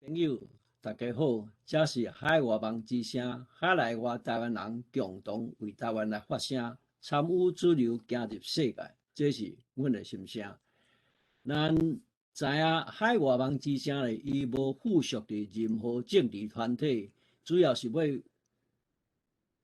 朋友，大家好，這是海外網之聲，海內外台灣人共同為台灣來發聲，參與主流，行入世界，這是阮的心聲。咱知影海外網之聲咧，伊無附屬佇任何政治團體，主要是欲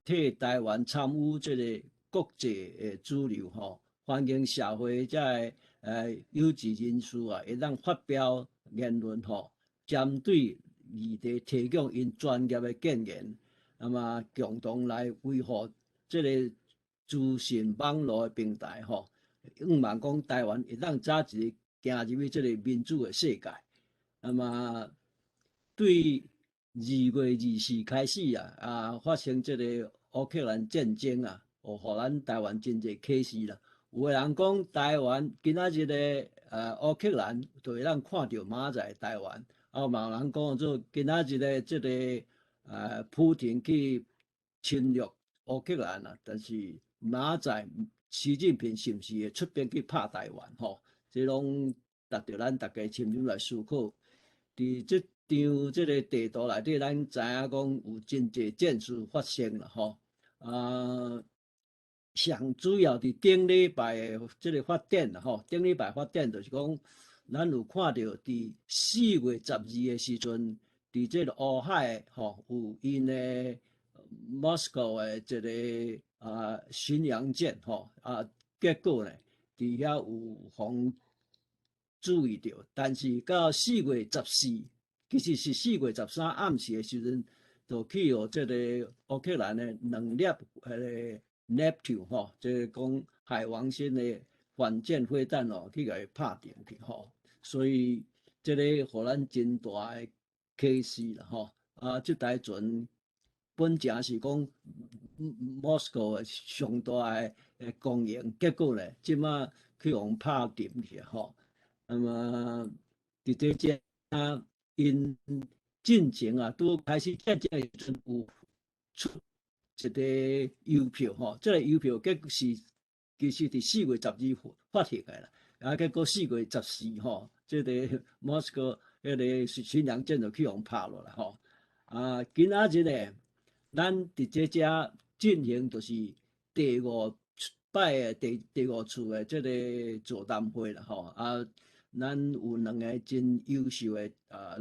替台灣參與這个國際的主流吼，歡迎社會這个有志人士啊，會當發表言論吼，針對議題提供𪜶專業的建言，那麼共同來維護這个資訊網路的平台吼，向望講台灣會當早一日行入去這个民主的世界。那麼對2月24開始啊，發生這个烏克蘭戰爭啊，哦，予咱台灣真濟啟示啦。有的人講台灣今仔日的烏克蘭就會當看著明仔載台灣，啊，嘛有人講做今仔日的這个普廷去侵略烏克蘭啊，但是明仔載習近平是毋是會出兵去拍台灣？吼，這攏值著咱大家深入來思考。佇這張這个地圖內底，咱知影講有真濟戰事發生啦，吼。啊，上主要佇頂禮拜的這个發展啦，吼，頂禮拜發展就是講，咱有看著佇4月12的時陣，佇這个烏海吼有𪜶的莫斯科的一个巡洋艦吼，結果呢，佇遐有予注意著，但是到四月十四，其實是4月13暗時的時陣，就去予這个烏克蘭的兩粒彼个 Neptune 吼，這个講海王星的反艦飛彈哦，去共伊拍沉去吼，所以這个予咱真大的啟示啦吼。啊，這台船本正是講莫斯科上大的光榮，結果咧，這馬去予拍沉去吼。那麼佇這遮𪜶進前啊，拄開始戰爭的時陣有出一个郵票吼，這个郵票結果是其實佇四月十二發行的啦，啊，結果四月十四吼，這个莫斯科彼个巡洋艦就去予拍落來吼。啊，今仔日咧，咱佇這遮進行就是第五擺的第五次的這个座談會啦吼。啊，咱有兩个真優秀的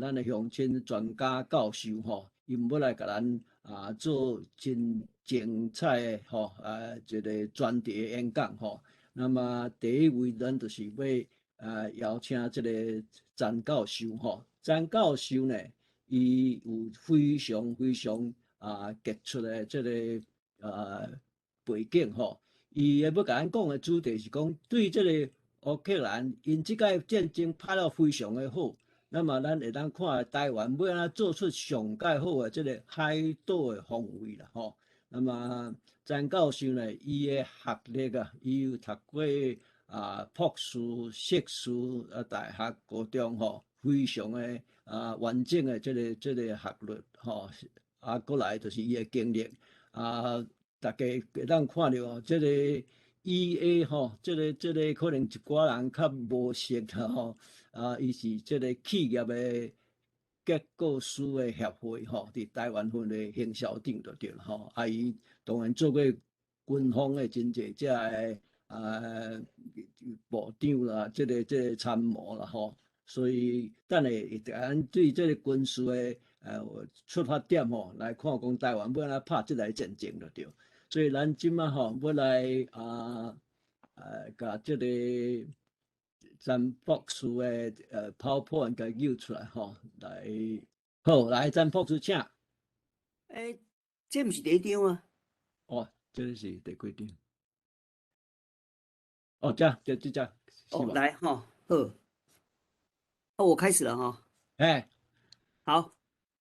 咱的鄉親專家教授吼，𪜶欲來共咱做真精彩的吼一个專題的演講吼。那麼第一位咱就是欲邀請這个詹教授吼。詹教授呢，伊有非常非常傑出的這个背景吼。伊會欲共咱講的主題是講對這个烏克蘭，𪜶這擺戰爭拍了非常的好，那麼咱會當看台灣欲按怎做出上蓋好的這个海島的防衛啦吼。那麼詹教授呢，伊的學歷啊，伊有讀過博士、碩士大學、高中吼，非常的完整的這个學歷吼，啊，過來就是伊的經歷啊，大家會當看著這个 EA 吼，這个可能一寡人較無熟啦吼，啊，伊是這个企業的結構師的協會吼，佇台灣分的行銷長就對了吼，啊，伊當然做過軍方的真濟這个部長啦，這个參謀啦吼，所以等下會咱對這个軍事的出發點吼來看講台灣欲按怎拍這个戰爭就對。所以咱這馬吼欲來共這个詹博士的PowerPoint共揪出來吼，來好來詹博士請。欸，這毋是第一張啊？哦，這个是第幾張？哦，這這這。哦，來吼，好，哦，我開始了哈。欸，好，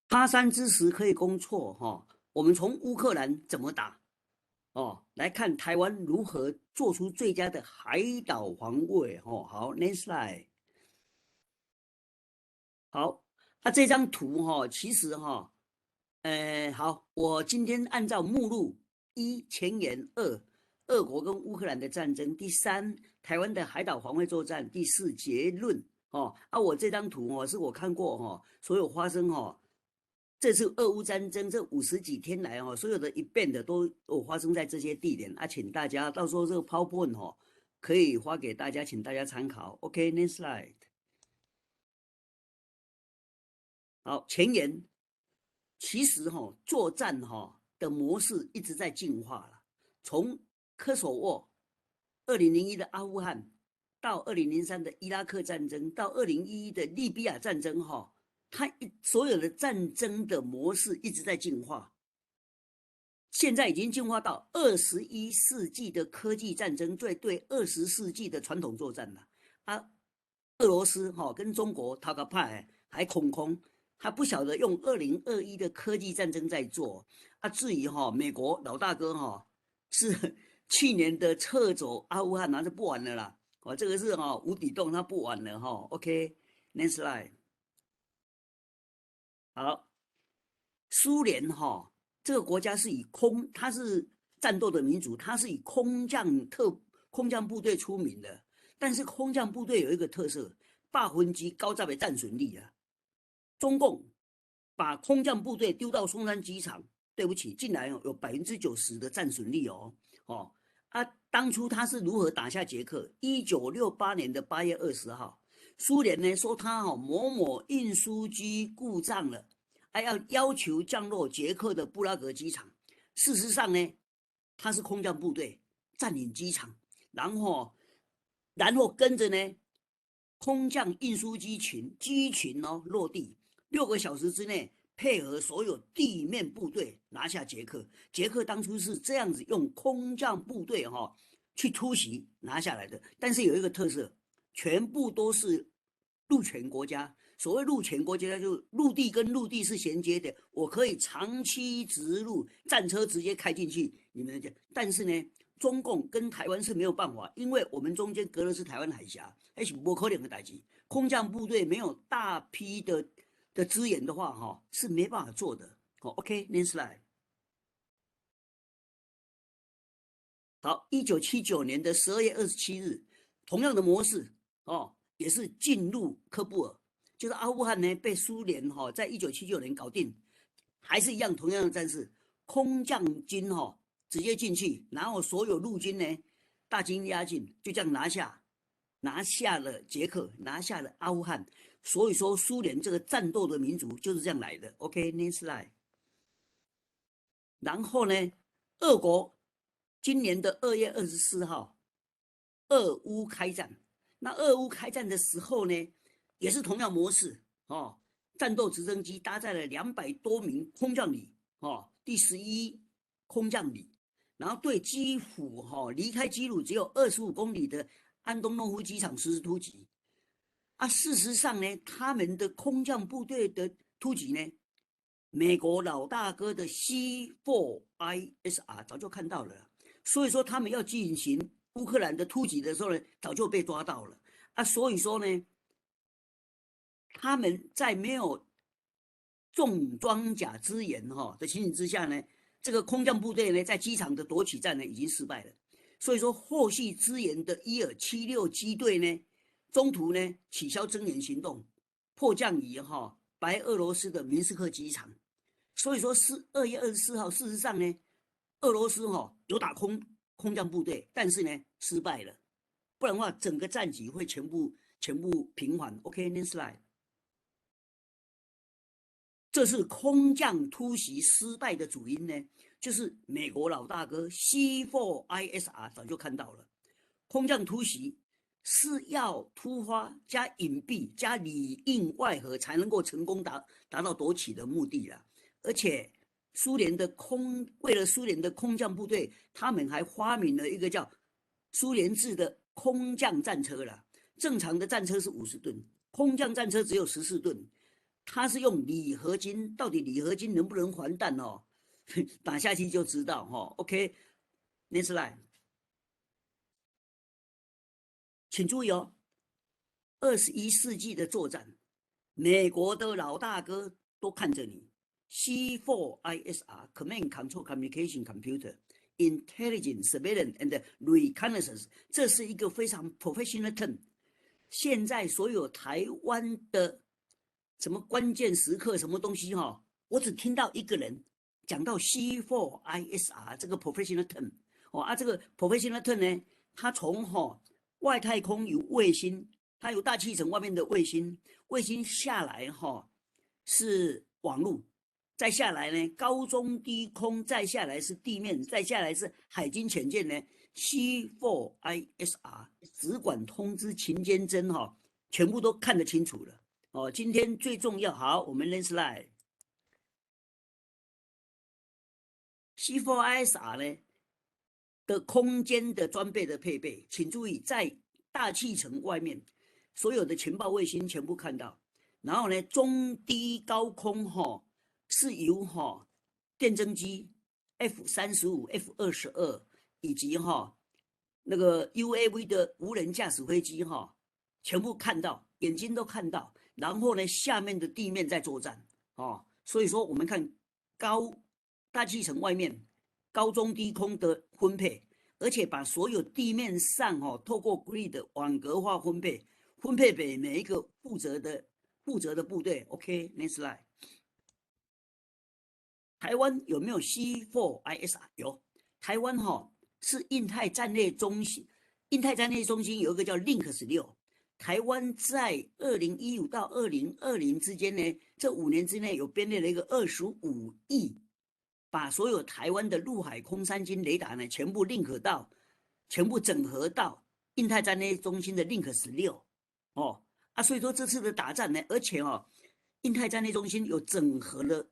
他山之石可以攻錯哈。我們從烏克蘭怎麼打？哦，來看台灣如何做出最佳的海島防衛。哦，好，next slide。好，那這張圖哈，其實哈，好，我今天按照目錄：一前言，二俄國跟烏克蘭的戰爭；第三，台灣的海島防衛作戰；第四，結論。哦，啊，我這張圖哦，是我看過哈，所有發生哈，這次俄烏戰爭這50幾天來哦，所有的 event 都有發生在這些地點啊，請大家到時候這個 PowerPoint 哈，可以發給大家，請大家參考。OK，next slide。好，前言，其實哈，作戰哈的模式一直在進化了，從科索沃、2001的阿富汗，到2003的伊拉克戰爭，到2011的利比亞戰爭，哈，它所有的戰爭的模式一直在進化。現在已經進化到21世紀的科技戰爭，對20世紀的傳統作戰了。啊，俄羅斯哈跟中國頭殼歹還空空，還不曉得用2021的科技戰爭在做。啊，至於哈美國老大哥哈是去年的撤走阿富汗，那就不玩了啦。哦，這個是哈無底洞，他不玩了哈。OK，next slide。好，蘇聯哈。這個國家是以空，它是戰鬥的民族，它是以空降部隊出名的。但是空降部隊有一個特色，90%的戰損率啊。中共把空降部隊丟到松山機場，對不起，竟然有90%的戰損率哦。哦啊，當初他是如何打下捷克？1968年的8月20號，蘇聯呢說他哦某某運輸機故障了。還要求降落捷克的布拉格機場。事實上呢，他是空降部隊佔領機場，然後跟着呢，空降運輸機群機群哦落地，6個小時之內配合所有地面部隊拿下捷克。捷克當初是這樣子用空降部隊哈去突襲拿下來的。但是有一個特色，全部都是陸權國家。所謂陸權國家，就陸地跟陸地是銜接的，我可以長驅直入，戰車直接開進去。你們講，但是呢，中共跟台灣是沒有辦法，因為我們中間隔的是台灣海峽，彼是無可能的代誌。空降部隊沒有大批的資源的話，哈，是沒辦法做的。好，OK，next slide。好，1979年的12月27日，同樣的模式，哦，也是進入喀布爾。就是阿富汗呢，被蘇聯哈在1979年搞定，還是一樣同樣的戰事，空降軍哈直接進去，然後所有陸軍呢大軍壓境，就這樣拿下了捷克，拿下了阿富汗。所以說蘇聯這個戰鬥的民族就是這樣來的。OK，next slide。然後呢，俄國今年的2月24號，俄烏開戰。那俄烏開戰的時候呢，也是同樣模式哦，戰鬥直升機搭載了200多名空降旅哦，第11空降旅，然後對基輔哈離開基輔只有25公里的安東諾夫機場實施突擊。啊，事實上呢，他們的空降部隊的突擊呢，美國老大哥的 C4ISR 早就看到了，所以說他們要進行烏克蘭的突擊的時候呢，早就被抓到了啊，所以說呢，他們在沒有重裝甲支援哈的情形之下呢，這個空降部隊呢，在機場的奪取戰呢已經失敗了。所以說後續支援的伊爾76機隊呢，中途呢取消增援行動，迫降於哈白俄羅斯的明斯克機場。所以說是2月24號，事實上呢，俄羅斯哈有打空降部隊，但是呢失敗了，不然的話整個戰局會全部平緩。OK，next slide。這是空降突襲失敗的主因呢，就是美國老大哥 C4ISR 早就看到了，空降突襲是要突發加隱蔽加裡應外合才能夠成功達到奪取的目的了。而且蘇聯的空為了蘇聯的空降部隊，他們還發明了一個叫蘇聯製的空降戰車了。正常的戰車是50噸，空降戰車只有14噸。它是用鋁合金，到底鋁合金能不能防彈哦？打下去就知道哈。OK，next slide，請注意哦，21世紀的作戰，美國的老大哥都看着你。C4ISR Command Control Communication Computer Intelligence Surveillance and Reconnaissance，這是一個非常 professional term。現在所有台灣的什麼關鍵時刻什麼東西哈，我只聽到一個人講到 C4ISR 這個 professional term 哦啊，這個 professional term 呢，它從哈外太空有衛星，它有大氣層外面的衛星，衛星下來哈是網路，再下來呢高中低空，再下來是地面，再下來是海軍潛艦呢。C4ISR 只管通知勤監偵哈，全部都看得清楚了哦。今天最重要，好，我們 next slide。C4ISR 呢的空間的裝備的配備，請注意，在大氣層外面，所有的情報衛星全部看到。然後呢，中低高空哈是由哈電偵機 F-35、F-22以及哈那個 UAV 的無人駕駛飛機哈，全部看到，眼睛都看到。然後呢，下面的地面在作戰哦。所以說，我們看高大氣層外面高中低空的分配，而且把所有地面上哦，透過 grid 網格化分配，分配給每一個負責的部隊。OK，next slide。台灣有沒有 C4ISR？有，台灣哈是印太戰略中心，印太戰略中心有一個叫 Link 16。台灣在2015到2020之間呢，這5年之內有編列了一個25億，把所有台灣的陸海空三軍雷達呢，全部 link 到，全部整合到印太戰略中心的 Link 十六。哦，啊，所以說這次的打戰呢，而且哦，印太戰略中心有整合了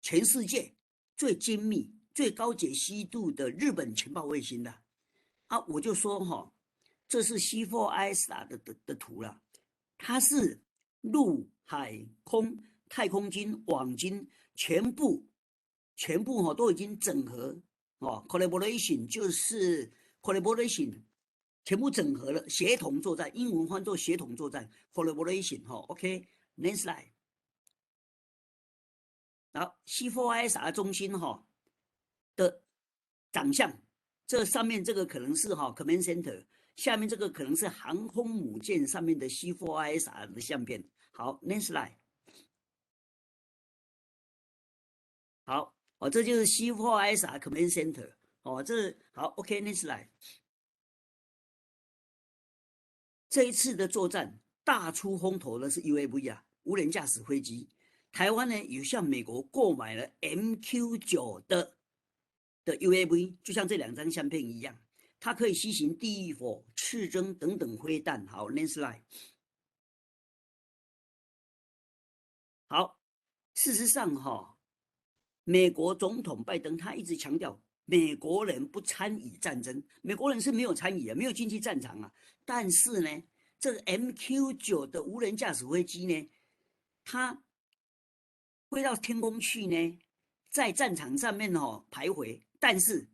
全世界最精密、最高解析度的日本情報衛星的。啊，我就說哈，這是 C4ISR 的圖了，它是陸海空太空軍、網軍全部哈都已經整合哦，collaboration 就是 collaboration，全部整合了，協同作戰，英文翻作協同作戰，collaboration 哈，OK，next slide。好，C4ISR 中心哈的長相，這上面這個可能是哈 command center。下面這個可能是航空母艦上面的 C4ISR 的相片。好，next slide。好，哦，這就是 C4ISR Command Center。哦，這好，OK，next slide。這一次的作戰大出風頭的是 UAV 啊，無人駕駛飛機。台灣呢有向美國購買了 MQ-9 的 UAV，就像這兩張相片一樣。它可以攜行地獄火、刺針等等飛彈。好，next slide。好，事實上哈，美國總統拜登他一直強調，美國人不參與戰爭，美國人是沒有參與啊，沒有進去戰場啊。但是呢，這個 MQ-9的無人駕駛飛機呢，它飛到天空去呢，在戰場上面哦徘徊，但是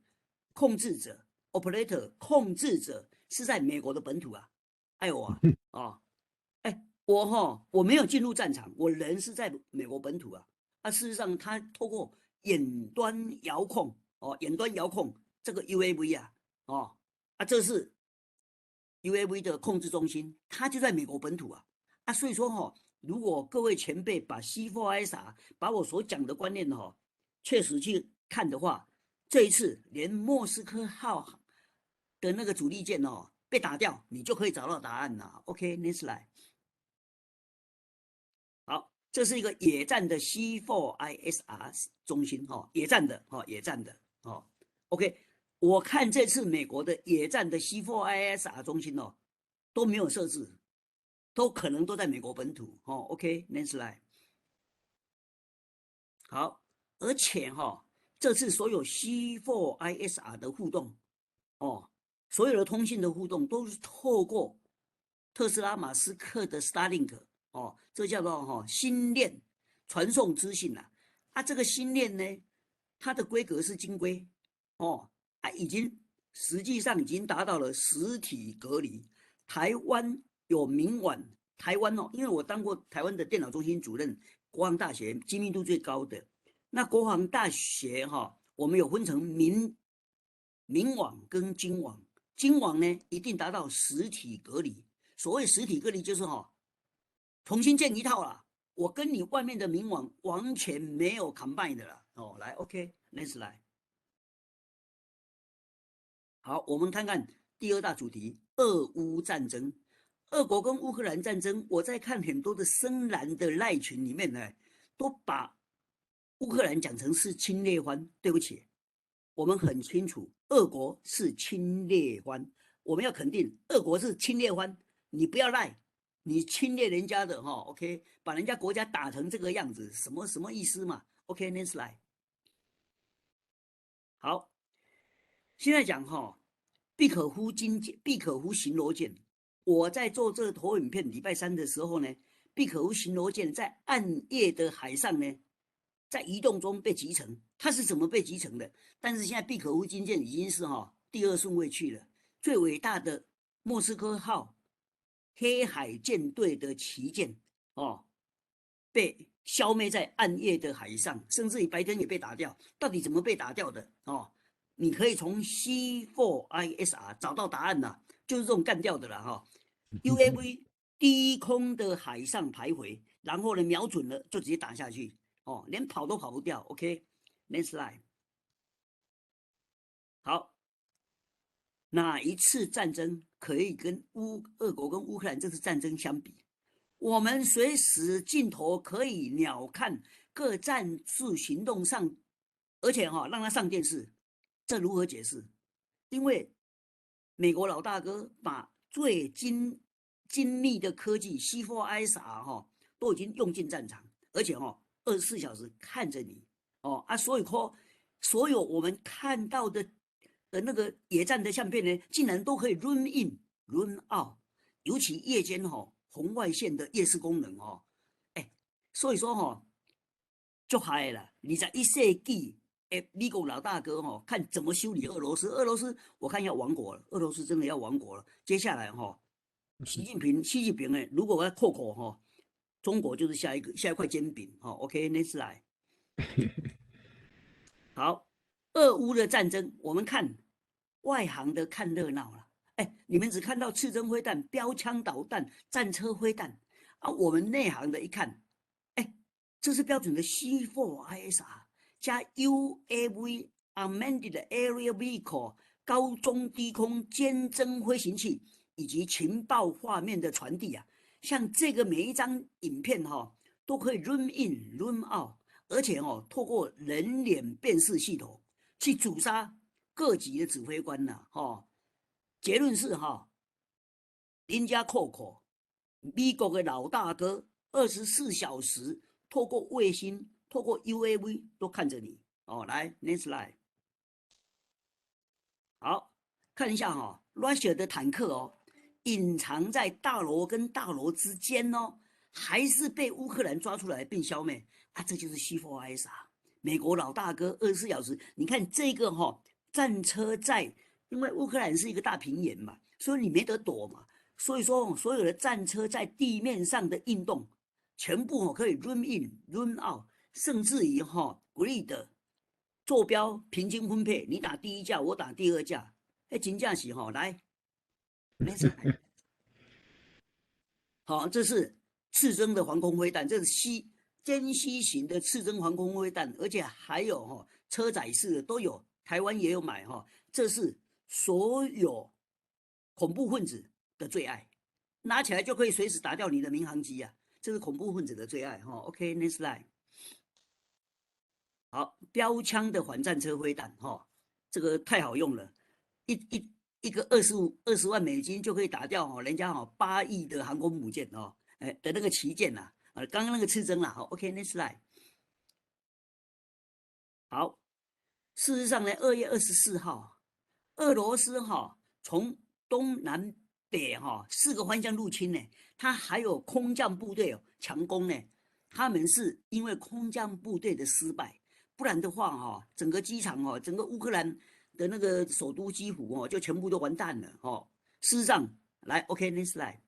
控制者，Operator 控制者是在美國的本土啊，哎呦啊，哦，哎，我哈我沒有進入戰場，我人是在美國本土啊。啊，事實上他透過遠端遙控哦，遠端遙控這個 UAV 啊，哦，啊，這是 UAV 的控制中心，它就在美國本土啊。啊，所以說哈，如果各位前輩把 C4ISR 把我所講的觀念哈，確實去看的話，這一次連莫斯科號的那個主力艦哦被打掉，你就可以找到答案了。OK，next slide。好，這是一個野戰的 C4ISR 中心哈，野戰的哈，野戰的哦。OK，我看這次美國的野戰的 C4ISR 中心哦都沒有設置，都可能都在美國本土哦。OK，next slide。好，而且哈，這次所有 C4ISR 的互動哦，所有的通信的互動都是透過特斯拉馬斯克的 Starlink 哦，這叫做哈星鏈傳送資訊呐。啊，這個星鏈呢，它的規格是晶規哦，啊，已經實際上已經達到了實體隔離。台灣有明網，台灣哦，因為我當過台灣的電腦中心主任，國防大學精密度最高的。那國防大學哈，我們有分成民網跟軍網，軍網呢一定達到實體隔離，所谓实體隔離，就是哈，重新建一套啦。我跟你外面的明網完全沒有 combine 的啦。哦，來，OK，next 來。好，我們看看第二大主題：俄烏戰爭。俄國跟烏克蘭戰爭，我在看很多的深藍的賴群裡面呢，都把烏克蘭講成是侵略方。對不起，我們很清楚，俄國是侵略方，我們要肯定俄國是侵略方，你不要賴，你侵略人家的哈，OK，把人家國家打成這個樣子，什麼什麼意思嘛？OK，next slide。好，現在講哈，畢可夫軍艦，畢可夫巡邏艦。我在做這個投影片，禮拜三的時候呢，畢可夫巡邏艦在暗夜的海上呢，在移動中被擊沉。它是怎麼被擊沉的？但是現在畢可夫軍艦已經是哈第二順位去了。最偉大的莫斯科號黑海艦隊的旗艦哦，被消滅在暗夜的海上，甚至於白天也被打掉。到底怎麼被打掉的？哦，你可以從 C4ISR 找到答案吶，就是這種幹掉的了哈。UAV 低空的海上徘徊，然後呢瞄準了就直接打下去，哦，連跑都跑不掉。OK，next slide。好，哪一次戰爭可以跟俄國跟烏克蘭這次戰爭相比？我們隨時鏡頭可以鳥瞰各戰術行動上，而且哈讓他上電視，這如何解釋？因為美國老大哥把最精密的科技 C4ISR 哈都已經用進戰場，而且哈24小時看着你哦啊，所以說所有我們看到的那個野戰的相片呢，竟然都可以 zoom in zoom out，尤其夜間哈紅外線的夜視功能哦，哎，所以說哈就嗨了，21世紀哎，美國老大哥哈看怎麼修理俄羅斯，俄羅斯我看要亡國了，俄羅斯真的要亡國了。接下來哈，習近平哎，如果要擴口哈，中國就是下一塊煎餅哈。OK，next slide。好，俄烏的戰爭，我們看外行的看熱鬧了。哎，你們只看到刺針飛彈、標槍導彈、戰車飛彈啊，我們內行的一看，哎，這是標準的 C4ISR 加 UAV Unmanned Aerial Vehicle 高中低空監偵飛行器以及情報畫面的傳遞啊，像這個每一張影片哈，都可以 zoom in zoom out，而且哦，透過人臉辨識系統去阻殺各級的指揮官吶，哈。結論是哈，林家扣扣，美國的老大哥，24小時透過衛星、透過 UAV 都看着你哦。來，next slide，好，看一下哈，Russia 的坦克哦，隱藏在大樓跟大樓之間哦，還是被烏克蘭抓出來並消滅啊？這就是 C4ISR，美國老大哥24小時，你看這個哈，戰車在。因為烏克蘭是一個大平原嘛，所以你沒得躲嘛。所以說，所有的戰車在地面上的運動，全部可以 zoom in zoom out，甚至於哈 grid 坐標平均分配，你打第一架，我打第二架，哎，真正是哈，來，沒事。好，這是刺針的防空飛彈，這是殲七型的刺針防空飛彈，而且還有哈車載式的都有，台灣也有買哈，這是所有恐怖分子的最愛，拿起來就可以隨時打掉你的民航機啊！這是恐怖分子的最愛哈。OK，next slide。好，標槍的反戰車飛彈哈，這個太好用了，一個20萬美金就可以打掉哈，人家哈8億的航空母艦哦，哎的那個旗艦吶，啊，剛剛那個刺針啦，好，OK，next slide。好，事實上呢，2月24號，俄羅斯哈從東南北哈四個方向入侵呢，它還有空降部隊哦強攻呢，他們是因為空降部隊的失敗，不然的話哈，整個機場哦，整個烏克蘭的那個首都基輔哦，就全部都完蛋了哦。事實上，來，OK，next slide。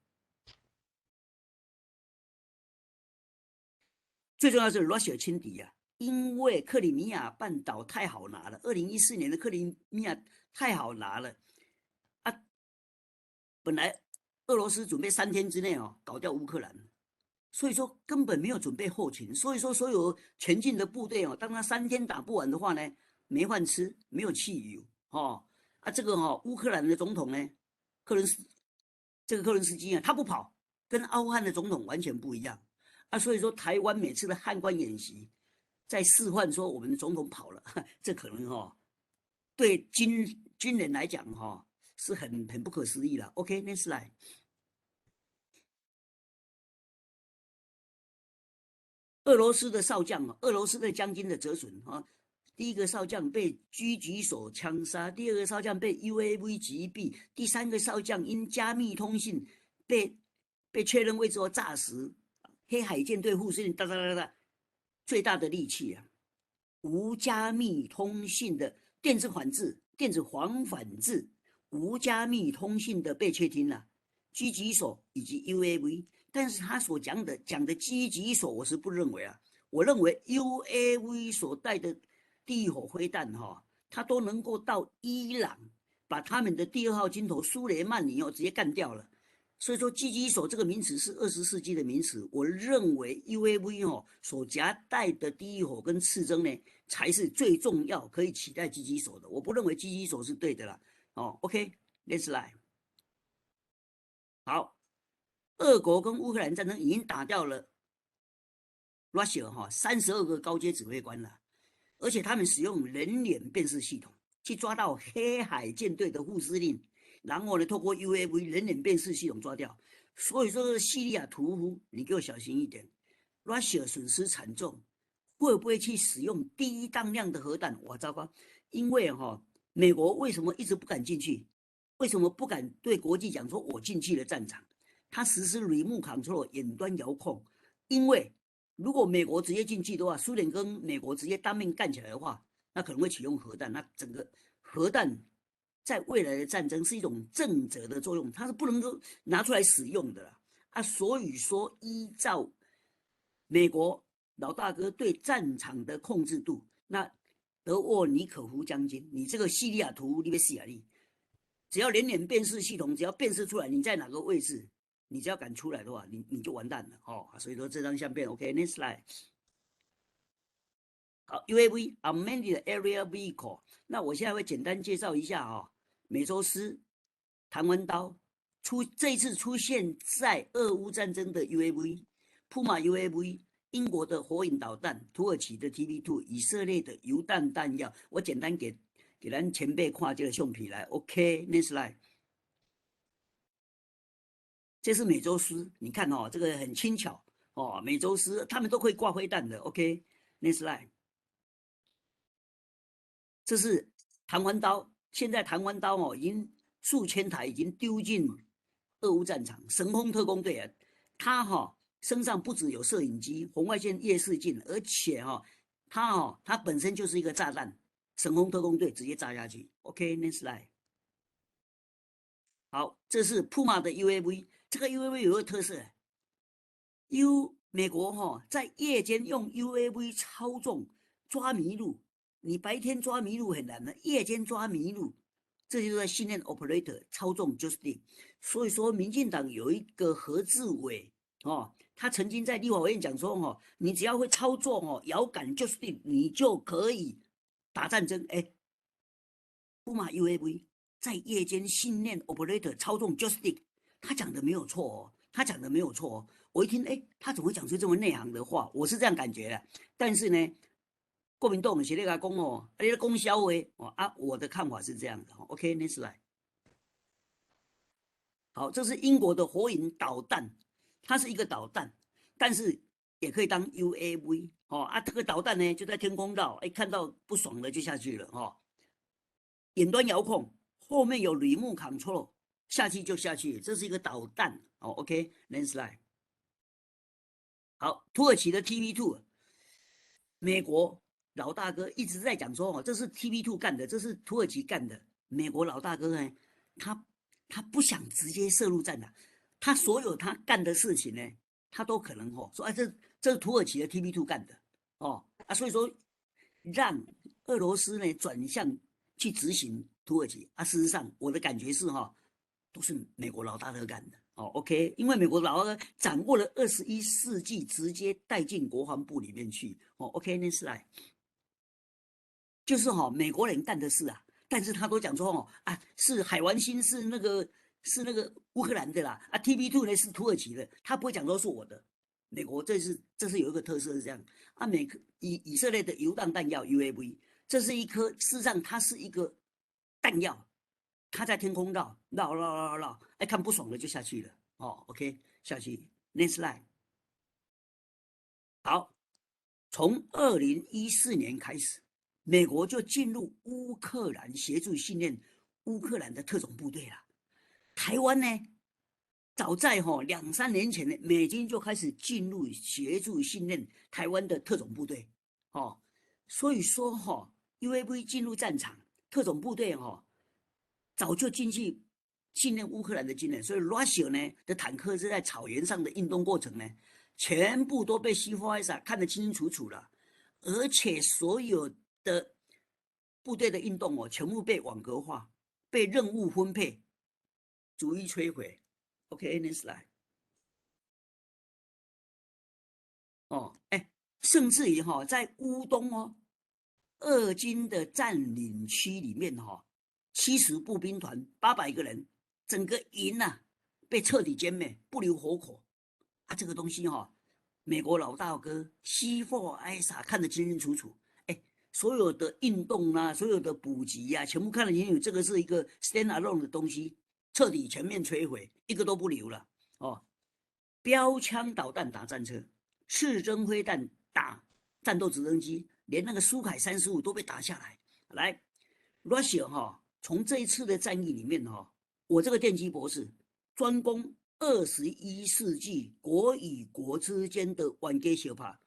最重要是 Russia 輕敵啊，因為克里米亞半島太好拿了，2014年的克里米亞太好拿了啊，本來俄罗斯准备3天之内哦搞掉乌克兰，所以说根本没有准备后勤，所以说所有前进的部队哦，当他三天打不完的话呢，没饭吃，没有汽油，哦啊，这个哈乌克兰的总统呢，这个克伦斯基啊，他不跑，跟阿富汗的总统完全不一样啊，所以说台湾每次的汉光演习，在示范说我们的总统跑了，这可能哈对军人来讲哈是很不可思议了。OK，next slide。俄罗斯的少将啊，俄罗斯的将军的折损啊，第一个少将被狙击手枪杀，第二个少将被 UAV 击毙，第三个少将因加密通信被确认位置后炸死。黑海舰队副司令哒哒哒哒，最大的利器啊，无加密通信的电子反制、电子防反制，无加密通信的被窃听了，狙击手以及 UAV。但是他所讲的狙击手，我是不认为啊。我认为 UAV 所带的地火飞弹哈，它都能够到伊朗，把他们的第二号金头苏雷曼尼哦直接干掉了。所以说狙击手这个名词是20世纪的名词。我认为 UAV 哦所夹带的地火跟刺针呢，才是最重要可以取代狙击手的。我不认为狙击手是对的啦。哦，OK，next slide。好。俄国跟乌克兰战争已经打掉了 Russia 哈32个高阶指挥官了，而且他们使用人脸辨识系统去抓到黑海舰队的副司令，然后呢，透过 UAV 人脸辨识系统抓掉。所以说，叙利亚屠夫，你给我小心一点，Russia 损失惨重，会不会去使用低当量的核弹？我糟糕，因为哈，美国为什么一直不敢进去？为什么不敢对国际讲说我进去了战场？他实施 remote control 远端遥控，因为如果美国直接进去的话，苏联跟美国直接当面干起来的话，那可能会启用核弹。那整个核弹在未来的战争是一种震慑的作用，它是不能够拿出来使用的啊。所以说，依照美国老大哥对战场的控制度，那德沃尼可夫将军，你这个叙利亚屠夫，你欲死啊你，只要人脸辨识系统，只要辨识出来你在哪个位置，你只要敢出来的话，你就完蛋了哦。所以说这张相片，OK，next slide。好，UAV Unmanned Aerial Vehicle。那我现在会简单介绍一下哈，美洲狮、弹丸刀这一次出现在俄乌战争的 UAV，扑马 UAV，英国的火影导弹，土耳其的 TB2，以色列的榴弹弹药。我简单给咱前辈看这个相片来，OK，next slide。这是美洲狮，你看哦，这个很轻巧哦。美洲狮他们都会挂飞弹的。OK，next slide。这是弹丸刀，现在弹丸刀哦，已经数千台已经丢进俄乌战场。神风特攻队啊，他哈身上不只有摄影机、红外线夜视镜，而且哈，他本身就是一个炸弹。神风特攻队直接炸下去。OK，next slide。好，这是铺马的 UAV。这个 UAV 有个特色，美国哈在夜间用 UAV 操纵抓麋鹿，你白天抓麋鹿很难的，夜间抓麋鹿，这就是在训练 operator 操纵 joystick。所以说，民进党有一个何志伟哦，他曾经在立法院讲说哦，你只要会操作哦摇杆 joystick，你就可以打战争。哎，铺马 UAV 在夜间训练 operator 操纵 joystick。他讲的没有错哦，他讲的没有错哦。我一听，哎，他怎么会讲出这么内行的话？我是这样感觉的。但是呢，国民党是咧共讲哦，啊，你咧讲痟话哦啊，我的看法是这样的。OK，next slide。好，这是英国的火影导弹，它是一个导弹，但是也可以当 UAV 哦啊，这个导弹呢就在天空绕，哎，看到不爽的就下去了哈。远端遥控，后面有 remote control。下去就下去，这是一个导弹哦。OK，next slide。好，土耳其的 TB2，美国老大哥一直在讲说哦，这是 TB2 干的，这是土耳其干的。美国老大哥呢，他不想直接涉入战场，他所有他干的事情呢，他都可能哦说，哎，这是土耳其的 TB2 干的哦啊，所以说让俄罗斯呢转向去执行土耳其啊。事实上，我的感觉是哈，都是美国老大哥干的。哦，OK，因為美國老大哥掌握了21世紀，直接帶進國防部裡面去。哦，OK，next slide，就是哈，美國人幹的事啊，但是他都講說哦，啊，是海王星是那個烏克蘭的啦，啊，TB2 呢是土耳其的，他不會講說是我的。美國這是有一個特色是這樣，啊，以色列的遊蕩彈藥 UAV，這是一顆，事實上它是一個彈藥，它在天空繞繞繞繞繞，哎，看不爽了就下去了。哦，OK，下去，next slide。好，從2014年開始，美國就進入烏克蘭協助訓練烏克蘭的特種部隊了。台灣呢，早在哈兩三年前呢，美軍就開始進入協助訓練台灣的特種部隊。哦，所以說哈，UAV 進入戰場，特種部隊哈早就進去訓練烏克蘭的軍人。所以 Russia 呢的坦克是在草原上的運動過程呢，全部都被 C4ISR 看得清清楚楚了，而且所有的部隊的運動哦，全部被網格化，被任務分配，逐一摧毀。OK，next slide。哦，哎，甚至於哈，在烏東哦，俄軍的佔領區裡面哈，70步兵團800個人，整個營吶被徹底殲滅，不留活口。啊，這個東西哈，美國老大哥 C4ISR 看得清清楚楚。哎，所有的運動啊，所有的補給啊，全部看得清楚。這個是一個 stand alone 的東西，徹底全面摧毀，一個都不留了。哦，標槍導彈打戰車，刺針飛彈打戰鬥直升機，連那個蘇凱35都被打下來。來，Russia 哈，從這一次的戰役裡面哈，我這個電機博士專攻21世紀國與國之間的冤家相拍，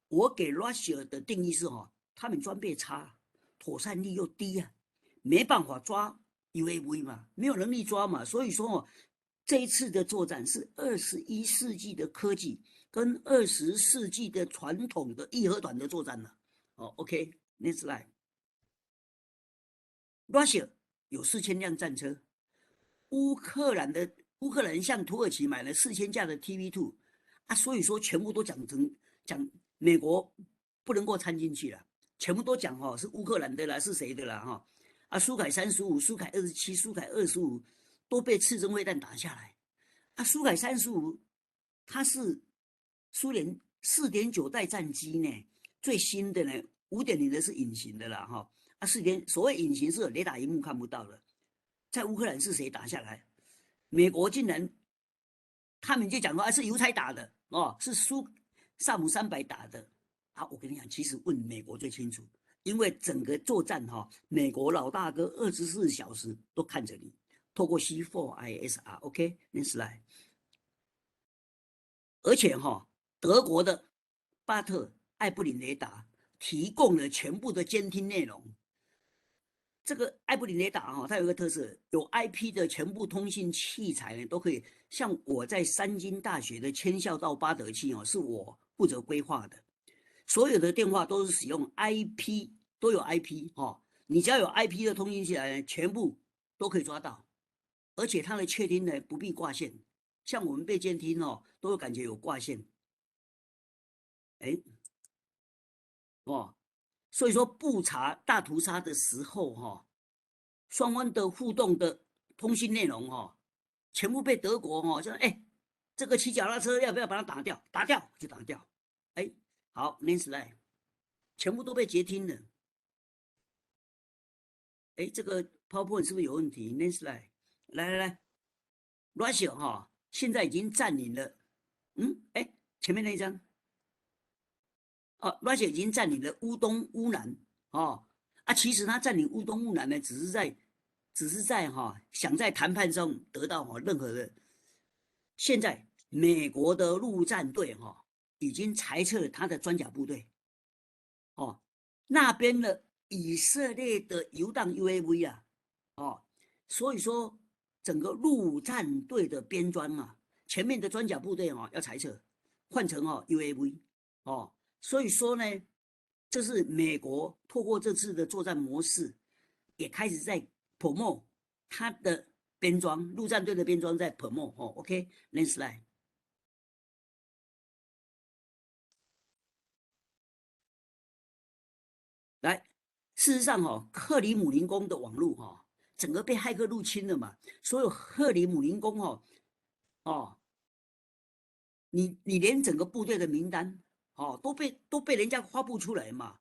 我給 Russia 的定義是哈，他們裝備差，妥善率又低啊，沒辦法抓 UAV 嘛，沒有能力抓嘛，所以說哦，這一次的作戰是二十一世紀的科技跟20世紀的傳統的義和團的作戰了。哦，OK，next slide。Russia 有4000輛戰車，烏克蘭向土耳其買了4000架的 TB2 啊，所以說全部都講成講美國不能夠參進去了，全部都講哦是烏克蘭的啦，是誰的啦哈？啊，蘇凱三十五、蘇凱27、蘇凱二十五都被刺針飛彈打下來。啊，蘇凱三十五它是蘇聯4.9代戰機呢，最新的呢，5.0的是隱形的啦哈。啊，所謂隱形是雷達螢幕看不到的，在烏克蘭是誰打下來？美國竟然，他們就講說啊，是郵差打的哦，是蘇薩姆300打的。啊，我跟你講，其實問美國最清楚，因為整個作戰哈，美國老大哥24小時都看着你，透過 C4ISR，OK，next slide。而且哈，德國的巴特艾布林雷達提供了全部的監聽內容。這個艾布林雷達哈，它有一個特色，有 IP 的全部通信器材呢都可以。像我在三軍大學的遷校到八德去哦，是我負責規劃的，所有的電話都是使用 IP，都有 IP 哈。你只要有 IP 的通信器材，全部都可以抓到。而且它的竊聽呢不必掛線，像我們被監聽哦，都會感覺有掛線。哎，哦。所以說，布查大屠殺的時候，哈，雙方的互動的通信內容，哈，全部被德國，哈，就說，哎，這個騎腳踏車要不要把它打掉？打掉就打掉。哎，好，next slide，全部都被監聽了。哎，這個 PowerPoint 是不是有問題？next slide，來來來，Russia 哈，現在已經佔領了，哎，前面那一張。哦，Russia 已經佔領了烏東、烏南，哦，啊，其實他佔領烏東、烏南呢，只是在哈，想在談判中得到哈任何的。現在美國的陸戰隊哈已經裁撤了他的裝甲部隊，哦，那邊的以色列的遊蕩 UAV 啊，哦，所以說整個陸戰隊的編裝啊，前面的裝甲部隊哦要裁撤，換成哦 UAV，哦。所以說呢，這是美國透過這次的作戰模式，也開始在 promote 他的 better 编装，陆战队的编装在 ПМО 哦，OK，next slide。来，事实上哦，克里姆林宫的网络哈，整个被骇客入侵了嘛，所有克里姆林宫哦，哦，你连整个部队的名单哦都被人家发布出来嘛。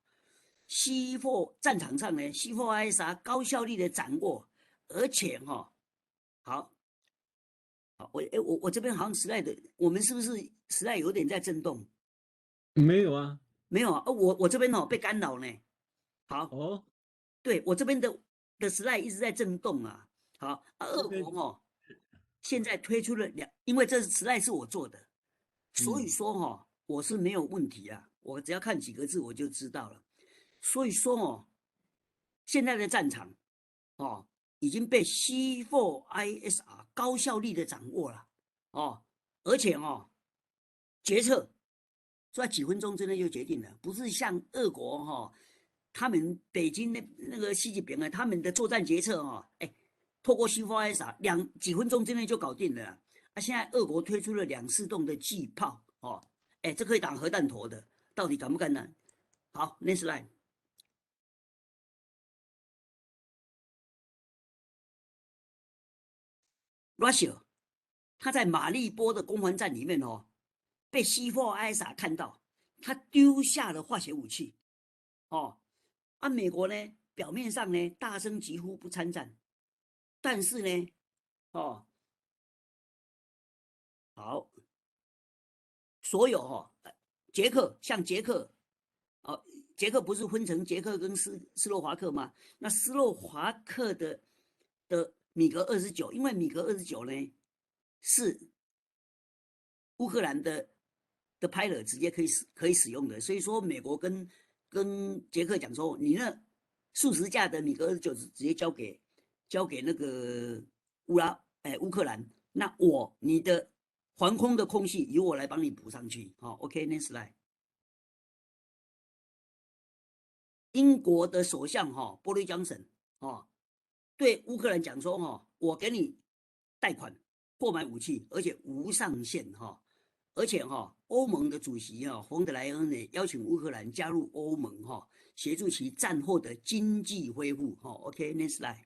C4 战场上呢，C4ISR 高效率的掌握，而且哈，好，好，我哎我我这边好像 slide 的，我们是不是 slide 有点在震动？没有啊，没有啊，我这边哦被干扰呢。好哦，对，我这边的 slide 一直在震动啊。好，俄国哦，现在推出了两，因为这 slide 是我做的，所以说哈，我是没有问题啊，我只要看几个字我就知道了。所以说哦，现在的战场哦已经被 C4ISR 高效率的掌握了哦，而且哦，决策在几分钟之内就决定了，不是像俄国哈。他们北京那个习近平啊，他们的作战决策哈，哎，透过 C4ISR 几分钟之内就搞定了。啊，现在俄国推出了两四洞的巨炮哦，哎，这可以挡核弹头的，到底敢不敢呢？好，next slide。Russia，他在马利波的攻防战里面哦，被 C4ISR 看到，他丢下了化学武器，哦。啊，美国呢，表面上呢大声疾呼不参战，但是呢，哦，好，所有哈，捷克像捷克，哦，捷克不是分成捷克跟斯洛伐克吗？那斯洛伐克的米格二十九，因为米格二十九呢是乌克兰的 pilot 直接可以使用的，所以说美国跟捷克讲说，你那数十架的米格二十九直接交给那个乌克兰，那你的防空的空隙由我来帮你补上去。好，OK，next slide。英国的首相哈波瑞江森哦，对乌克兰讲说哈，我给你贷款购买武器，而且无上限哈，而且哈，欧盟的主席啊冯德莱恩呢邀请乌克兰加入欧盟哈，协助其战后的经济恢复哈。OK，next slide。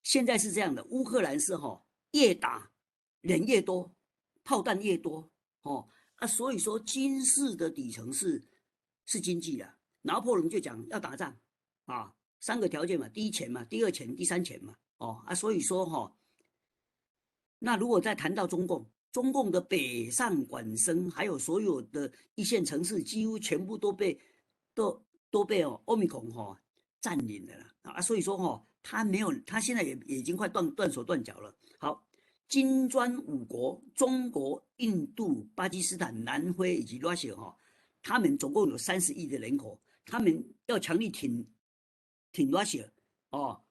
现在是这样的，乌克兰是哈越打人越多，炮弹越多哦啊，所以说军事的底层是经济的。拿破仑就讲要打仗啊，三个条件嘛，第一钱嘛，第二钱，第三钱嘛，哦啊，所以说哈，那如果再谈到中共，中共的北上广深，还有所有的一线城市，几乎全部都被哦欧米孔哈占领了啊，所以说哈，他没有，他现在也已经快断手断脚了。好，金砖五国，中国、印度、巴基斯坦、南非以及 Russia 哈，他们总共有30亿的人口。他们要强力挺 Russia 哦，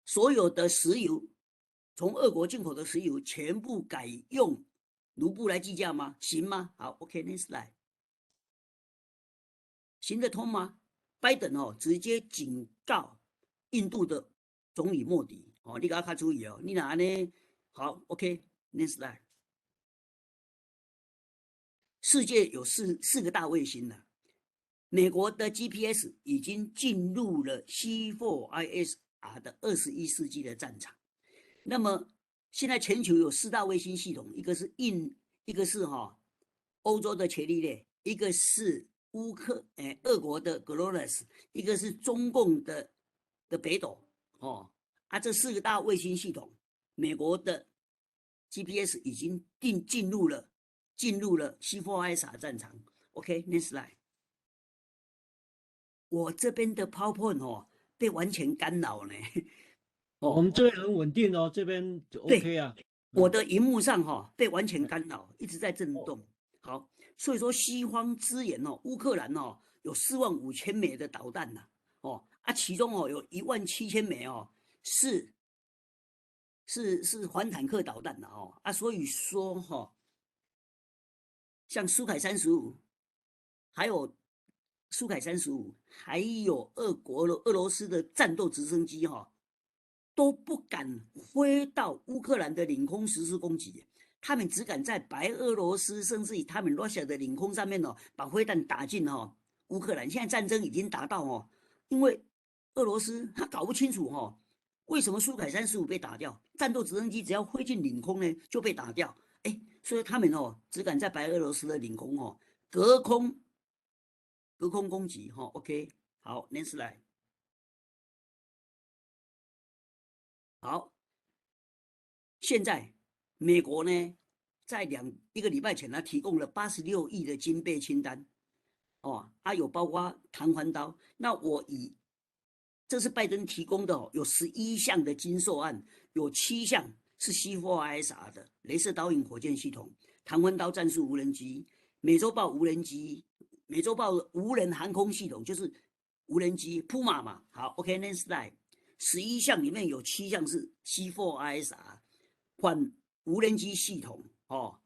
所有的石油从俄国进口的石油全部改用卢布来计价吗？行吗？好，OK，next slide，行得通吗？拜登哦，直接警告印度的总理莫迪哦，你共我较注意哦，你若按呢？好，OK，next slide，世界有四个大卫星了。美国的 GPS 已经进入了 C4ISR 的21世纪的战场。那么现在全球有四大卫星系统，一个是哈欧洲的伽利略，一个是俄国的格罗纳斯，一个是中共的北斗哦啊，这四个大卫星系统，美国的 GPS 已经定进入了 C4ISR 战场。OK，next slide。我这边的 PowerPoint 哦被完全干扰呢。哦，我们这边很稳定哦，这边就 OK 啊。我的荧幕上哈被完全干扰，一直在震动。好，所以说西方支援哦，乌克兰哦有4.5万枚的导弹呐，哦啊，其中哦有1.7万枚哦是反坦克导弹的哦啊，所以说哈，像苏凯三十五，还有苏凯三十五，还有俄国的俄罗斯的战斗直升机哈，都都不敢飞到乌克兰的领空实施攻击，他们只敢在白俄罗斯，甚至于他们 Russia 的领空上面哦，把飞弹打进哈乌克兰。现在战争已经打到哦，因为俄罗斯他搞不清楚哈，为什么苏凯三十五被打掉，战斗直升机只要飞进领空呢就被打掉，哎，所以他们哦只敢在白俄罗斯的领空哦隔空攻击哈。OK，好，next slide。好，现在美国呢，在1个礼拜前呢，提供了86亿的军备清单，哦，啊有包括弹簧刀。那我以这是拜登提供的，有11项的军售案，有七项是 C4ISR 的雷射导引火箭系统、弹簧刀战术无人机、美洲豹无人机、美洲豹无人航空系统，就是无人机扑马嘛。好，OK，next slide。11项里面有七项是 C4ISR 反无人机系统哦，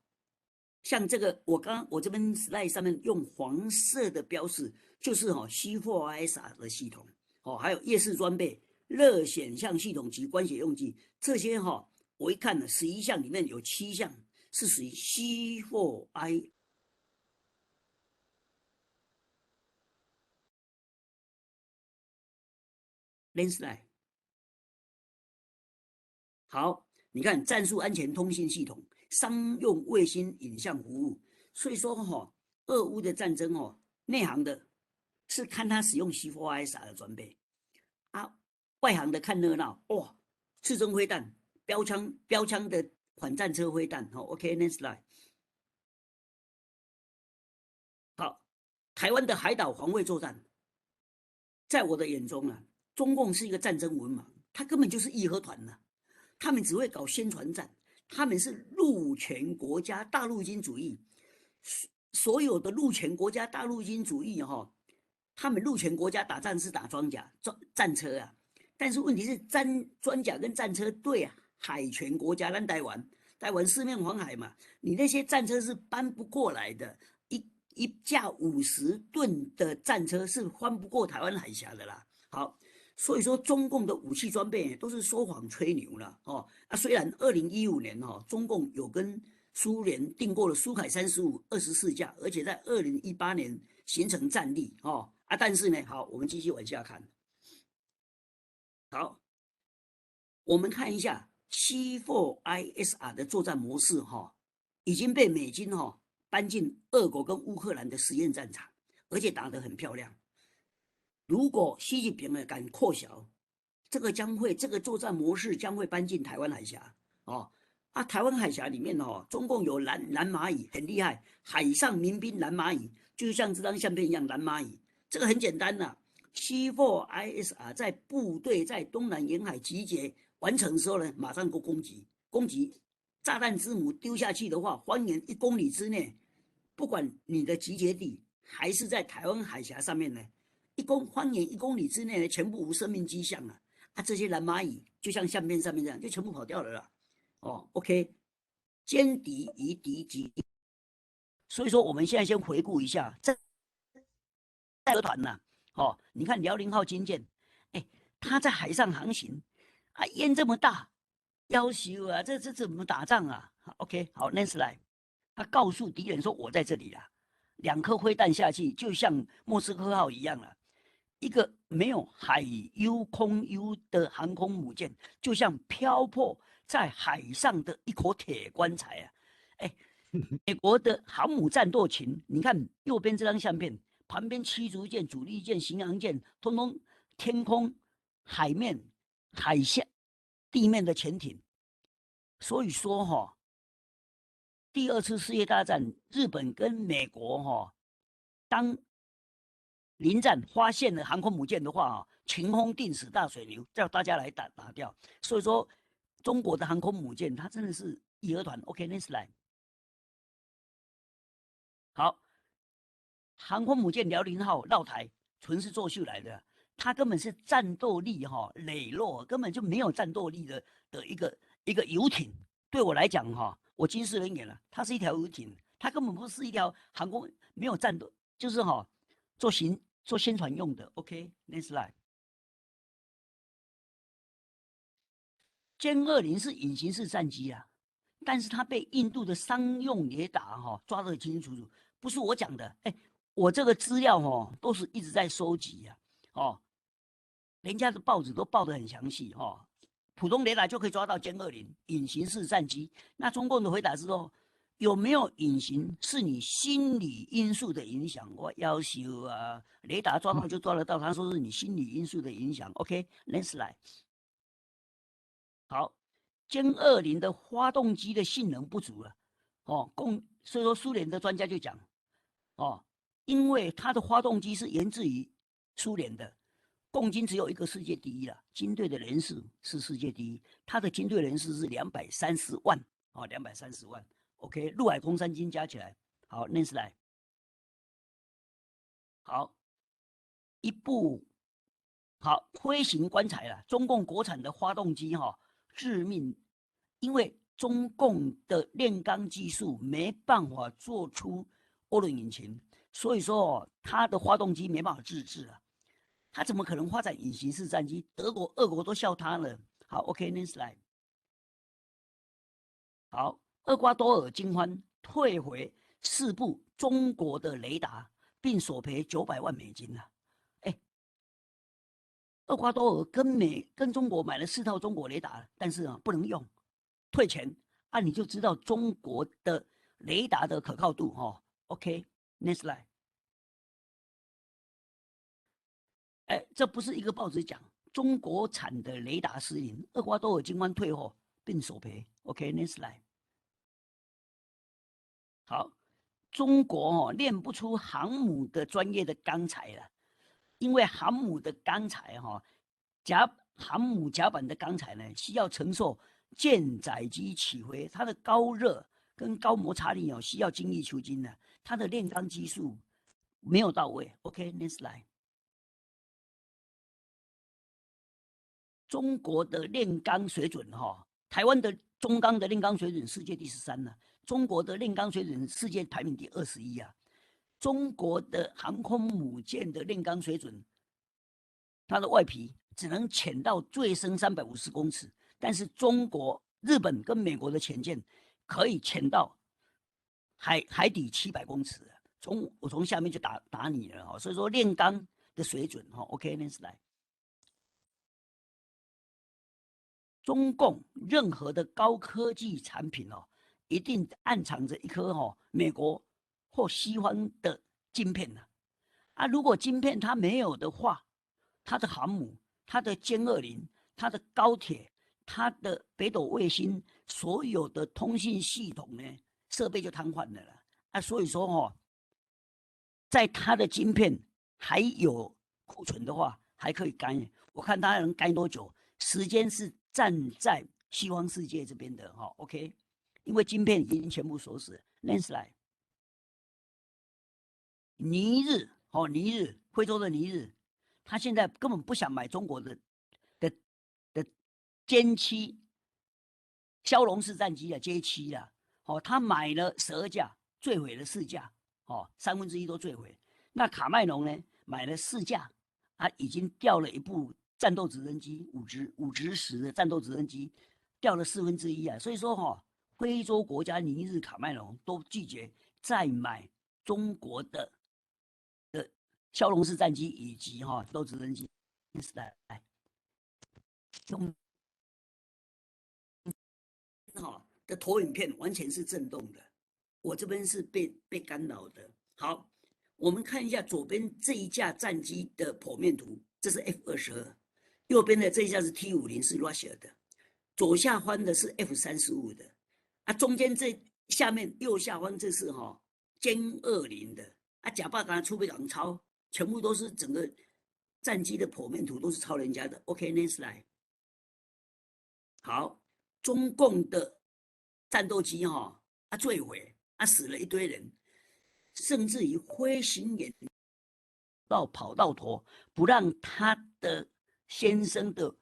像这个我刚我这边 slide 上面用黄色的标示，就是哈 C4ISR 的系统哦，还有夜视装备、热显像系统及光学用具这些哈，我一看呢，十一项里面有七项是属于 C4I。Next slide。好，你看战术安全通信系统、商用卫星影像服务，所以说哈，俄乌的战争哦，内行的是看他使用 C4ISR 的装备啊，外行的看热闹哇，刺针飞弹、标枪的反战车飞弹，好，OK，next slide。好，台湾的海岛防卫作战，在我的眼中啊，中共是一个战争文盲，他根本就是义和团呐。他们只会搞宣传战，他们是陆权国家大陆军主义，所有的陆权国家大陆军主义哈，他们陆权国家打仗是打装甲、战车啊，但是问题是装甲跟战车对海权国家，咱台湾，台湾四面环海嘛，你那些战车是搬不过来的，一架50吨的战车是翻不过台湾海峡的啦。好。所以说，中共的武器装备都是说谎吹牛了哦。啊，虽然2015年哈，中共有跟苏联订过了苏凯三十五24架，而且在2018年形成战力哦啊，但是呢，好，我们继续往下看。好，我们看一下 C4ISR 的作战模式哈，已经被美军哈搬进俄国跟乌克兰的实验战场，而且打得很漂亮。如果习近平呢敢扩小，这个作战模式将会搬进台湾海峡哦啊！台湾海峡里面哦，中共有蓝蚂蚁很厉害，海上民兵蓝蚂蚁，就像这张相片一样蓝蚂蚁，这个很简单呐。C4ISR 在部队在东南沿海集结完成时候呢，马上过攻击，攻击炸弹之母丢下去的话，方圆1公里之内，不管你的集结地还是在台湾海峡上面呢，方圆一公里之内呢，全部无生命迹象啊！啊，这些蓝蚂蚁就像相片上面这样，就全部跑掉了啦。哦，OK，歼敌于敌基。所以说，我们现在先回顾一下这团呐。哦，你看辽宁号军舰，哎，它在海上航行，啊，烟这么大，夭寿啊，这怎么打仗啊？OK，好，next slide，他告诉敌人说我在这里啦，两颗飞弹下去，就像莫斯科号一样了。一个没有海优空优的航空母舰，就像漂泊在海上的一口铁棺材啊！哎，美国的航母战斗群，你看右边这张相片，旁边驱逐舰、主力舰、巡洋舰，通通天空、海面、海下、地面的潜艇。所以说哈，第二次世界大战，日本跟美国哈，当临战发现了航空母舰的话啊，群轰定死大水牛，叫大家来打掉。所以说，中国的航空母舰它真的是义和团。OK，next slide。好，航空母舰辽宁号绕台，纯是作秀来的，它根本是战斗力哈羸弱，根本就没有战斗力的一个游艇。对我来讲哈，我军事人员了，它是一条游艇，它根本不是一条航空，没有战斗，就是哈，做宣传用的，OK，next slide。殲二零是隱形式戰機啊，但是它被印度的商用雷達哈抓得清清楚楚，不是我講的，哎，我這個資料哈都是一直在收集呀，哦，人家的報紙都報得很詳細哈，普通雷達就可以抓到殲二零隱形式戰機。那中共的回答是說，有沒有隱形是你心理因素的影響。我夭壽啊，雷達抓到就抓得到，他說是你心理因素的影響。OK，next slide。好，殲二零的發動機的性能不足了，哦，所以說蘇聯的專家就講，哦，因為它的發動機是源自於蘇聯的，共軍只有一個世界第一了，軍隊的人數是世界第一，它的軍隊人數是兩百三十萬，哦，兩百三十萬，OK，陸海空三軍加起來，好，next slide，好，一部好飛行棺材了，中共國產的發動機哈。致命，因為中共的煉鋼技術沒辦法做出渦輪引擎，所以說它的發動機沒辦法自製啊，他怎麼可能發展隱形式戰機？德國、俄國都笑他了。好，OK，next slide。好，厄瓜多爾軍方退回四部中國的雷達，並索賠900萬美金啊！厄瓜多爾跟中國買了四套中國雷達，但是啊不能用，退錢啊，你就知道中國的雷達的可靠度哈。OK，next slide。哎，這不是一個報紙講，中國產的雷達失靈，厄瓜多爾軍方退貨並索賠。OK，next slide。好，中國哦煉不出航母的專業的鋼材了。因為航母的鋼材哈，航母甲板的鋼材呢，需要承受艦載機起飛，它的高熱跟高摩擦力哦，需要精益求精的，它的煉鋼技術沒有到位。OK，next slide。中國的煉鋼水準哈，台灣的中鋼的煉鋼水準世界第13呢，中國的煉鋼水準世界排名第21啊。中國的航空母艦的煉鋼水準，它的外皮只能潛到最深350公尺，但是中國、日本跟美國的潛艦可以潛到海底700公尺，我從下面就打你了哈。所以說煉鋼的水準哈，OK，next slide。中共任何的高科技產品哦，一定暗藏着一顆哈美國或西方的晶片呢？啊，如果晶片它沒有的話，它的航母、它的殲二零、它的高鐵、它的北斗衛星，所有的通信系統呢，設備就癱瘓了啦。啊，所以說哦，在它的晶片還有庫存的話，還可以幹。我看它能幹多久？時間是站在西方世界這邊的哈。OK，因為晶片已經全部鎖死。Next slide。尼日哦，尼日，非洲的尼日，他現在根本不想買中國的殲7梟龍式戰機啊，殲7啊，哦，他買了12架，墜毀了四架，哦，1/3都墜毀。那卡麥隆呢，買了四架，他已經掉了一部戰鬥直升機，5直10的戰鬥直升機，掉了1/4啊。所以說哈，非洲國家尼日、卡麥隆都拒絕再買中國的梟龍式戰機以及哈戰鬥直升機，來，用哈的投影片完全是震動的，我這邊是被干擾的。好，我們看一下左邊這一架戰機的剖面圖，這是 F-22，右邊的這一架是 T-50，是 Russia 的，左下方的是 F-35的，啊，中間這下面右下方這是哈殲二零的，啊，呷飽敢若厝邊共抄。全部都是整個戰機的剖面圖都是抄人家的。OK，next slide。好，中共的戰鬥機哈啊墜毀啊死了一堆人，甚至於飛行員到跑道頭不讓他的先生的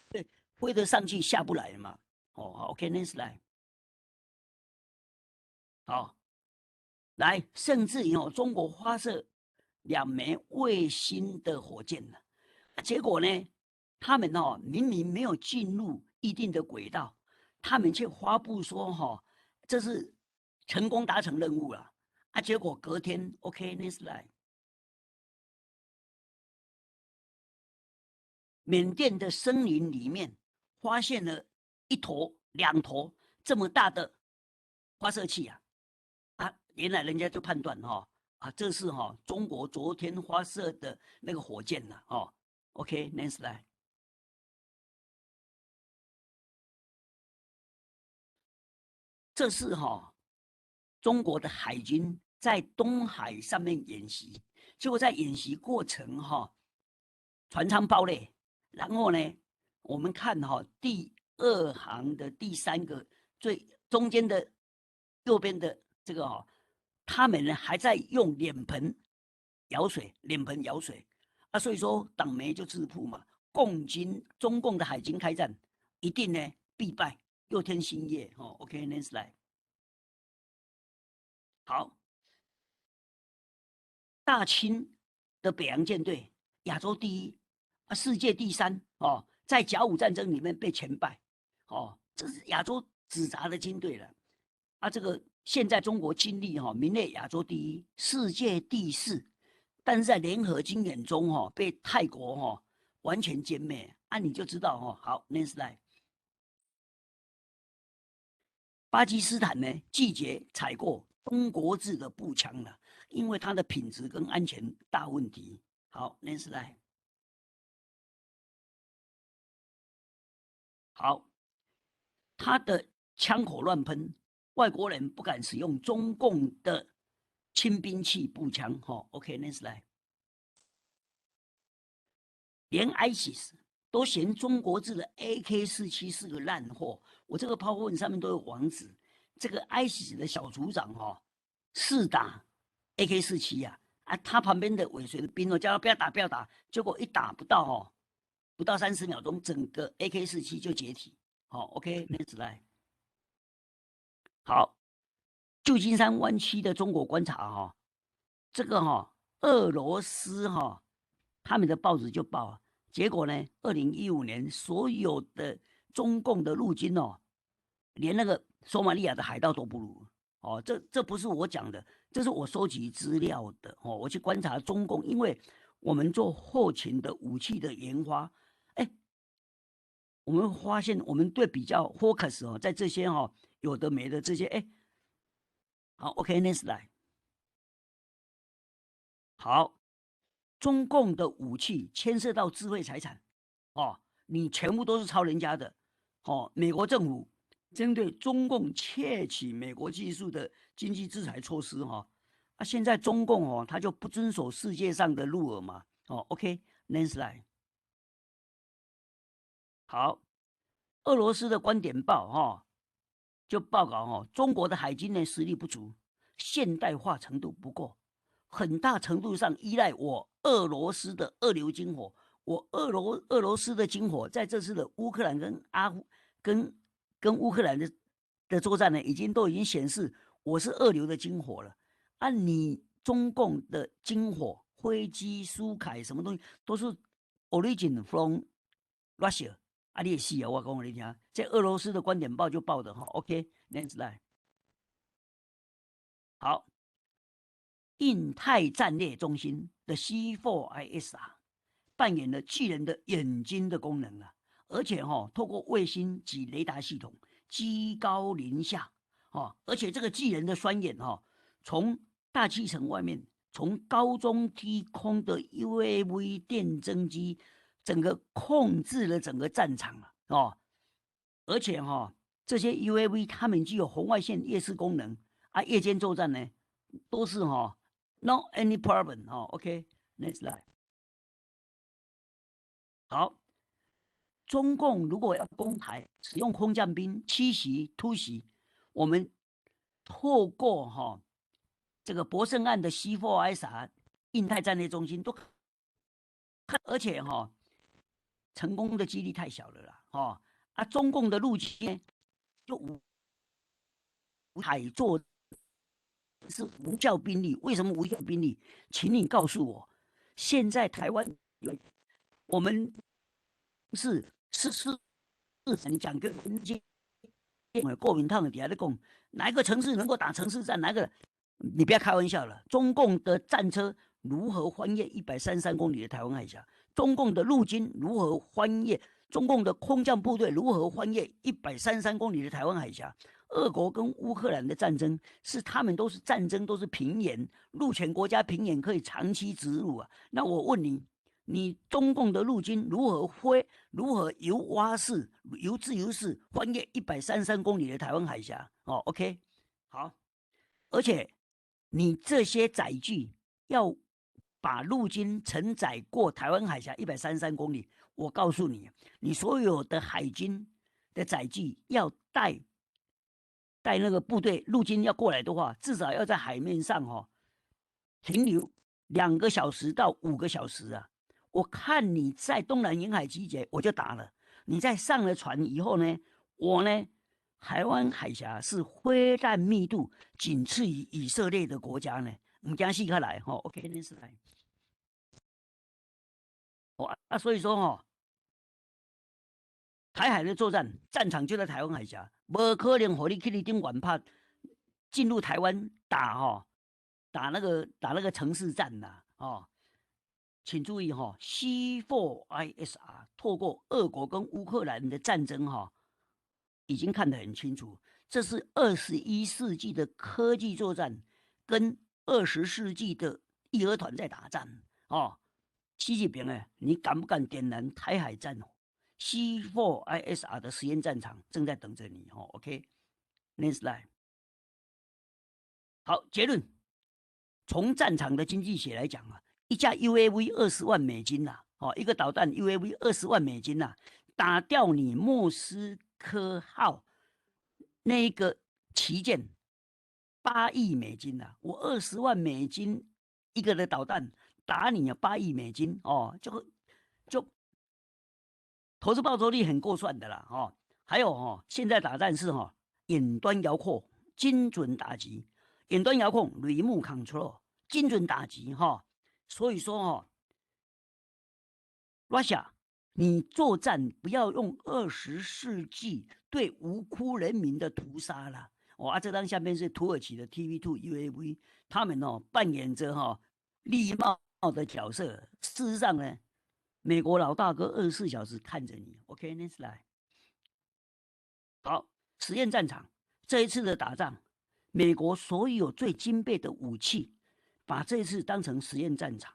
對飛得上去下不來嘛。哦，OK，next slide。好。來，甚至於哦，中國發射兩枚衛星的火箭呢，結果呢，他們哦明明沒有進入預定的軌道，他們卻發布說哈，這是成功達成任務了啊！結果隔天，OK，next slide，緬甸的森林裡面發現了一坨、兩坨這麼大的發射器啊！啊，原來人家就判斷哈啊，這是哈中國昨天發射的那個火箭了哦。OK，next slide。這是哈中國的海軍在東海上面演習，結果在演習過程哈，船艙爆裂，然後呢，我們看哈第二行的第三個最中間的右邊的這個哈，他們呢還在用臉盆舀水，臉盆舀水啊，所以說黨媒就自曝嘛，共軍中共的海軍開戰一定呢必敗。又添新頁，哦，OK，next slide。好，大清的北洋艦隊，亞洲第一，啊，世界第三，哦，在甲午戰爭裡面被全敗，哦，這是亞洲紙紮的軍隊了，啊，這個現在中國軍力哈名列亞洲第一，世界第四，但是在聯合軍演中哈被泰國哈完全殲滅，啊，你就知道哈，好，next slide。巴基斯坦呢拒絕採購中國製的步槍了，因為它的品質跟安全大問題。好，next slide。好，它的槍口亂噴，外國人不敢使用中共的輕兵器步槍。哈，OK，next slide。連 ISIS 都嫌中國製的 AK-47是個爛貨。我這個 PowerPoint 上面都有網址。這個 ISIS 的小組長哈，試打 AK-47呀，啊，他旁邊的尾隨的兵哦，叫他不要打，不要打，結果一打不到哦，不到30秒鐘，整個 AK-47就解體。好，OK，next slide。好，舊金山灣區的中國觀察哈，這個哈，俄羅斯哈，他們的報紙就報，結果呢，2015年所有的中共的陸軍哦，連那個索馬利亞的海盜都不如哦，這不是我講的，這是我收集資料的哦。我去觀察中共，因為我們做後勤的武器的研發，哎，我們發現我們對比較 focus 哦，在這些哈有的沒的這些哎，好，OK，next slide。好，中共的武器牽涉到智慧財產哦，你全部都是抄人家的哦，美國政府針對中共竊取美國技術的經濟制裁措施，哈，啊，現在中共哦，他就不遵守世界上的 rule 嘛，哦，OK，next slide。好，俄羅斯的觀點報哈，就報告哈，中國的海軍呢實力不足，現代化程度不夠，很大程度上依賴我俄羅斯的二流軍火，我俄羅斯的軍火在這次的烏克蘭跟阿富跟。跟烏克蘭的作戰呢，都已經顯示我是二流的軍火了。按你中共的軍火，飛機、蘇凱什麼東西都是 origin from Russia。啊，你會死啊！我講予你聽，這俄羅斯的觀點報就報的哈。OK，next slide。好，印太戰略中心的 C4ISR 扮演了巨人的眼睛的功能啊。而且哈，透過衛星及雷達系統，居高臨下，哦，而且這個巨人的雙眼哈，從大氣層外面，從高中低空的 UAV 電偵機，整個控制了整個戰場了哦。而且哈，這些 UAV 它們具有紅外線夜視功能啊，夜間作戰呢，都是哈，no any problem 哈。OK，next slide。好。中共如果要攻台，使用空降兵奇襲突襲，我們透過哈這個博勝案的 C4ISR 印太戰略中心都看，而且哈成功的幾率太小了啦，哈啊，中共的陸軍就無海作是無效兵力，為什麼無效兵力？請你告訴我，現在台灣有我們。市是是是，你講個國民黨底下咧講，哪一個城市能夠打城市戰？哪一個？你不要開玩笑了。中共的戰車如何翻越133公里的台灣海峽？中共的陸軍如何翻越？中共的空降部隊如何翻越133公里的台灣海峽？俄國跟烏克蘭的戰爭是他們都是戰爭，都是平原，陸權國家平原可以長期植入啊。那我問你，你中共的陸軍如何飛？如何由蛙式、由自由式翻越一百三十三公里的台灣海峽？哦，OK，好，而且你這些載具要把陸軍承載過台灣海峽一百三十三公里，我告訴你，你所有的海軍的載具要帶那個部隊陸軍要過來的話，至少要在海面上哦停留2個小時到5個小時啊！我看你在東南沿海集結，我就打了。你在上了船以後呢，我呢，台灣海峽是飛彈密度僅次於以色列的國家呢，毋驚死較來吼。OK，next slide。哦啊，所以說吼，台海的作戰戰場就在台灣海峽，無可能予你去你頂懸拍進入台灣打吼，打那個城市戰吶，哦。請注意哈，C4ISR 透過俄國跟烏克蘭的戰爭哈，已經看得很清楚，這是21世紀的科技作戰，跟20世紀的義和團在打仗哦。習近平哎，你敢不敢點燃台海戰火？C4ISR 的實驗戰場正在等着你哦。OK，next slide。好，結論，從戰場的經濟學來講啊，一架 UAV 20萬美金吶，哦，一個導彈 UAV 二十萬美金吶，打掉你莫斯科號那一個旗艦8億美金吶，我二十萬美金一個的導彈打你啊，八億美金哦，就投資報酬率很過算的啦，哦，還有哦，現在打戰是哈遠端遙控精準打擊，遠端遙控 remote control 精準打擊哈。所以說哦，Russia，你作戰不要用20世紀對無辜人民的屠殺了。哦，啊，這張相片是土耳其的 TB2 UAV，他們哦扮演着哈禮貌的角色。事實上呢，美國老大哥24小時看着你。OK，next slide。好，實驗戰場這一次的打仗，美國所有最精備的武器，把這次當成實驗戰場。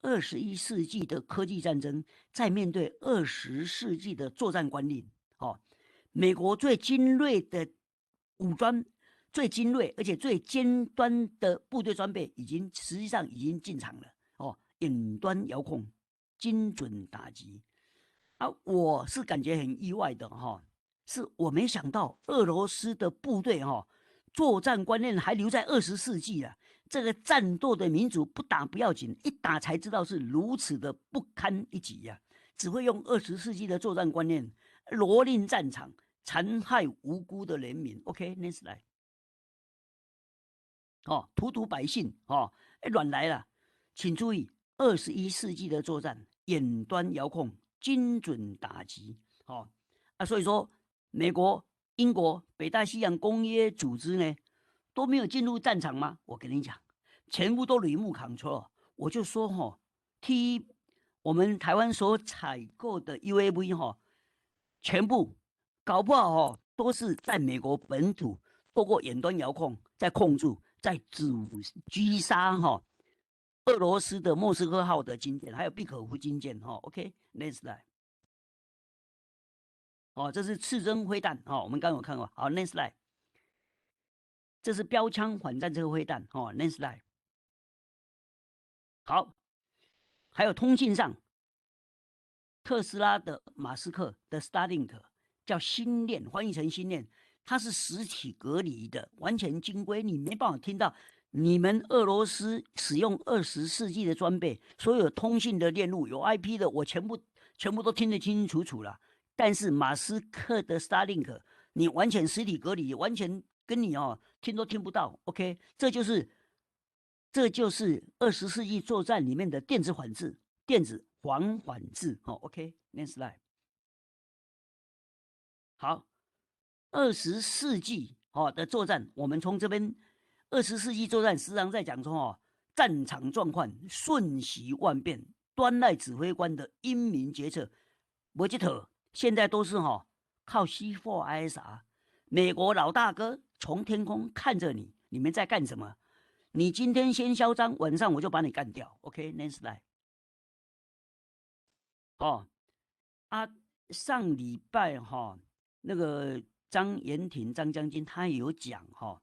21世紀的科技戰爭，在面對20世紀的作戰觀念，哦，美國最精銳的武裝、最精銳而且最尖端的部隊裝備，已經實際上已經進場了。哦，遠端遙控，精準打擊。啊，我是感覺很意外的哈，是我沒想到俄羅斯的部隊哈，作戰觀念還留在20世紀啊。這個戰鬥的民族不打不要緊，一打才知道是如此的不堪一擊呀！只會用二十世紀的作戰觀念，蹂躪戰場，殘害無辜的人民。OK，next slide。哦，荼毒百姓，哦，哎，亂來了，請注意，21世紀的作戰，遠端遙控，精準打擊。哦，啊，所以說，美國、英國、北大西洋公約組織呢，都沒有進入戰場嗎？我跟你講，全部都 remote control。我就說哈，T 我們台灣所採購的 UAV 哈，全部搞不好哈，都是在美國本土透過遠端遙控在控制，在狙殺哈俄羅斯的莫斯科號的軍艦，還有畢可夫軍艦哈。OK，next slide。哦，這是刺針飛彈哦，我們剛剛有看過。好，next slide。這是標槍反戰車飛彈哦，next slide。好，還有通信上，特斯拉的馬斯克的 Starlink 叫星鏈，翻譯成星鏈，它是實體隔離的，完全軍規，你沒辦法聽到。你們俄羅斯使用20世紀的裝備，所有通信的鏈路有 IP 的，我全部都聽得清清楚楚了。但是馬斯克的 Starlink，你完全實體隔離，完全跟你哦聽都聽不到。OK，這就是20世紀作戰裡面的電子反制，電子防反制。哦，OK，next slide。好，二十世紀哦的作戰，我們從這邊二十世紀作戰時常在講說哦，戰場狀況瞬息萬變，端賴指揮官的英明決策。無這套，現在都是哈靠 C4ISR，美國老大哥從天空看着你，你們在幹什麼？你今天先囂張，晚上我就把你幹掉。OK，next slide。哦，啊，上禮拜哈，那個張延廷張將軍他也有講哈，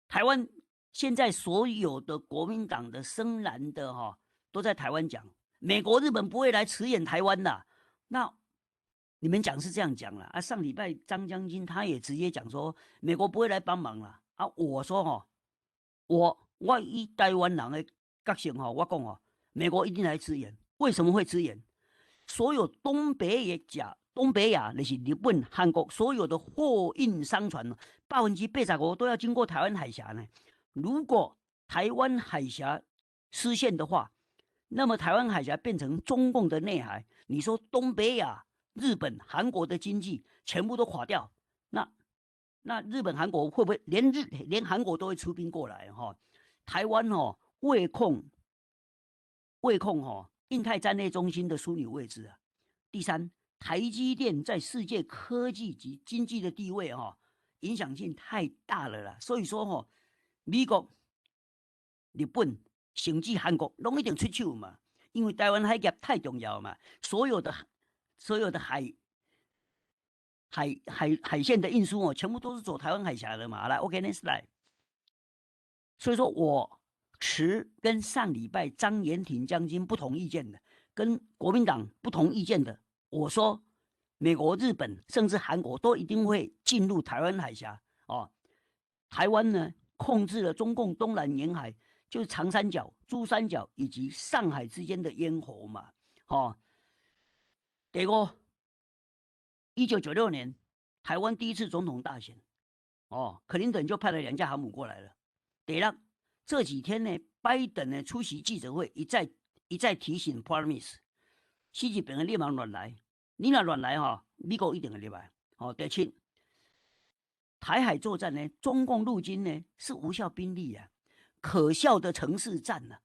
台灣現在所有的國民黨的深藍的哈都在台灣講，美國、日本不會來馳援台灣的。那你們講是這樣講了啊？上禮拜張將軍他也直接講說，美國不會來幫忙了啊。我說哈，我以台灣人的角色哈，我講哦，美國一定來支援。為什麼會支援？所有東北亞、東北亞那些日本、韓國所有的貨運商船，85%都要經過台灣海峽呢。如果台灣海峽失陷的話，那麼台灣海峽變成中共的內海，你說東北亞、日本、韓國的經濟全部都垮掉，那日本、韓國會不會連韓國都會出兵過來？哈，台灣哦，位控哈。印太戰略中心的樞紐位置啊。第三，台積電在世界科技及經濟的地位哈，影響性太大了啦。所以說哈，美國、日本甚至韓國攏一定出手嘛，因為台灣海峽太重要嘛，所有的海線的運輸哦，全部都是走台灣海峽的嘛。來，OK，next slide。所以說我持跟上禮拜張延廷將軍不同意見的，跟國民黨不同意見的，我說美國、日本甚至韓國都一定會進入台灣海峽哦。台灣呢，控制了中共東南沿海，就是長三角、珠三角以及上海之間的咽喉嘛。哦，結果1996年台灣第一次總統大選，哦，克林頓就派了兩架航母過來了。對了。這幾天呢，拜登呢出席記者會，一再一再提醒 Promise，習近平你莫亂來，你若亂來哈，美國一定會入來。哦，第七，台海作戰呢，中共陸軍呢是無效兵力啊，可笑的城市戰啊，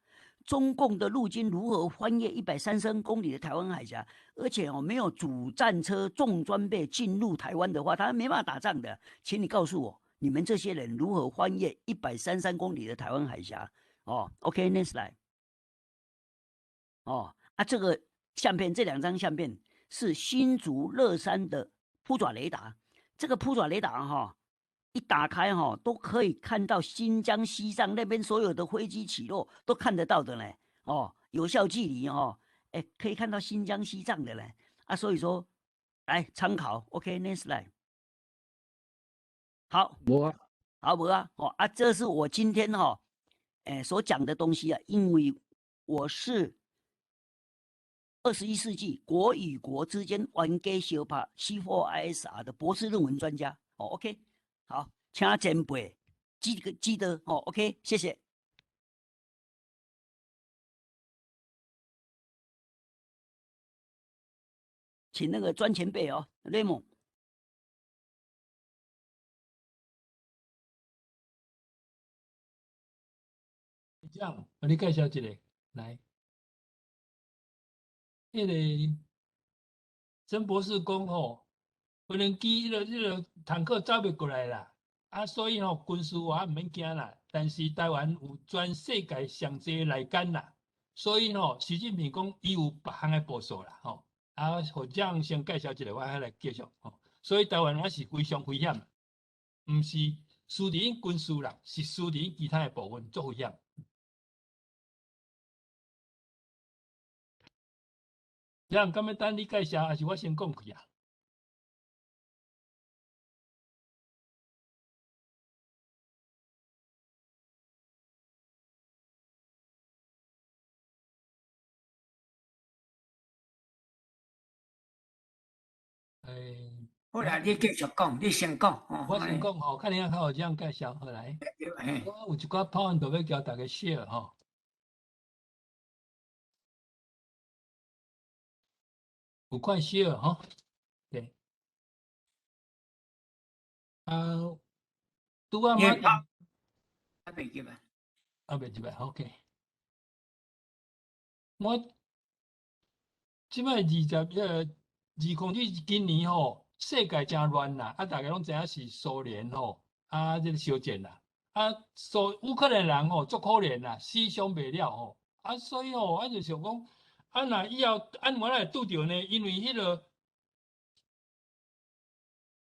中共的陸軍如何翻越133公里的台灣海峽？而且哦，沒有主戰車、重裝備進入台灣的話，他沒辦法打仗的。請你告訴我，你們這些人如何翻越133公里的台灣海峽？哦，OK，next slide。哦，啊，這個相片，這兩張相片是新竹樂山的撲爪雷達。這個撲爪雷達哈，一打開哈，都可以看到新疆、西藏那邊所有的飛機起落都看得到的呢。哦，有效距離哈，哎，可以看到新疆、西藏的呢。啊，所以說來參考。OK，next slide。好，無啊，好無啊，哦啊，這是我今天哈，哎所講的東西啊，因為我是21世紀國與國之間冤家相拍 C4ISR 的博士論文專家。哦，OK，好，請前輩記得哦，OK，謝謝。請那個專前輩哦，雷蒙。這樣，我你介紹一個來，彼個曾博士講吼，無人機彼個坦克走袂過來啦，啊，所以吼軍事我毋免驚啦，但是台灣有全世界上濟內奸啦，所以吼習近平講伊有別項的部署啦，吼，啊，予這樣先介紹一下，我還來繼續吼，所以台灣還是非常危險，毋是輸佇軍事啦，是輸佇其他的部分足危險。這樣，敢欲等你介紹，還是我先講開啊？欸，好啦，你繼續講，你先講。我先講吼，看你較好這樣介紹好來。我有一寡 point 欲共大家 share 吼。有看 share 吼，對。啊，拄仔馬啊，袂入來。啊，袂入來，OK。我這擺二今年吼，世界誠亂啦，啊，大家攏知影是蘇聯吼，啊，這个相戰啦，啊，蘇烏克蘭人吼足可憐啦，死傷袂了吼，啊，所以吼，我就想講，啊，若以後按怎會拄著呢？因為彼个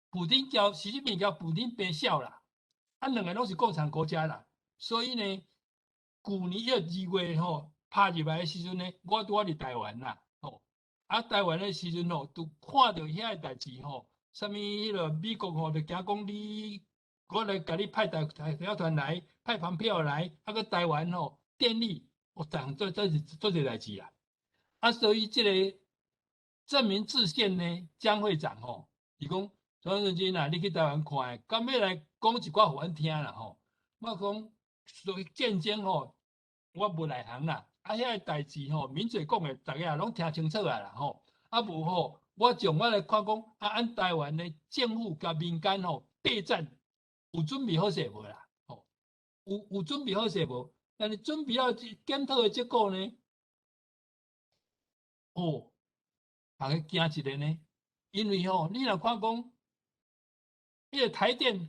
普丁共習近平共普丁變痟啦，啊，兩个攏是共產國家啦，所以呢，舊年彼個2月吼拍入來的時陣呢，我拄仔佇台灣啦，吼，啊，台灣的時陣吼，就看著遐个代誌吼，啥物彼个美國吼，就驚講你，我來共你派代表團來，派蓬佩奧來，啊，閣台灣吼電力，哦，逐項做做做這代誌啦，啊，所以這个正明制憲呢，江會長吼，伊講。張仁金啊，你去台灣看，敢欲來講一寡予阮聽啦吼？我講所以戰爭吼，我無內行啦。啊，遐个代誌吼，抿嘴講的，逐家也攏聽清楚啊啦吼。啊無吼，我從我來看講，啊，按台灣的政府佮民間吼備戰有準備好勢無啦？吼，有準備好勢無？但是準備好檢討的結果呢？哦，逐家驚一下呢，因為吼，你若看講。彼个台電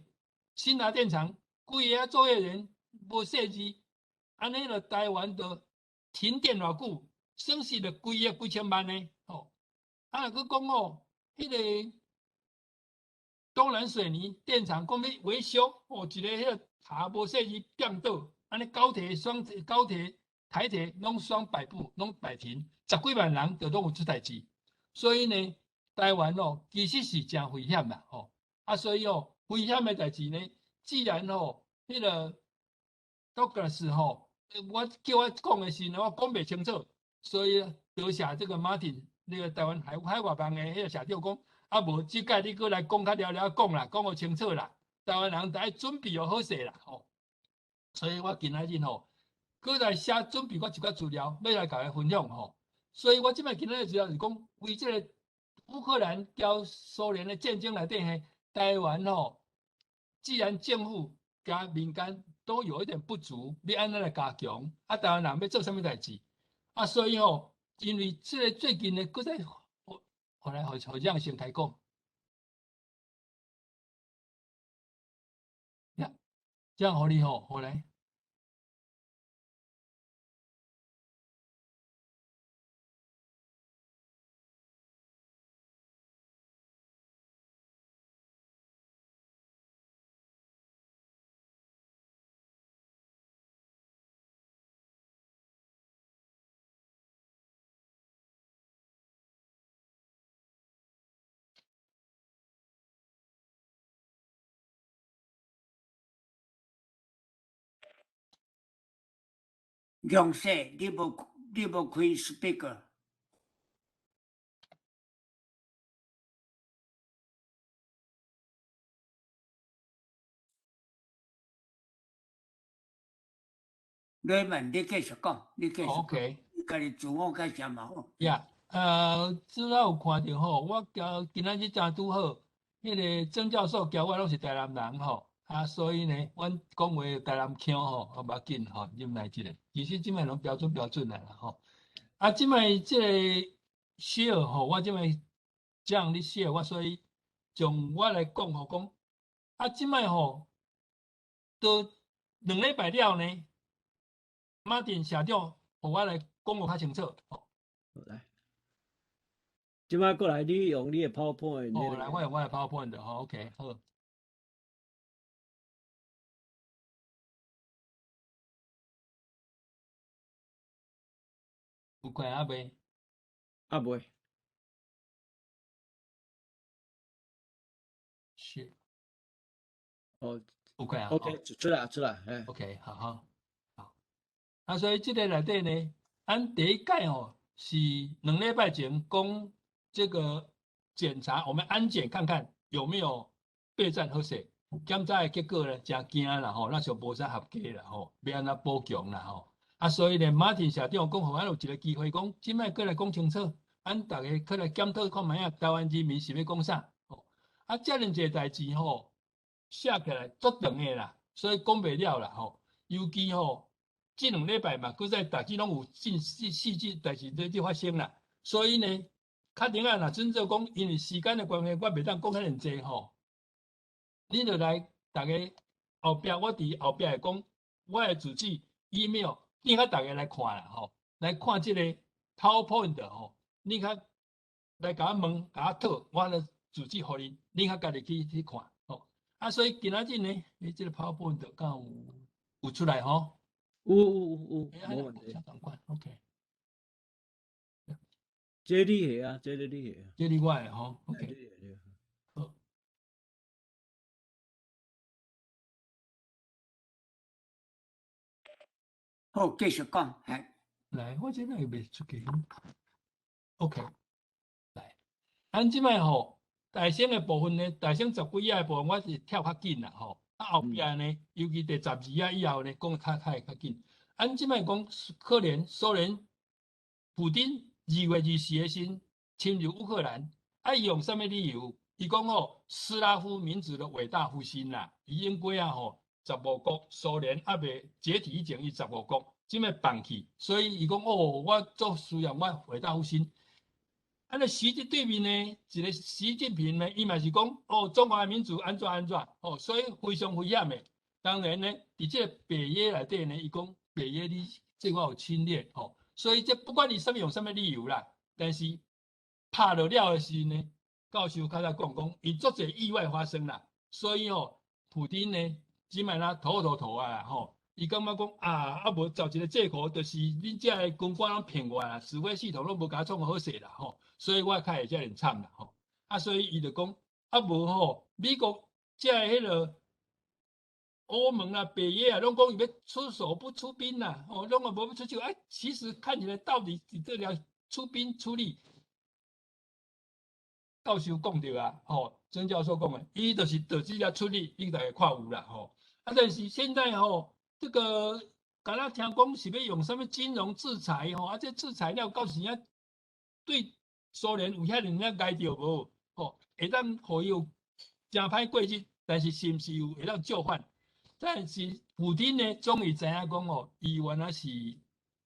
新達電廠規个作業員無設置，按呢就台灣就停電偌久，損失了幾億幾千萬呢？吼！啊，閣講吼，彼个東南水泥電廠講欲維修，哦，一个彼个塔無設置變倒，按呢高鐵雙高鐵台鐵攏雙擺布，攏擺停，十幾萬人就攏有出代誌，所以呢，台灣哦，其實是誠危險啦，吼！啊，所以哦，危險的代誌呢，既然吼，彼个 Douglas 吼，我叫我講的時陣，我講袂清楚，所以多謝這個 Martin 那個台灣海外網的彼个社長講，啊無，這擺你閣來講較了了講啦，講予清楚啦，台灣人著愛準備予好勢啦，吼。所以我今仔日吼，閣來寫準備我一寡資料，欲來共伊分享吼。所以我這擺今仔日資料是講，為這个烏克蘭佮蘇聯的戰爭內底嘿。台灣吼，既然政府佮民間都有一點不足，欲按怎來加強？啊，台灣人欲做啥物代誌？啊，所以吼，因為這个最近呢，閣再予來予予這樣先開講。呀，這樣予你吼，好來。強勢，你無開 speaker。Raymond，你繼續講，你繼續講。 OK。你家己自我介紹嘛好。呀，拄仔有看著吼，我今仔日誠拄好，彼个曾教授佮我攏是台南人吼，啊，所以呢，阮講話台南腔吼，啊，無要緊吼，忍耐一下。其實這擺攏標準標準啦吼。啊，這擺這個 share 吼，我這擺這樣咧 share，我所以從我來講吼，講啊，這擺吼，都2禮拜了呢，馬丁社長，予我來講予較清楚。好來，這擺過來，你用你的 PowerPoint。哦，來，我用我的 PowerPoint 的，好，OK，好。有看啊未？啊未。是。哦，有看啊？OK，出來出來，嘿。 OK，好好，好。啊，所以這個內底呢，咱第一屆吼是2禮拜前講這個檢查，我們安檢看看有沒有備戰好勢。檢查的結果呢，誠驚啦吼，咱就無啥合格啦吼，欲按怎補強啦吼。啊，所以呢，馬丁社長講，予咱有一個機會講，這擺閣來講清楚，咱逐家閣來檢討看覓仔，台灣人民是欲講啥？吼，啊，遮爾濟代誌吼，寫起來足長的啦，所以講袂了啦吼。尤其吼，這兩禮拜嘛，閣再逐日攏有進細細節代誌咧咧發生啦。所以呢，較頂仔若準做講，因為時間的關係，我袂當講遐爾濟吼。你著來逐家後壁，我佇後壁會講我的住址 email，你較逐家來看啦吼，來看這個 PowerPoint 吼，你較來共我問，共我討，我來住址予恁，你較家己去看吼。啊，所以今仔日呢，你這個 PowerPoint 敢有出來吼？有有有有，無問題。仝款，OK。這你的啊，這個你的。這你我的吼，OK。好。好，繼續講，係。來，我這邊會袂出去。OK。來，咱這擺吼，大聲的部分呢，大聲十幾頁的部分，我是跳較緊啦吼。啊，後壁呢，尤其第12頁以後呢，講較較會較緊。咱這擺講，可能蘇聯普丁2月24的時侵入烏克蘭，啊，伊用啥物理由？伊講吼，斯拉夫民族的偉大復興啦，伊應該啊吼，15國蘇聯猶未解體以前，伊15國這擺放棄，所以伊講哦，我做需要我偉大復興。啊，那習近對面呢，一個習近平呢，伊嘛是講哦，中華民族按怎按怎哦，所以非常危險的。當然呢，佇這個北約內底呢，伊講北約你這我有侵略吼，所以這不管你啥物用啥物理由啦，但是拍落了的時呢，教授較早講講，伊足濟意外發生啦，所以吼，普丁呢，這擺啦頭頭頭啊吼，伊感覺講啊，啊無找一個借口，就是恁遮的軍官攏騙我啦，指揮系統攏無共我創好勢啦吼，所以我較會遮爾慘啦吼，啊，所以伊就講啊無吼，美國遮的彼個歐盟啊、北約啊，攏講伊欲出手不出兵啦，哦，攏嘛無欲出手啊，其實看起來到底佇這了出兵出力。教授講著啊，吼，曾教授講的，伊就是就這遮出力，你大家看有啦，吼。啊，但是現在吼，這個敢若聽講是欲用啥物金融制裁吼，啊，這制裁了到時啊，對蘇聯有遐爾仔礙著無？吼，會當予伊有誠歹過日，但是是毋是有會當就範？但是普丁呢，終於知影講哦，伊原來是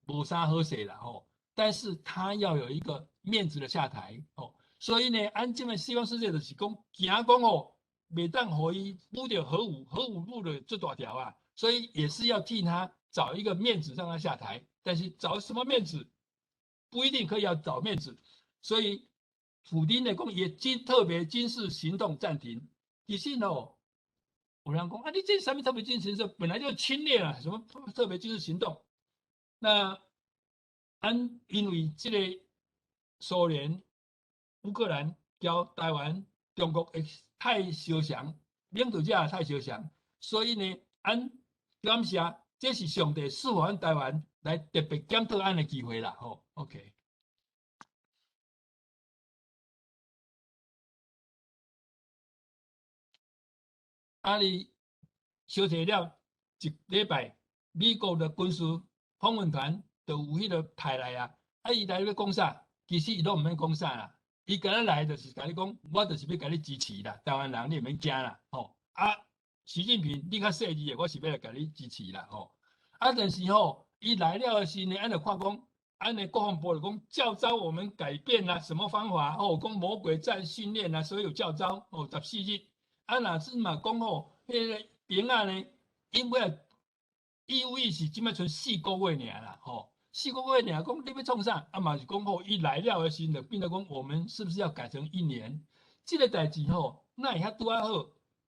無啥好勢啦，吼。但是他要有一個面子的下台，吼。所以呢，按這擺西方世界就是講，驚講哦，袂當予伊舞著核武，核武舞著足大條啊，所以也是要替他找一個面子讓他下台。但是找什麼面子，不一定可以要找面子。所以普丁呢講，也軍特別軍事行動暫停。其實哦，有人講啊，你這啥物特別軍事行動，本來就侵略啊，什麼特別軍事行動？那按因為這個蘇聯。烏克蘭交台灣、中國會太相像，領導者太相像，所以呢，按感謝，這是上帝賜予阮台灣來特別檢討按的機會啦。吼，OK。啊，你相提了一禮拜，美國的軍事訪問團就有彼個派來啊，啊，伊來欲講啥？其實伊攏毋免講啥啦。伊敢若來就是共你講，我就是欲共你支持啦，台灣人你毋免驚啦，吼啊！習近平，你較細膩的，我是欲來共你支持啦，吼啊！但是吼，伊來了的時呢，按就看講，按呢國防部就講教召我們改變啦，什麼方法？哦，講魔鬼戰訓練啊，所以有教召哦，14日。啊，若是嘛講吼，彼個兵仔呢，因為義務役是這擺賰四個月爾啦，吼。四個月爾，講你欲創啥？啊嘛是講吼，伊來了的時陣，就變做講，我們是不是要改成一年？這個代誌吼，哪會遐拄仔好？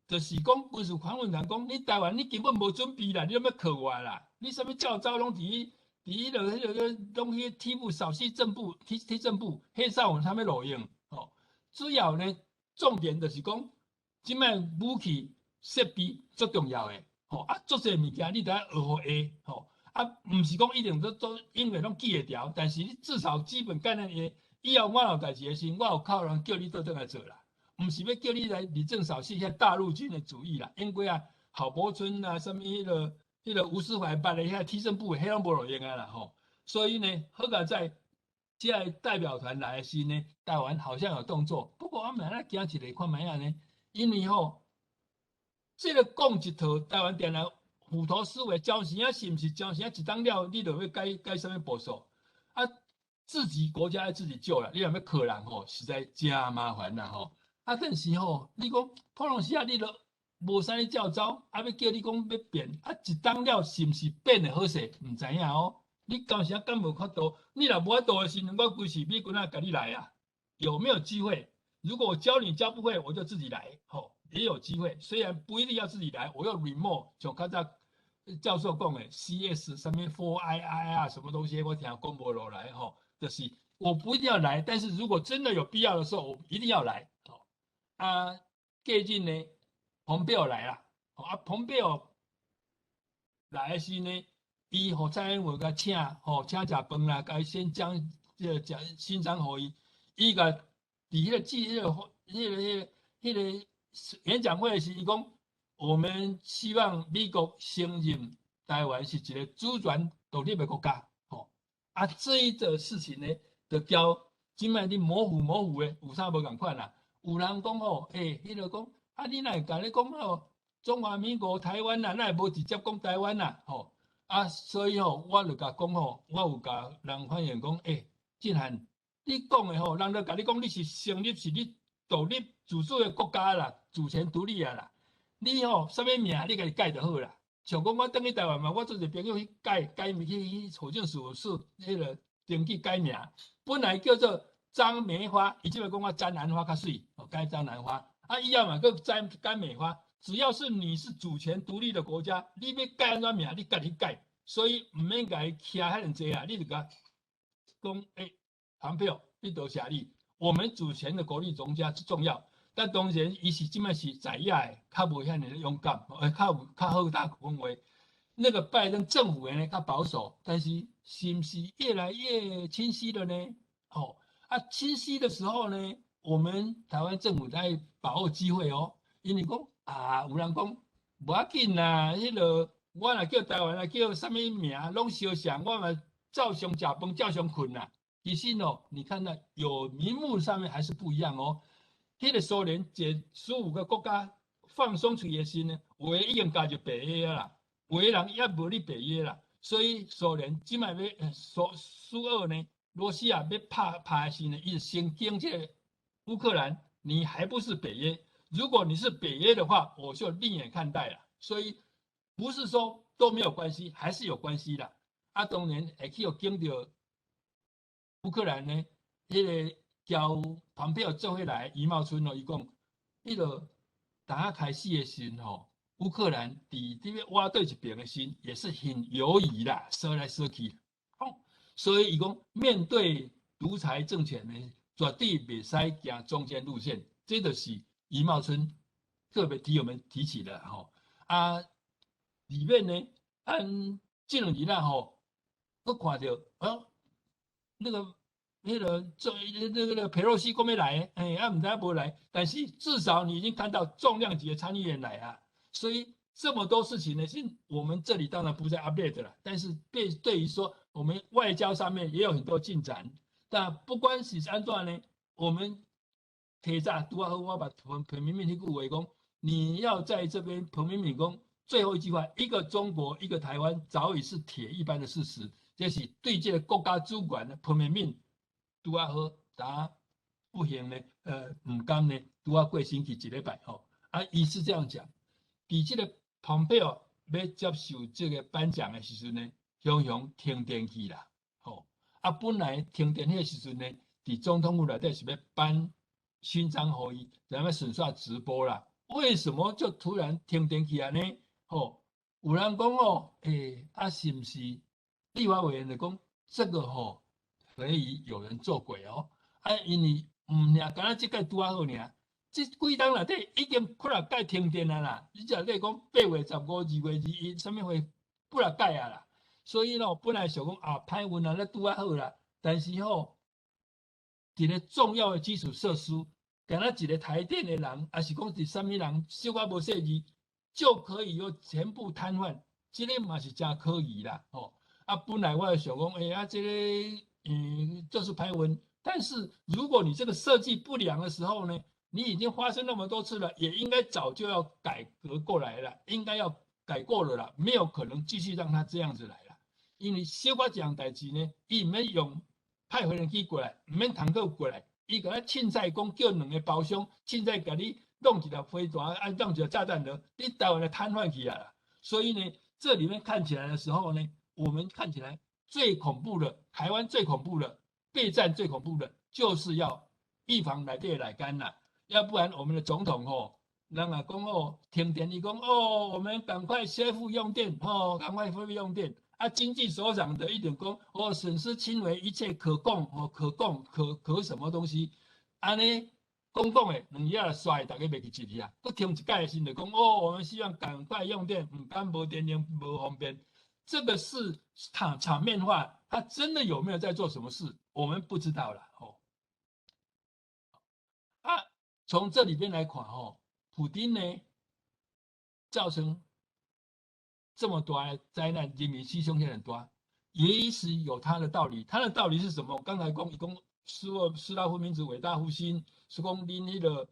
就是講軍事訪問團講，你台灣你根本無準備啦，你欲靠我啦？你啥物教召攏佇佇彼個彼個攏去踢步掃西正步踢踢正步，彼啥有啥物路用？吼，主要呢，重點就是講，這擺武器設備足重要的，吼啊，足濟物件你得愛學予會，吼。啊，毋是講一定都都永遠攏記會牢，但是你至少基本概念會。以後我有代誌的時，我有靠人叫你倒轉來做啦，毋是欲叫你來日正掃四遐大陸軍的主意啦。因為啊，郝柏村啊，啥物彼個吳斯懷辦的遐踢正步，彼攏無路用啊啦吼。所以呢，好佳哉這個代表團來的時呢，台灣好像有動作，不過我們來驚一下看覓仔呢，因為吼，這个講一套，台灣定定虎頭思維，交時啊是毋是交時啊一當了，你就欲改改啥物步數？啊，自己國家愛自己救啦，你若欲靠人吼，實在誠麻煩啦吼。啊，但是吼，你講普通時啊，你都無啥物照走，啊，欲叫你講欲變，啊，一當了是毋是變會好勢？毋知影哦。你到時啊敢無法度？你若無法度的時陣，我規時美軍仔共你來啊？有沒有機會？如果我教你教不會，我就自己來，吼，也有機會。雖然不一定要自己來，我用 remote，像較早教授講的 CS 啥物 4II 啊，什麼東西，我聽講無落來，吼，就是我不一定要來，但是如果真的有必要的時候，我一定要來。吼，啊，最近呢，蓬佩奧來啦，啊，蓬佩奧來的時呢，伊予蔡英文共請，吼，請食飯啦，共伊先將這個食欣賞予伊，伊共佇彼个記彼个彼个彼个彼个演講會時，伊講我們希望美國承認台灣是一個主權獨立的國家，吼，啊，這一個事情呢，就交這擺你模糊模糊的，有啥無仝款啦？有人講吼，欸，彼个講，啊，你哪會共你講吼，中華民國台灣啦，哪會無直接講台灣啦？吼，啊，所以吼，我就共講吼，我有共人發現講，欸，俊翰，你講的吼，人就共你講你是成立是你獨立自主的國家啦，主權獨立啊啦，你吼啥物名你家己改就好啦。像講我轉去台灣嘛，我做一個朋友去改改名去去戶政事務所彼个登記改名，本來叫做張梅花，伊這擺講我張蘭花較媠，改張蘭花。啊，以後嘛閣改改梅花，只要是你是主權獨立的國家，你欲改按怎名，你家己改，所以毋免共伊徛遐爾濟啊，你就共講，欸，蓬佩奧，你多謝你，我們主權的國力國家是重要，但當然伊是這擺是在野的，較無遐爾勇敢，較有較好膽講話。那個拜登政府呢較保守，但是是毋是越來越清晰了呢？吼，啊，清晰的時候呢，我們台灣政府在把握機會哦，因為講啊，有人講無要緊啦，彼个我若叫台灣啊叫啥物名，攏相像，我嘛照常食飯，照常睏啦。其實哦，你看到有名目上面還是不一樣哦。彼个蘇聯這15個國家放鬆喙的時呢，有的已經加入北約啦，有的人猶無入北約啦。所以蘇聯這擺欲蘇蘇俄呢，羅西亞欲拍拍的時呢，伊就先經這個烏克蘭，你還不是北約。如果你是北約的話，我就另眼看待了。所以不是說都沒有關係，還是有關係的。啊，當然會去予驚著烏克蘭呢，彼个交蓬佩奧做伙來余茂春哦，伊講，彼个當開始的時吼，烏克蘭佇佇咧挖對一邊的時，也是很猶豫啦，說來說去，哦，所以伊講面對獨裁政權呢，絕對袂使行中間路線，這就是余茂春特別提我們提起的吼。啊，裡面呢，按這兩日啊吼，閣看著，哦，那個。彼个做那個佩洛西講欲來，欸，啊，毋知無來，但是至少你已經看到重量級的參議員來啊，所以這麼多事情呢，是我們這裡當然不在 update 了，但是對對於說我們外交上面也有很多進展，但不管是按怎呢，我們提早拄仔好，我把彭彭明敏彼句話講，你要在這邊彭明敏講最後一句話，一個中國一個台灣早已是鐵一般的事實，這是對這個國家主權的彭明敏。拄仔好，打不幸呢，毋甘呢，拄仔過身去一禮拜吼。啊，伊是這樣講，佇這個蓬佩奧欲接受這個頒獎的時陣呢，雄雄停電去啦，吼。啊，本來停電彼個時陣呢，佇總統府內底是欲頒勳章予伊，然後順紲直播啦。為什麼就突然停電去啊呢？吼，有人講哦，欸，啊，是毋是立法委員就講這個吼？可以有人做鬼哦，啊，因為毋爾，敢若這屆拄仔好爾，這幾冬內底已經幾若擺停電啊啦。你若你講8月15、2月21，啥物會幾若擺啊啦？所以咯，本來想講啊，歹運啊，咧拄仔好啦。但是吼，一個重要的基礎設施，敢若一個台電的人，抑是講是啥物人，小可無細膩，就可以又全部癱瘓，這個嘛是誠可疑啦，吼。啊，本來我就想講，欸，啊，這個。嗯，就是歹運，但是如果你這個設計不良的時候呢，你已經發生那麼多次了，也應該早就要改革過來了，應該要改過了啦，沒有可能繼續讓他這樣子來了。因為小可這樣代誌呢，伊毋免用派飛機過來，毋免坦克過來，伊共咱凊彩講叫兩個包廂，凊彩共你弄一個飛彈，啊，弄一個炸彈的，你台灣就癱瘓去啊。所以呢，這裡面看起來的時候呢，我們看起來最恐怖的，台灣最恐怖的，備戰最恐怖的，就是要預防內底內奸啦。要不然我們的總統吼，人啊講哦，停電伊講哦，我們趕快恢復用電哦，趕快恢復用電。啊，經濟首長的一點講哦，損失輕微，一切可控哦，可控可可什麼東西？按呢講講的，2日煞逐家袂記得去啊。閣停一擺的時就講哦，我們希望趕快用電，毋敢無電用無方便。這個是場場面話，他真的有沒有在做什麼事，我們不知道了哦。啊。從這裡邊來看，吼，普丁呢，造成這麼多災難，人民犧牲很多，也許有他的道理。他的道理是什麼？剛才講，伊講斯拉夫民族偉大復興，是講恁彼個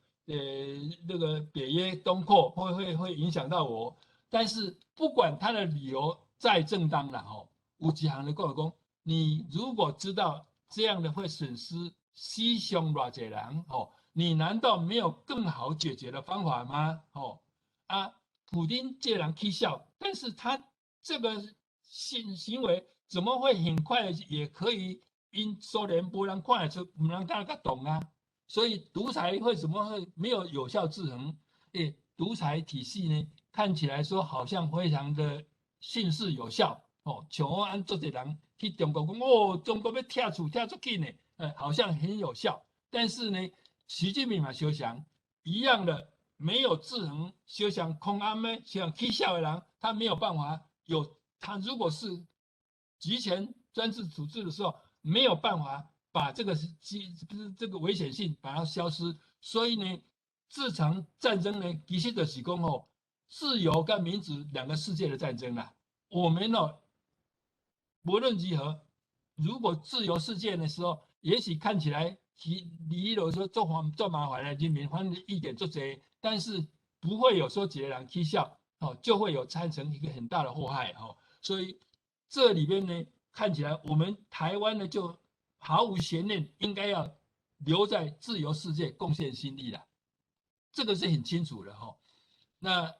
那個北約東擴會影響到我。但是不管他的理由再正當了，吼，有一項的講講，你如果知道這樣的會損失死傷偌濟人，吼。你難道沒有更好解決的方法嗎？哦，啊，普丁這人起痟，但是他這個行為怎麼會很快也可以因蘇聯無人看得出，毋人敢會動啊？所以獨裁為什麼會沒有有效制衡？欸，獨裁體系呢，看起來說好像非常的迅速有效哦。像我按足濟人去中國講，哦，中國欲拆厝拆足緊的，好像很有效，但是呢，習近平嘛相像一樣的，沒有制衡，相像空暗的，像起痟的人，他沒有辦法有。他如果是集權專制統治的時候，沒有辦法把這個不是這個危險性把它消失。所以呢，這場戰爭呢，其實就是講吼，自由跟民主兩個世界的戰爭啦。我們呢，無論如何，如果自由世界的時候，也許看起來。其你如說做煩做麻煩的人民反正意見足濟，但是不會有說一個人起痟哦，就會有產生一個很大的禍害哦。所以這裡邊呢，看起來我們台灣呢就毫無懸念，應該要留在自由世界貢獻心力了，這個是很清楚的哈。那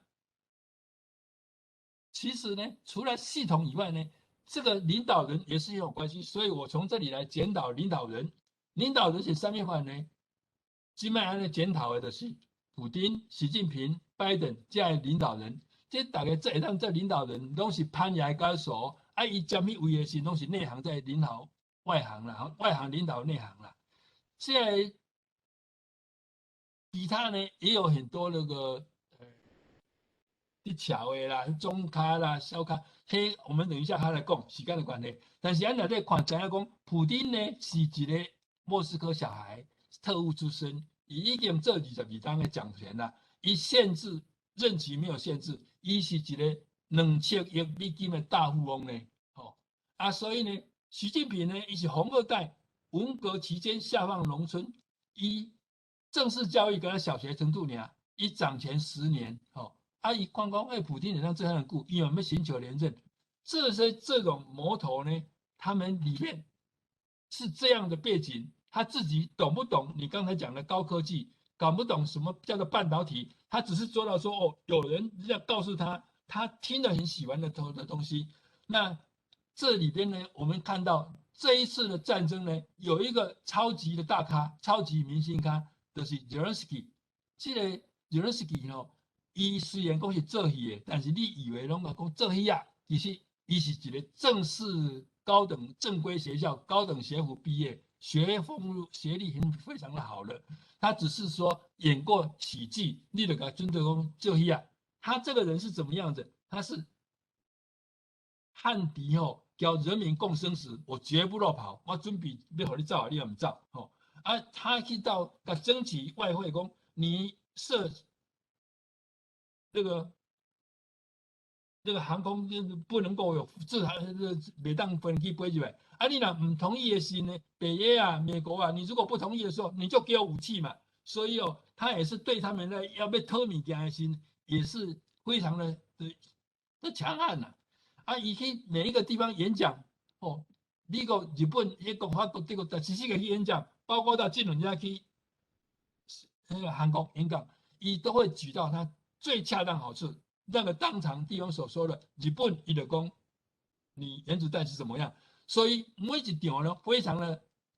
其實呢，除了系統以外呢，這個領導人也是有關係，所以我從這裡來檢討領導人。領導人是啥物款呢？這擺按呢檢討的就是普丁、習近平、拜登這樣領導人。這逐家這會當做領導人，攏是攀岩高手。啊，伊占彼位的時，攏是內行在領導外行啦，外行領導內行啦。這個其他呢，也有很多那個佇橋的啦、中咖啦、小咖，彼我們等一下還來講時間的關係。但是咱內底看知影講，普丁呢是一個莫斯科小孩，特務出身，伊已經做22冬的掌權啦。伊限制任期沒有限制，伊是一個200億美金的大富翁呢。吼啊，所以呢，習近平呢，伊是紅二代，文革期間下放農村，伊正式教育佮小學程度爾，伊掌權10年，吼啊，伊看講，欸，普丁會當做遐爾久，伊有欲尋求連任？這些這種魔頭呢，他們裡面是這樣的背景，他自己懂不懂？你剛才講的高科技，搞不懂什麼叫做半導體？他只是做到說，哦，有人要告訴他，他聽了很喜歡的東西。那這裡邊呢，我們看到這一次的戰爭呢，有一個超級的大咖、超級明星咖，就是澤連斯基。這個澤連斯基吼，伊雖然講是做戲的，但是你以為攏講做戲啊？其實伊是一個正式高等正規學校、高等學府畢業，學風學歷很非常的好的。他只是說演過喜劇，你就共尊做講做戲啊。他這個人是怎麼樣子？他是漢敵吼，叫人民共生死，我絕不落跑。我準備欲予你走，你也毋走吼。啊，他去到共爭取外匯，講你設這個航空就是不能夠有自航，這袂當飛機飛入來。啊，你若毋同意的時呢，北約啊、美國啊，你如果不同意的時候，你就給我武器嘛。所以哦，他也是對他們的要欲討物件的時，也是非常的強悍吶。啊，伊去每一個地方演講，哦，美國、日本、彼個法國、德國，全世界去演講，包括到這兩日去那個韓國演講，伊都會舉到他最恰當好處。那個當場地方所說的日本，伊就講你原子彈是怎麼樣？所以每一場呢，非常的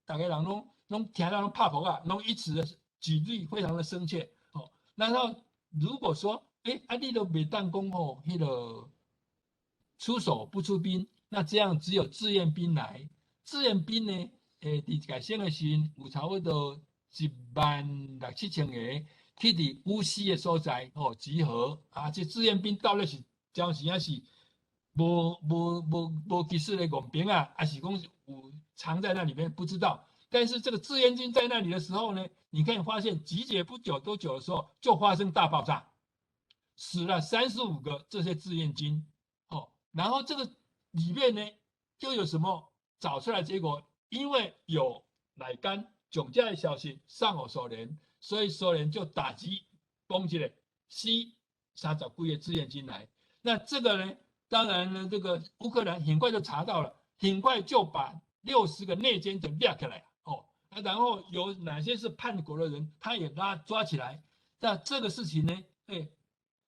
逐家人攏聽到攏拍噗仔，攏一直的舉例非常的深切。哦，然後如果說，欸，啊，你都袂當講吼，彼個出手不出兵，那這樣只有志願兵來。志願兵呢，欸，佇改選的時陣有差不多1萬6、7千個去佇烏西的所在吼集合啊。這志願兵到底是當時抑是無技術的戇兵啊，還是講有藏在那裡面不知道。但是這個志願軍在那裡的時候呢，你可以發現集結不久多久的時候就發生大爆炸，死了35個這些志願軍。哦，然後這個裡面呢就有什麼找出來結果，因為有內奸將這個消息送予蘇聯，所以蘇聯就打擊攻擊了死30幾個志願軍來。那這個呢，當然呢，這個烏克蘭很快就查到了，很快就把60個內奸就掠起來哦。然後有哪些是叛國的人，他也拉抓起來。那這個事情呢，哎，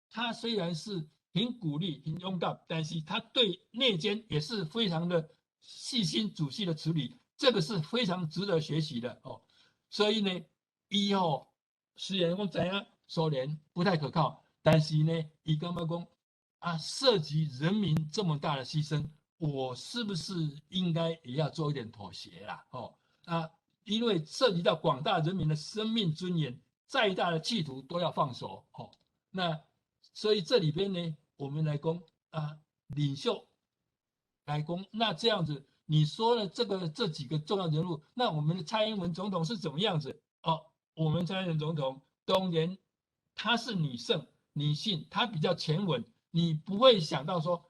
他雖然是很鼓勵、很勇敢，但是他對內奸也是非常的細心、仔細的處理，這個是非常值得學習的哦。所以呢，伊吼雖然講知影蘇聯不太可靠，但是呢，伊感覺講啊，涉及人民這麼大的犧牲，我是不是應該也要做一點妥協啦？哦啊，因為涉及到廣大人民的生命尊嚴，再大的企圖都要放手。哦，那所以這裡邊呢，我們來講啊，領袖來講，那這樣子，你說了這個這幾個重要人物，那我們的蔡英文總統是怎麼樣子？哦，我們蔡英文總統當然她是女性，女性她比較沉穩，你不會想到說，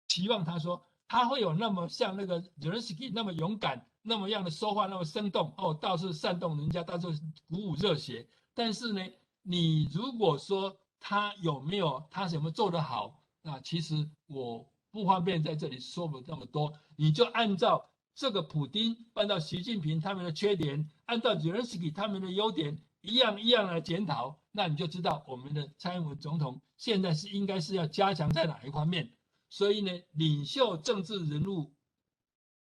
期望她說她會有那麼像那個澤連斯基那麼勇敢，那麼樣的說話那麼生動哦，倒是煽動人家，倒是鼓舞熱血。但是呢，你如果說他有沒有，他有沒有做得好？那其實我不方便在這裡說不那麼多，你就按照這個普丁，按照習近平他們的缺點，按照澤連斯基他們的優點，一樣一樣來檢討，那你就知道我們的蔡英文總統現在是應該是要加強在哪一方面。所以呢，領袖政治人物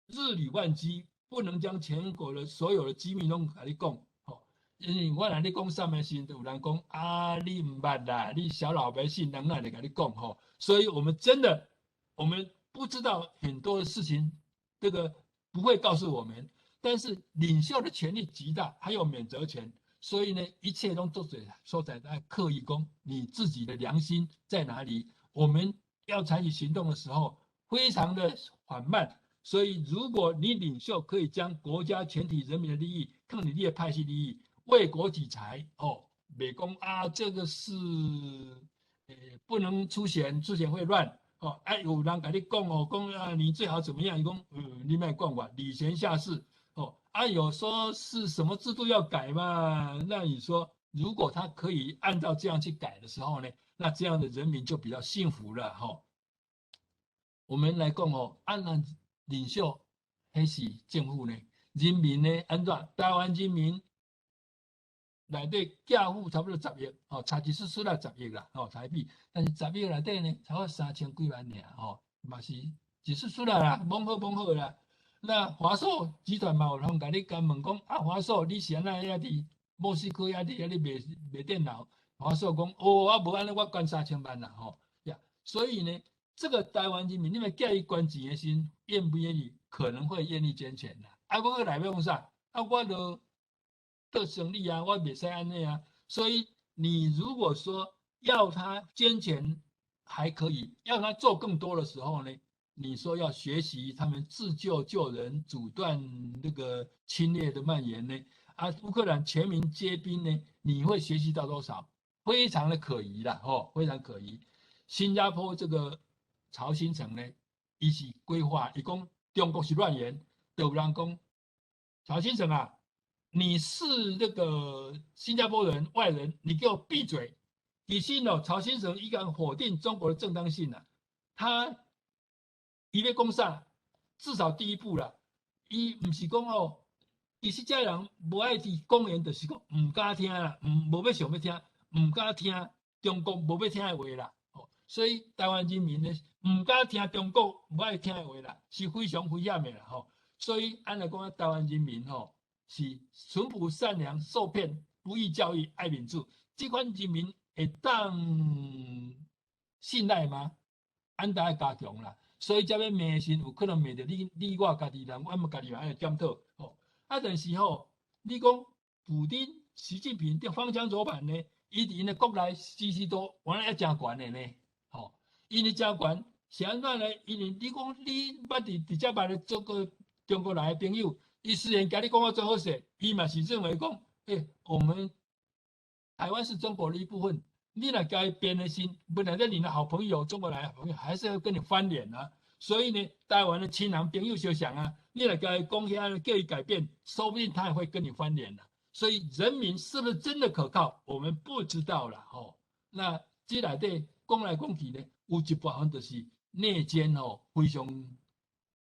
日理萬機，不能將全國的所有的機密攏共你講。吼，因為我若咧講啥物時，就有人講啊，你毋捌啦，你小老百姓，人哪會共你講吼？所以我們真的，我們不知道很多的事情，這個不會告訴我們。但是領袖的權力極大，還有免責權，所以呢，一切攏做者說在在刻意講你自己的良心在哪裡？我們要採取行動的時候，非常的緩慢。所以，如果你領袖可以將國家全體人民的利益，看你的派系利益，為國舉才哦，袂講啊，這個是，不能出選，出選會亂哦。哎，有人共你講哦，講啊，你最好怎麼樣？伊講，你莫管我，禮賢下士哦。啊，有說是什麼制度要改嘛？那你說，如果他可以按照這樣去改的時候呢，那這樣的人民就比較幸福了哈。我們來講哦，按咱領袖還是政府呢？人民呢？按怎？台灣人民內底寄付差不多十億，哦，差一絲絲啦，十億啦，哦，台幣。但是十億內底呢，差不多3000幾萬爾，吼，嘛是一絲絲啦啦，罔好罔好啦。那華碩集團嘛有人共你共問講，啊，華碩你是按怎遐佇莫斯科遐佇遐咧賣電腦？華碩講，哦，啊無按呢，我捐3000萬啦，吼呀。所以呢，這個台灣人民，你欲叫伊捐錢的時，願不願意？可能會願意捐錢啦。啊，我閣來欲講啥？啊，我都做生意啊，我袂使按呢啊。所以你如果說要他捐錢還可以，要他做更多的時候呢，你說要學習他們自救救人，阻斷那個侵略的蔓延呢？啊，烏克蘭全民皆兵呢？你會學習到多少？非常的可疑啦，吼，非常可疑。新加坡這個曹興誠呢，伊是規劃，伊講中國是亂源，就有人講曹興誠啊，你是那個新加坡人外人，你給我閉嘴。其實哦，曹興誠伊敢否定中國的正當性啊，他伊欲講啥，至少第一步啦，伊毋是講哦，其實這人無愛佇公園，就是講毋敢聽啦，毋無欲想欲聽，毋敢聽中國無欲聽的話啦。哦，所以台灣人民呢，毋敢聽中國無愛聽的話啦，是非常危險的啦。吼，所以按來講，台灣人民吼是淳樸善良、受騙、不易教育、愛面子，這款人民會當信賴嗎？按得愛加強啦。所以才欲罵時，有可能罵著你，你我家己人，我們家己嘛愛檢討。吼，啊，但是吼，你講普丁、習近平佇荒腔走板呢？伊佇𪜶的國內支持度原來也誠懸的呢。吼，𪜶的誠懸是按怎呢？因為你講你捌佇直接捌咧做過中國來的朋友，伊雖然共你講甲做好勢，伊嘛是認為講，欸，我們台灣是中國的一部分。你若共伊辯的時，本來你的好朋友，中國來的朋友，還是要跟你翻臉啊。所以呢，台灣的親人朋友相像啊，你若共伊講遐，叫伊改變，說不定他也會跟你翻臉啊。所以人民是不是真的可靠，我們不知道啦。吼，那這內底講來講去呢，有一部分就是內奸吼，非常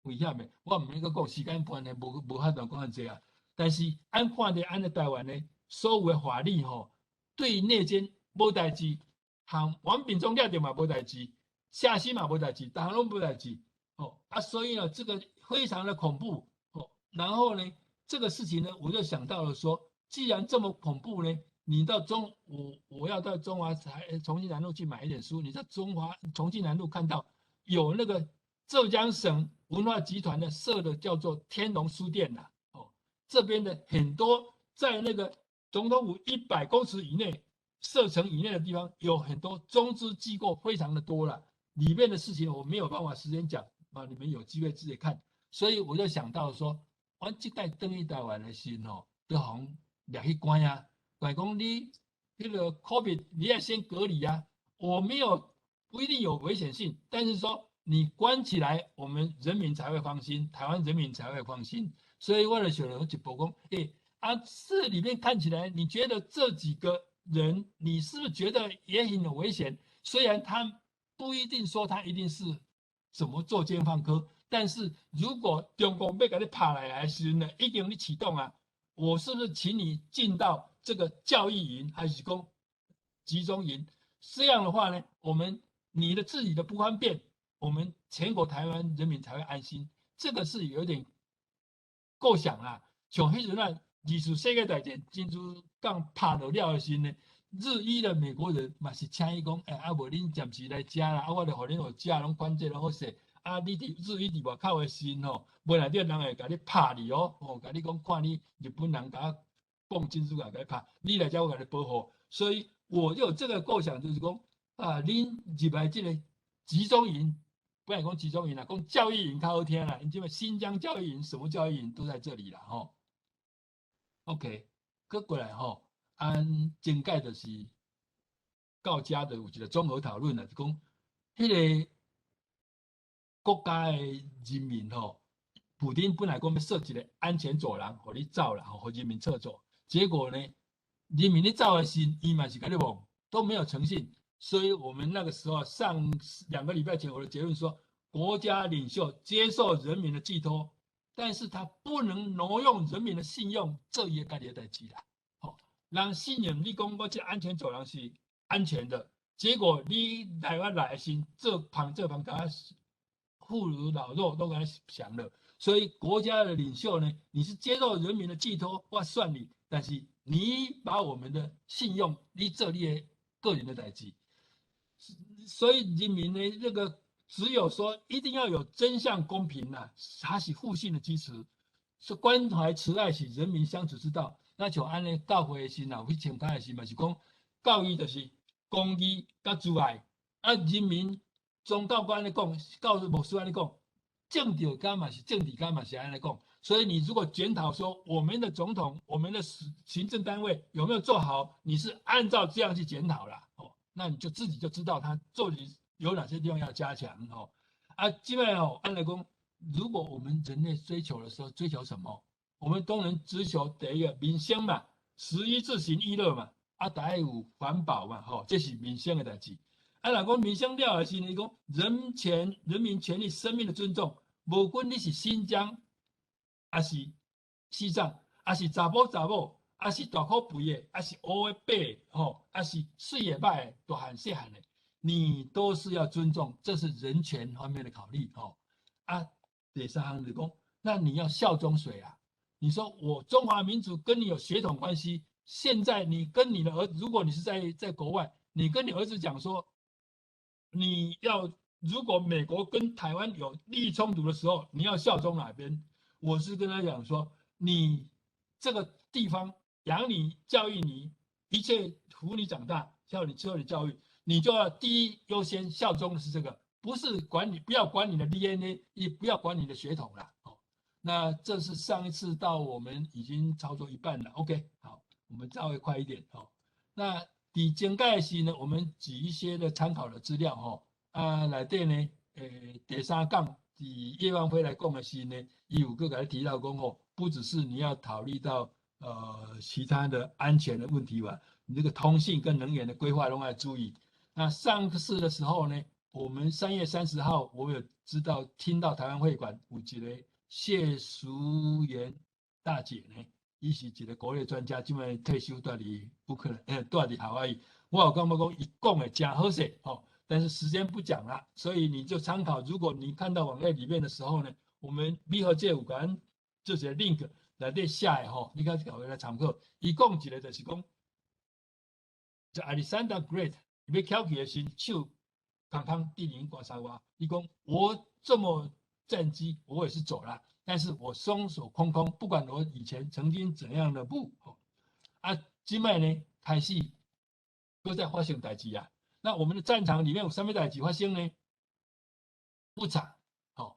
危險的。我毋免閣講，時間關係無法度講遐濟啊。但是按看著按呢台灣呢，所有的法律吼，對內奸無代誌，和王炳忠掠著嘛無代誌，夏曦嘛無代誌，逐項攏無代誌。哦啊，所以呢，這個非常的恐怖。哦，然後呢，這個事情呢，我就想到了說，既然這麼恐怖呢，你到中我我要到中華才重慶南路去買一點書，你在中華重慶南路看到有那個浙江省文化集團的設的叫做天龍書店呐，哦，這邊的很多在那個總統府100公尺以內、射程以內的地方，有很多中資機構，非常的多了。裡面的事情我沒有辦法時間講啊，你們有機會自己看。所以我就想到說，我這擺轉去台灣的時吼，都予掠去關啊，關講你彼個 COVID 你要先隔離啊。我沒有不一定有危險性，但是說你關起來，我們人民才會放心，台灣人民才會放心。所以為了選擇一步講，欸，啊，這裡面看起來，你覺得這幾個人，你是不是覺得也很有危險？雖然他不一定說他一定是怎麼作奸犯科，但是如果中共欲共你拍來的時呢，一定你啟動啊，我是不是請你進到這個教育營，還是講集中營？這樣的話呢，我們你的自己的不方便，我們全國台灣人民才會安心。這個是有點構想啊，像彼陣啊，二次世界大戰珍珠港拍落了的時呢，日裔的美國人嘛是請伊講，欸，啊無恁暫時來遮啦，啊我就予恁有食攏管這攏好勢。啊，你佇日裔佇外口的時陣吼，無來著人會共你拍你哦，吼，共你講看你日本人共我放珍珠港共你拍，你來遮我共你保護。所以我有這個構想，就是講啊，恁入來這個集中營，不要講集中營啦，講教育營較好聽啦。因為新疆教育營、什麼教育營都在這裡啦，吼。OK，閣過來吼，按前擺就是到遮就有一個綜合討論啦，就講彼個國家的人民吼，普丁本來講欲設一個安全走廊，予你走啦，予人民撤走。結果呢，人民咧走的時，伊嘛是共你講都沒有誠信。所以我們那個時候上2個禮拜前，我的結論說，國家領袖接受人民的寄託，但是他不能挪用人民的信用，做伊家己的代誌啦。吼，人信任你講我這安全走廊是安全的，結果你來我來時，這旁這旁共婦孺老弱都共降了。所以國家的領袖呢，你是接受人民的寄託，我算你，但是你把我們的信用，你做你的個人的代誌。所以人民呢，這個只有說一定要有真相公平呐，它是互信的基礎，是關懷慈愛是人民相處之道。那像按呢教會的時候，去參加的時嘛是講教義就是公義佮慈愛，啊人民宗教觀按呢講，教牧師按呢講，政治家嘛是政治家嘛是按呢講。所以你如果檢討說我們的總統、我們的行政單位有沒有做好，你是按照這樣去檢討啦，哦，那你就自己就知道他做底有哪些地方要加強哦。啊，基本上按來講，如果我們人類追求的時候，追求什麼？我們當然只求第一個民生嘛，食衣住行娛樂嘛，啊，著愛有環保嘛，吼，這是民生的代誌。啊，若講民生了的時，你講人權、人民權利、生命的尊重，無管你是新疆，抑是西藏，抑是查埔查某，抑是大箍肥的，抑是烏的白的，吼，抑是媠的歹的，大漢細漢的，你都是要尊重，這是人權方面的考慮，吼。啊，第三項就講，那你要效忠誰啊？你說我中華民族跟你有血統關係，現在你跟你的兒子，如果你是在國外，你跟你兒子講說，你要如果美國跟台灣有利益衝突的時候，你要效忠哪邊？我是跟他講說，你這個地方養你、教育你，一切扶你長大，教你受你教育，你就要第一優先效忠的是這個，不是管你，不要管你的 DNA，也不要管你的血統了。那這是上一次到我們已經操作一半了，OK，好，我們稍微快一點哦。那佇前蓋時呢，我們舉一些的參考的資料吼，啊，內底呢，第三講佇葉望飛來講的時呢，伊有閣共你提到講吼，不只是你要考慮到其他的安全的問題吧，你這個通信跟能源的規劃攏愛注意。那上次的時候呢，我們3月30號，我有知道聽到台灣會館有一個謝淑妍大姐呢，伊是一個國內專家，這擺退休蹛佇烏克蘭，蹛佇夏威夷。我有感覺講，伊講的誠好勢吼，但是時間不講了，所以你就參考。如果你看到網頁裡面的時候呢，我們美和姐有共這些 link 內底寫的吼，你較搞來參考。伊講一個就是講，這 Alexander Great 欲翹起的時，手空空佇𪜶關沙外，伊講我這麼戰績，我也是走了。但是我雙手空空，不管我以前曾經怎樣的不，啊，這擺呢開始閣再發生代誌啊。那我們的戰場裡面有啥物代誌發生呢？布查，吼，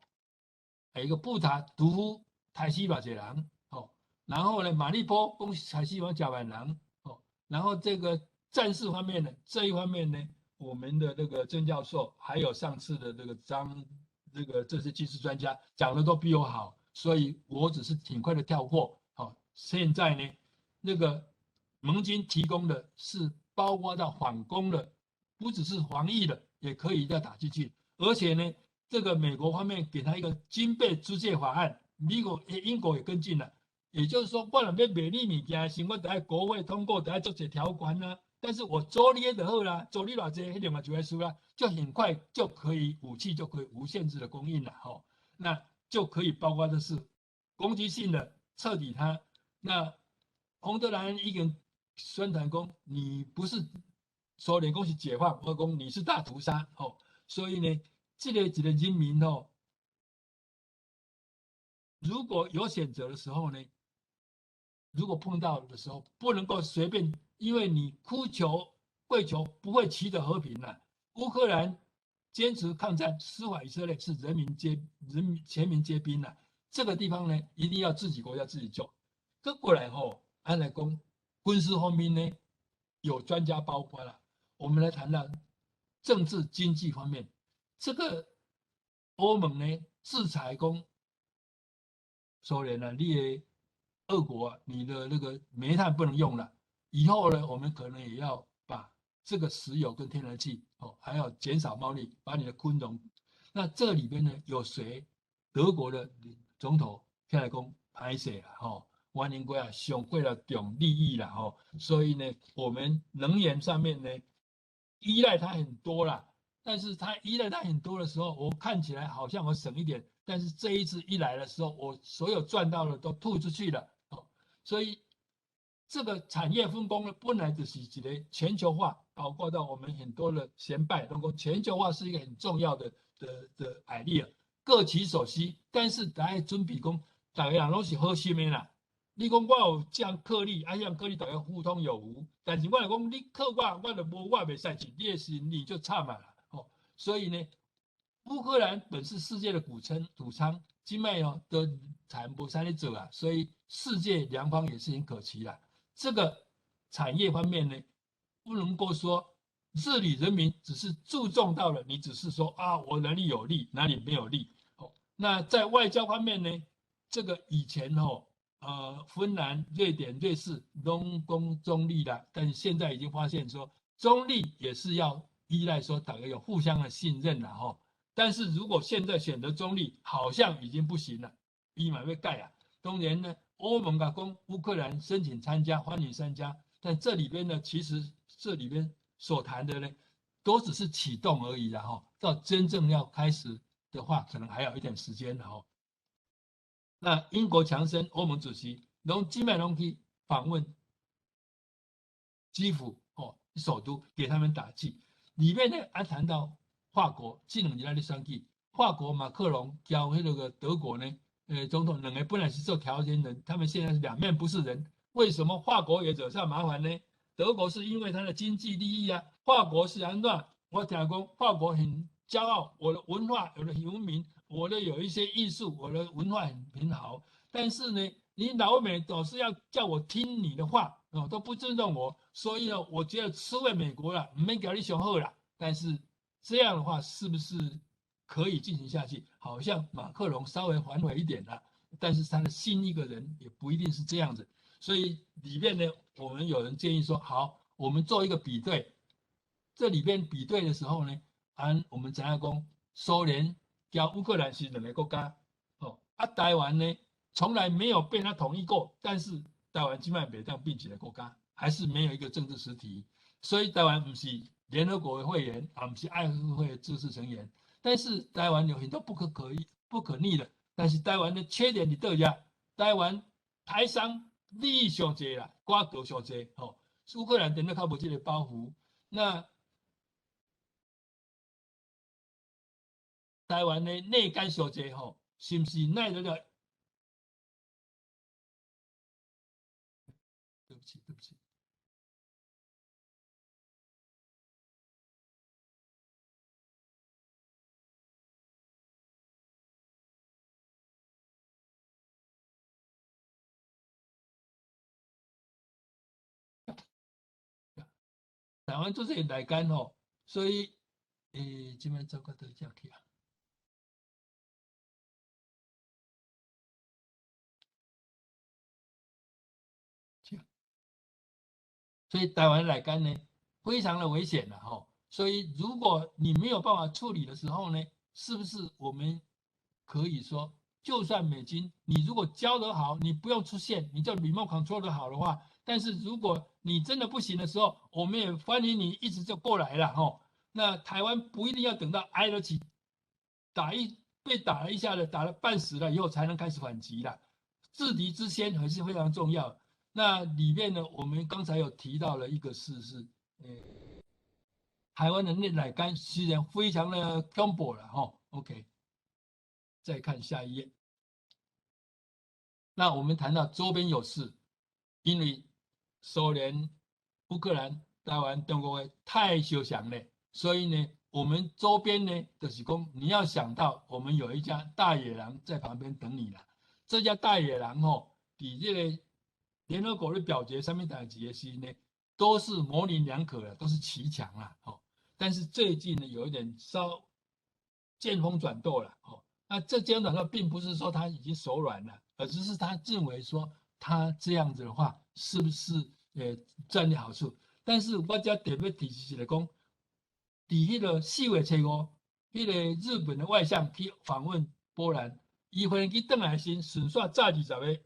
還有一個布查屠夫殺死偌濟人，吼，然後呢，馬利波講殺死完幾萬人，吼，然後這個戰事方面呢，這一方面呢，我們的那個曾教授，還有上次的這個張，這個這些軍事專家講的都比我好。所以我只是挺快的跳過。好，現在呢，那個盟軍提供的是包括到反攻的，不只是防禦的，也可以再打進去。而且呢，這個美國方面給他一個軍備租借法案，美國、英國也跟進了。也就是說，我若欲賣你物件，是我得愛國會通過，得愛做一個條款啊。但是我租你就好啦，租你偌濟，彼另外就會輸啦，就很快就可以武器就可以無限制的供應了。吼，那就可以包括的是攻擊性的徹底它。那馮德萊恩已經宣傳講，你不是蘇聯講是解放，我講你是大屠殺。吼，所以呢，這個一個人民哦，如果有選擇的時候呢，如果碰到的時候，不能夠隨便，因為你哭求跪求不會取得和平了。烏克蘭堅持抗戰，司法以色列是人民皆人民全民皆兵了。這個地方呢，一定要自己國家自己救。閣過來吼，按來講，軍事方面呢，有專家包括了。我們來談談政治經濟方面，這個歐盟呢制裁講蘇聯呢，你的俄國啊，你的那個煤炭不能用了，以後呢，我們可能也要把這個石油跟天然氣哦，還要減少貿易，把你的昆蟲。那這裡邊呢，有誰？德國的總統起來講歹勢啦，吼，原因過啊，上過了重利益啦，吼，所以呢，我們能源上面呢，依賴它很多啦。但是它依賴它很多的時候，我看起來好像我省一點，但是這一次一來的時候，我所有賺到的都吐出去了，哦，所以這個產業分工呢，本來就是一個全球化，包括到我們很多的先輩都講全球化是一個很重要的 idea，各取所需，但是大家準備講，逐家人攏是好心的啦。你講我有這樣克你，啊，這樣克你，大家互通有無。但是我來講，你克我，我就無我袂使去，你的是你就慘啊啦。吼，所以呢，烏克蘭本是世界的穀倉，穀倉，這擺哦都產無啥咧做啊，所以世界糧荒也是很可期啦。這個產業方面呢，不能夠說治理人民只是注重到了，你只是說啊，我哪裡有利，哪裡沒有利。哦，那在外交方面呢，這個以前哦，芬兰、瑞典、瑞士拢讲中立了，但现在已经发现说中立也是要依赖说大家有互相的信任了吼。但是如果现在选择中立，好像已经不行了，伊嘛欲改啊。当然呢，欧盟共讲乌克兰申请参加，欢迎参加，但这里边呢，其实这里边所谈的呢，都只是启动而已啦吼。到真正要开始的话，可能还要一点时间的吼。那英国强生、欧盟主席拢这摆拢去访问基辅哦，首都给他们打气。里面呢，还谈到法国，这两日咧选举，法国马克龙交彼个德国呢，总统两个本来是做调停人，他们现在是两面不是人。为什么法国也惹上麻烦呢？德国是因为他的经济利益啊，法国是按怎？我听讲法国很骄傲，我的文化，我的文明，我的有一些艺术，我的文化很好。但是呢，你老美总是要叫我听你的话哦，都不尊重我，所以呢，我觉得输给美国了，毋免共你上好啦。但是这样的话，是不是可以进行下去？好像马克龙稍微反悔一点了，但是他的新一个人也不一定是这样子。所以里面呢，我们有人建议说，好，我们做一个比对。这里边比对的时候呢，按我们知影讲，苏联佮乌克兰是两个国家，哦，啊，台湾呢从来没有被他统一过，但是台湾这摆袂当变一个国家，还是没有一个政治实体，所以台湾毋是联合国的会员，也毋是安理会的正式成员，但是台湾有很多不可可以不可逆的，但是台湾的缺点伫佗遮？台湾台商利益上济啦，瓜葛上济，吼，乌克兰等于较无这个包袱，那台湾的内奸上济吼，是毋是奈这个？对不起，对不起。台湾做这个内奸吼，所以，这摆走到佗遮去啊？所以台湾内奸呢，非常的危险了吼。所以如果你没有办法处理的时候呢，是不是我们可以说，就算美军你如果教得好，你不用出现，你叫 remote control 的好的话，但是如果你真的不行的时候，我们也欢迎你一直就过来了吼。那台湾不一定要等到挨得起，被打了一下的，打了半死了以后才能开始反击了。制敌之先还是非常重要。那里面呢，我们刚才有提到了一个事是，台湾的内奸虽然非常的恐怖了吼。OK，再看下一页。那我们谈到周边有事，因为苏联、乌克兰、台湾、中国的太相像了，所以呢，我们周边呢，就是讲你要想到我们有一家大野狼在旁边等你了。这家大野狼吼，伫这个联合国的表决上面代志的时呢，都是模棱两可的，都是骑墙啦，吼。但是最近呢，有一点稍见风转舵了，吼。那这见风转舵，并不是说他已经手软了，而只是他认为说他这样子的话，是不是战略好处？但是我遮特别提示一下讲，伫彼个4月7、5，彼个日本的外相去访问波兰，伊飞机转来时，顺续载20个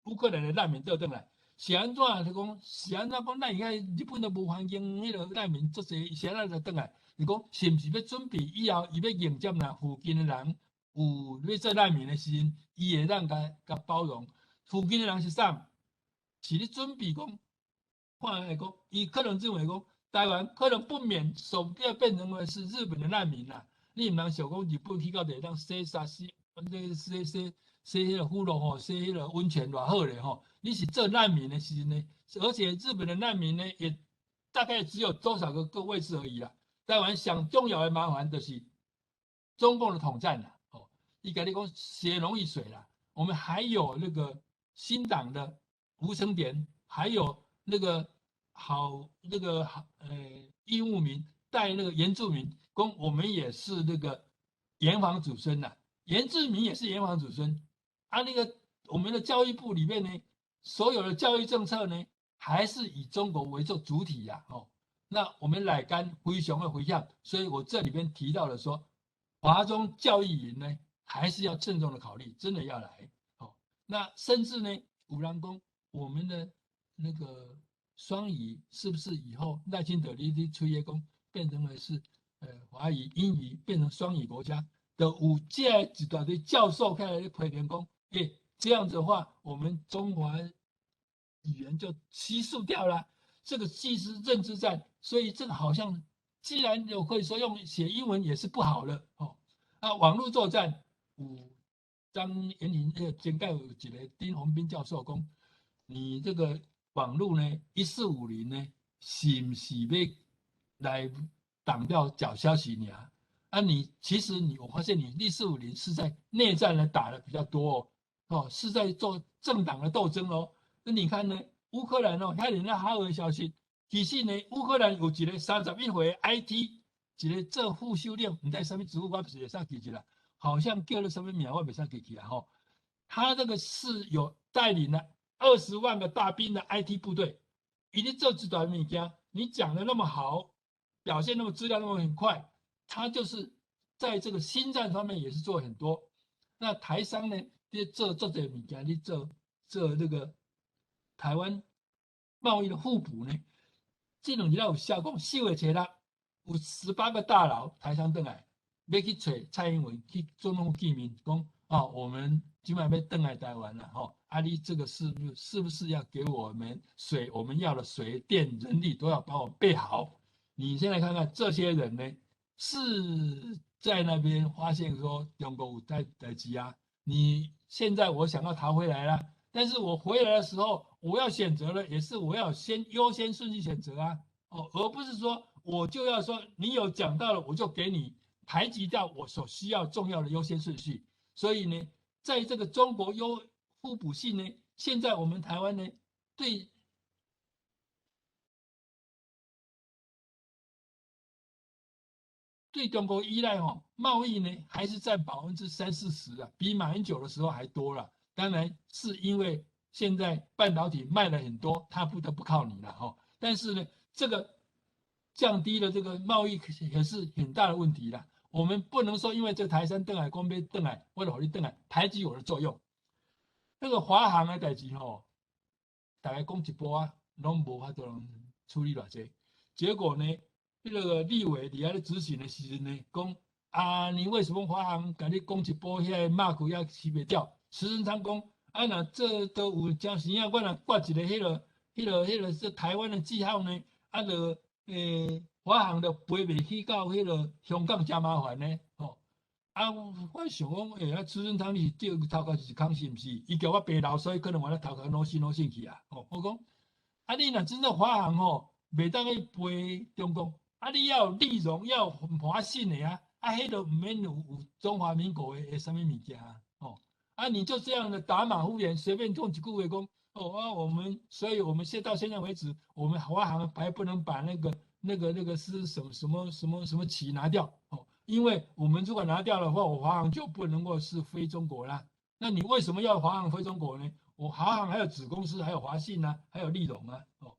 乌克兰的难民倒转来，是按怎？就讲是按怎讲？咱现在日本都无环境，彼个难民足济，是按怎才转来？伊讲是毋是欲准备以后伊欲迎接若附近的人有欲做难民的时阵，伊会当共共包容。附近的人是啥？是咧准备讲，看来讲，伊可能认为讲，台湾可能不免手要变成为是日本的难民啦。你毋通想讲日本去到会当洗沙洗，那洗洗洗彼个俘虏吼，洗彼个温泉偌好咧吼。你是做难民的时阵呢？而且日本的难民呢，也大概只有多少个个位置而已啦。台湾上重要的麻烦就是中共的统战啦。哦，伊共你讲血浓于水啦。我们还有那个新党的吴成典，还有那个好那个好义务民带那个原住民，讲我们也是那个炎黄子孙呐，原住民也是炎黄子孙啊。那个我们的教育部里面呢，所有的教育政策呢，还是以中国为做主体呀，哦。那我们来干非常的回向，所以我这里边提到了说，华中教育营呢，还是要郑重的考虑，真的要来，哦。那甚至呢，有人讲我们的那个双语是不是以后赖清德你吹耶讲变成了是华语、英语变成双语国家？的有这一大堆教授开来批评讲，欸，这样子的话，我们中华语言就稀释掉了。这个既是认知战，所以这个好像既然有可以说用写英文也是不好的哦。啊，网络作战，有张延林前盖有一个丁宏斌教授讲，你这个网络呢，1450呢，是不是要来挡掉假消息呢？啊，你其实你我发现你1450是在内战来打的比较多哦，哦，是在做政党的斗争哦。那你看呢，乌克兰哦，遐尔啊好的消息，其实呢，乌克兰有一个31岁 IT，一个做副首领，毋知啥物职务，我不是会使记起啦，好像叫做啥物名，我袂使记起来吼。他这个是有带领了20万个大兵的 IT 部队，伊咧做这段物件，你讲的那么好，表现那么资料那么很快。他就是在这个心战方面也是做很多。那台商呢，你做做这个物件，你做做那个台湾贸易的互补呢？这两日有写讲，4月7日有18个大佬台商转来，欲去揣蔡英文去总统见面，讲啊，我们今摆欲转来台湾了吼，啊，你这个是不是要给我们水？我们要的水电人力都要帮我备好。你先来看看这些人呢？是在那边发现说中国有代代志啊！你现在我想要逃回来了，但是我回来的时候，我要选择的也是我要先优先顺序选择啊，哦，而不是说我就要说你有讲到了，我就给你排挤掉我所需要重要的优先顺序。所以呢，在这个中国优互补性呢，现在我们台湾呢对中国依赖哦，贸易呢还是占30-40%啊，比马英九的时候还多了。当然是因为现在半导体卖了很多，他不得不靠你了哈。但是呢，这个降低了这个贸易也是很大的问题了。我们不能说因为这台商转来，讲欲转来，我就予你转来，排挤我的作用。那个华航的代志吼，大概讲一半啊，拢无法度处理偌济。结果呢？那个立委伫遐咧质询的时阵呢，讲啊，你为什么华航共你讲一波，遐个 mark 也洗袂掉？苏贞昌讲，啊，若这都有真时啊，我若挂一个彼个是台湾的记号呢，啊，就华航就飞袂去到彼个香港，诚麻烦呢，吼。啊，我想讲，啊，苏贞昌你是对头壳是空是毋是？伊叫我白老，所以可能我咧头壳脑死脑死去啊。吼，我讲，啊，你若真正华航吼，袂当去飞中国。啊！你要有立荣，要有华信的啊！啊，彼都毋免有中华民国的啥物物件啊！哦，啊，你就这样的打马虎眼，随便讲一句话讲，哦啊，我们，所以我们现到现在为止，我们华航还不能把那个是什么什么什么什么旗拿掉哦，因为我们如果拿掉的话，我华航就不能够是飞中国啦。那你为什么要华航飞中国呢？我华航还有子公司，还有华信啊，还有立荣啊，哦，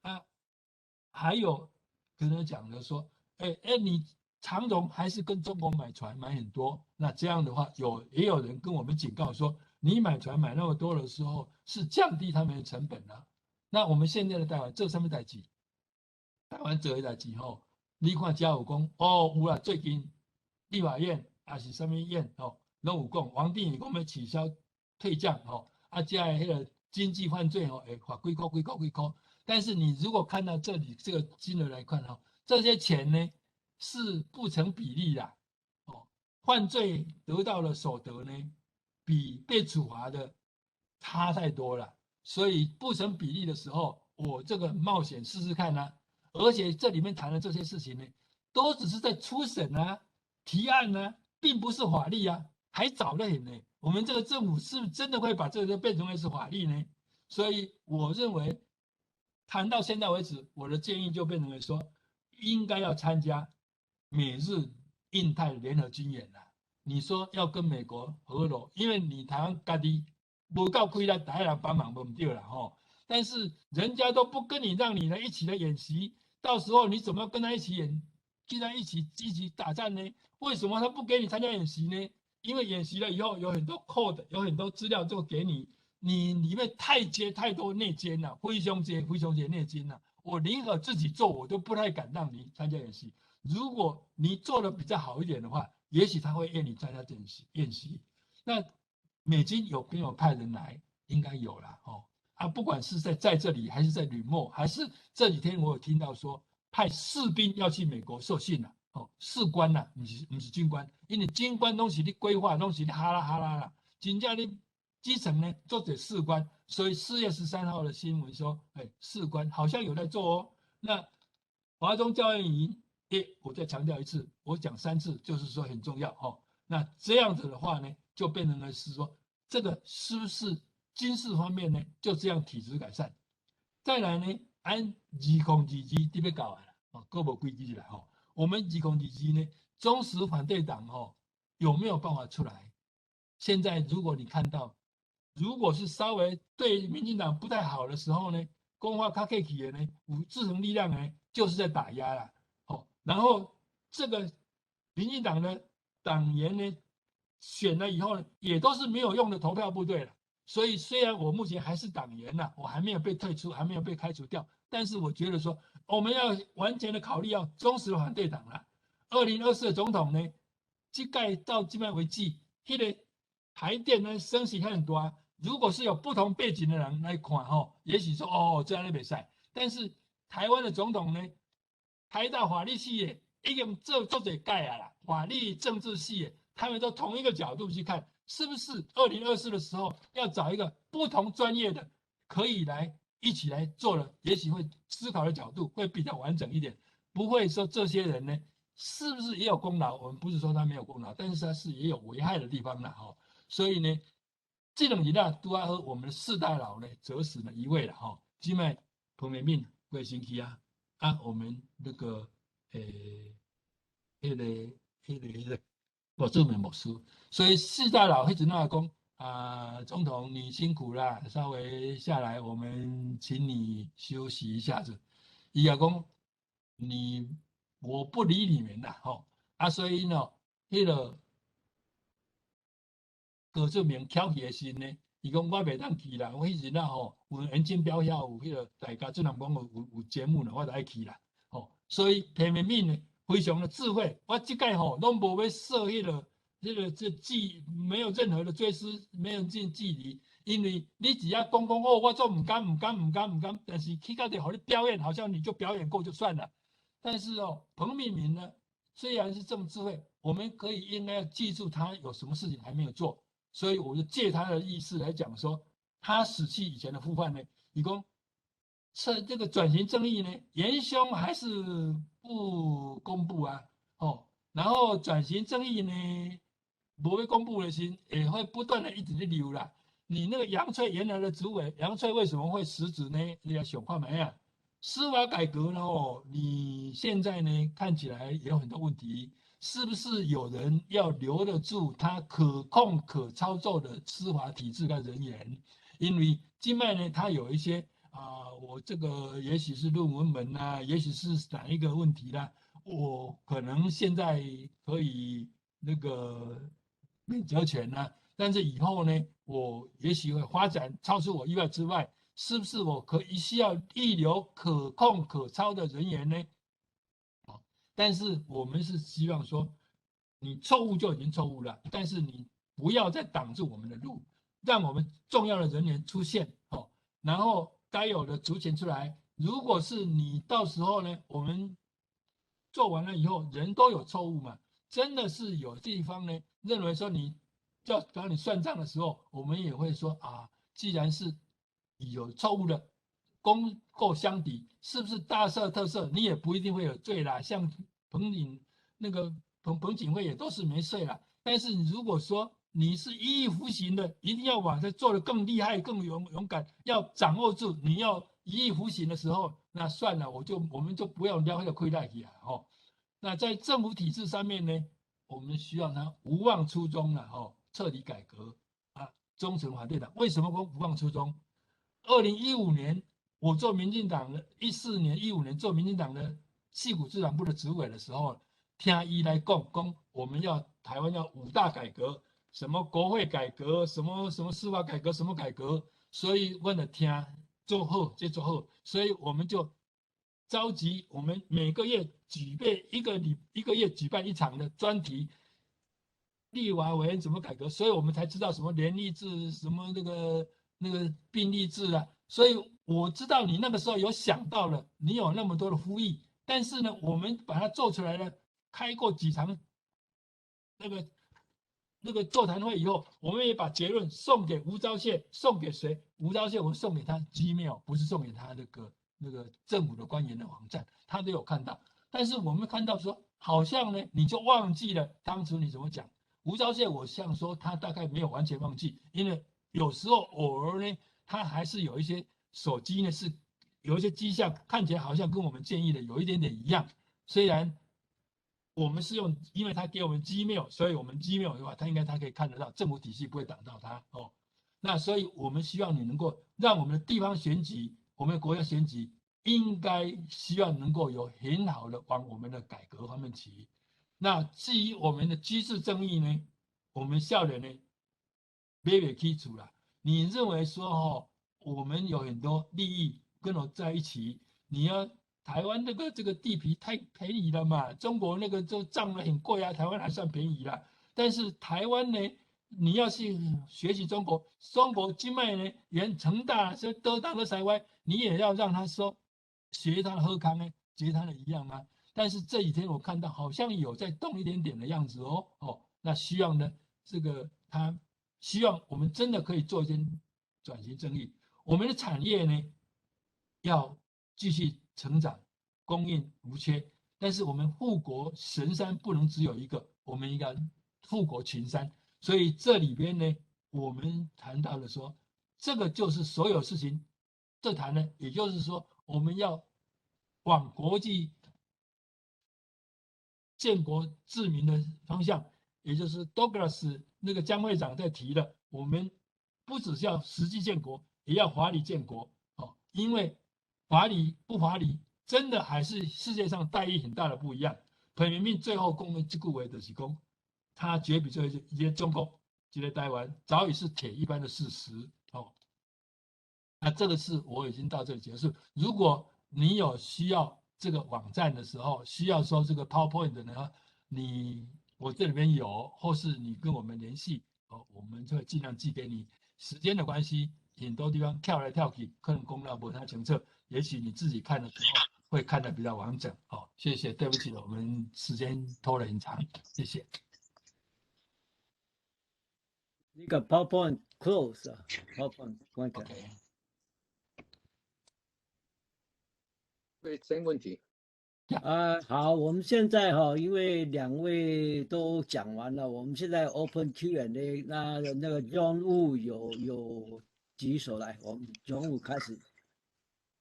啊，还有。跟他讲的说，你长荣还是跟中国买船买很多，那这样的话，也有人跟我们警告说，你买船买那么多的时候，是降低他们的成本啊。那我们现在的台湾做什么代志？台湾做的代志吼，你看遮有讲哦，有啦，最近立法院还是啥物院吼，拢有讲，王定宇讲欲取消退将吼，啊，这个彼个经济犯罪吼，会罚几箍几箍几箍。但是你如果看到这里这个金额来看哈，这些钱呢是不成比例的哦。犯罪得到的所得呢，比被处罚的差太多了，所以不成比例的时候，我这个冒险试试看呢。而且这里面谈的这些事情呢，都只是在初审啊、提案啊，并不是法律啊，还早得很呢。我们这个政府是不是真的会把这个变成为是法律呢？所以我认为，谈到现在为止，我的建议就变成为说，应该要参加美日印太联合军演了。你说要跟美国合拢，因为你台湾家己無夠氣力，台人幫忙無毋對啦吼。但是人家都不跟你，讓你來一起來演習，到時候你怎麼跟他一起演，跟他一起打戰呢？為什麼他不給你參加演習呢？因為演習了以後有很多 code，有很多資料就給你，你裡面太接太多內奸了，非常濟非常濟內奸了。我寧可自己做，我都不太敢讓你參加演習。如果你做的比較好一點的話，也許他會願意參加演習。演習。那美軍有沒有派人來？應該有了哦。啊，不管是在這裡，還是在呂莫，還是這幾天我有聽到說派士兵要去美國受訓了。哦，士官呐，毋是軍官，因為軍官攏是咧規劃，攏是咧哈啦哈啦啦。真正咧基層呢，做者士官，所以4月13號的新聞說，哎，士官好像有在做哦。那華中教練營，哎，我再強調一次，我講三次，就是說很重要哦。那這樣子的話呢，就變成了是說，這個是不是軍事方面呢？就這樣體質改善。再來呢，按2022特別搞完了，哦，閣無幾日啦吼。我們2022呢，忠實反對黨哦，有沒有辦法出來？現在如果你看到，如果是稍微對民進黨不太好的時候呢，講話較客氣的呢，有制衡力量呢，就是在打壓啦。哦，然後這個民進黨的黨員呢，選了以後呢，也都是沒有用的投票部隊了。所以雖然我目前還是黨員呐，我還沒有被退出，還沒有被開除掉，但是我覺得說，我們要完全的考慮要忠實的反對黨啦。2024的總統呢，這屆到這擺為止，彼個台電呢升息很多。如果是有不同背景的人來看吼，也許說哦這樣袂使。但是台灣的總統呢，台大法律系的已經做做這屆啊啦，法律政治系的，他們都同一個角度去看，是不是2024的時候要找一個不同專業的可以來一起來做了，也許會思考的角度會比較完整一點，不會說這些人呢是不是也有功勞？我們不是說他沒有功勞，但是他是也有危害的地方的哈。所以呢，這兩日啊，拄仔好，我們的四大佬呢，折死了一位了哈。這擺彭明敏過身去啊，啊，我們那個彼個郭志明牧師，所以四大佬彼陣仔講啊，總統你辛苦啦，稍微下來，我們請你休息一下子。伊也講你我不理你們啦，吼啊，所以呢，彼個郭志明翹起的時呢，伊講我袂當去啦，我彼陣仔吼有顏金標遐有彼個大家主人講有節目呢，我就愛去啦，吼，所以彭明敏呢非常的智慧，我這屆吼攏無欲設彼個這記沒有任何的追思，沒有進距離，因為你只要講講哦，我做毋甘毋甘毋甘毋甘，但是去到底予你表演，好像你就表演過就算了。但是哦，彭明敏呢，雖然是這麼智慧，我們可以應該要記住他有什麼事情還沒有做，所以我就借他的意思來講說，他死去以前的呼喚呢，伊講這個轉型正義呢，元兇還是不公布啊，哦，然後轉型正義呢，不會公布的時，也會不斷的一直在流啦。你那個楊翠原來的主委，楊翠為什麼會辭職呢？你要想看沒啊？司法改革呢？哦，你現在呢看起來也有很多問題，是不是有人要留得住他可控可操作的司法體制跟人員？因為這擺呢，他有一些啊，我這個也許是論文門啊，也許是哪一個問題啦，我可能現在可以那個免責權啊，但是以後呢，我也許會發展超出我意料之外。是不是我可以需要預留可控可操的人員呢？但是我們是希望說，你錯誤就已經錯誤了，但是你不要再擋住我們的路，讓我們重要的人員出現，哦，然後該有的族群出來。如果是你到時候呢，我們做完了以後，人都有錯誤嘛，真的是有地方呢認為說你要找你算賬的時候，我們也會說啊，既然是有錯誤的功過相抵，是不是大赦特赦？你也不一定會有罪啦。像彭錦那個彭錦輝也都是沒罪啦。但是如果說你是一意孤行的，一定要往這做得更厲害、更勇敢，要掌握住，你要一意孤行的時候，那算了，我們就不要撩那個虧待去啊。吼，那在政府體制上面呢，我們希望他無忘初衷了，吼，徹底改革啊，忠诚反对党。为什么讲不忘初衷？2015年我做民进党的，14年、15年做民进党的矽谷市党部的主委的时候，聽伊來講，講我們要台灣要五大改革，什麼國會改革，什麼什麼司法改革，什麼改革，所以阮就聽做好，這做好，所以我們就召集我們每個月舉辦一個禮一個月舉辦一場的專題，立法委員怎麼改革，所以我們才知道什麼聯立制，什麼那個並立制啊，所以我知道你那個時候有想到了，你有那麼多的呼籲，但是呢，我們把它做出來了，開過幾場那個座談會以後，我們也把結論送給吳釗燮，送給誰？吳釗燮，我送給他 Gmail，不是送給他那個政府的官員的網站，他都有看到。但是我們看到說，好像呢，你就忘記了當初你怎麼講。吳釗燮，我想說他大概沒有完全忘記，因為有時候偶爾呢，他還是有一些手機呢是有一些跡象，看起來好像跟我們建議的有一點點一樣。雖然我們是用，因為他給我們 Gmail，所以我們 Gmail 的話，他應該他可以看得到，政府體系不會擋到他哦。那所以我們希望你能夠讓我們的地方選舉，我們的國家選舉，應該希望能夠有很好的往我們的改革方面去。那至於我們的居住正義呢，我們少年呢，買袂起厝啦。你認為說哦，我們有很多利益跟我在一起，你要台灣這個地皮太便宜了嘛？中國那個就漲得很貴啊，台灣還算便宜啦。但是台灣呢，你要去學習中國，中國境外呢，連成大說都當個台灣，你也要讓他說學他的好康呢，學他的一樣嗎？但是這幾天我看到好像有在動一點點的樣子哦哦，那希望呢，這個他希望我們真的可以做一些轉型正義，我們的產業呢要繼續成長，供應無缺，但是我們護國神山不能只有一個，我們應該護國群山。所以這裡邊呢，我們談到了說，這個就是所有事情這談呢，也就是說，我們要往國際建國治民的方向，也就是 Douglas 那個江會長在提的，我們不只是要實際建國，也要法理建國哦，因為法理不法理，真的還是世界上待遇很大的不一樣。彭明敏最後講的這句話就是講，他絕筆最後一個中國，這個台灣早已是鐵一般的事實哦。那這個是我已經到這裡結束。如果你有需要這個網站的時候，需要說這個 PowerPoint 的呢，你我這裡面有，或是你跟我們聯繫哦，我們就會盡量寄給你。時間的關係，很多地方跳來跳去，可能講得無太清楚，也許你自己看的時候會看得比較完整。好，謝謝，對不起了，我們時間拖得很長，謝謝。那個 PowerPoint close 啊，PowerPoint 關起來。對，真問題。啊，好，我們現在哈，因為兩位都講完了，我們現在 Open Q&A，那個 John Wu 有舉手來，我們 John Wu 開始。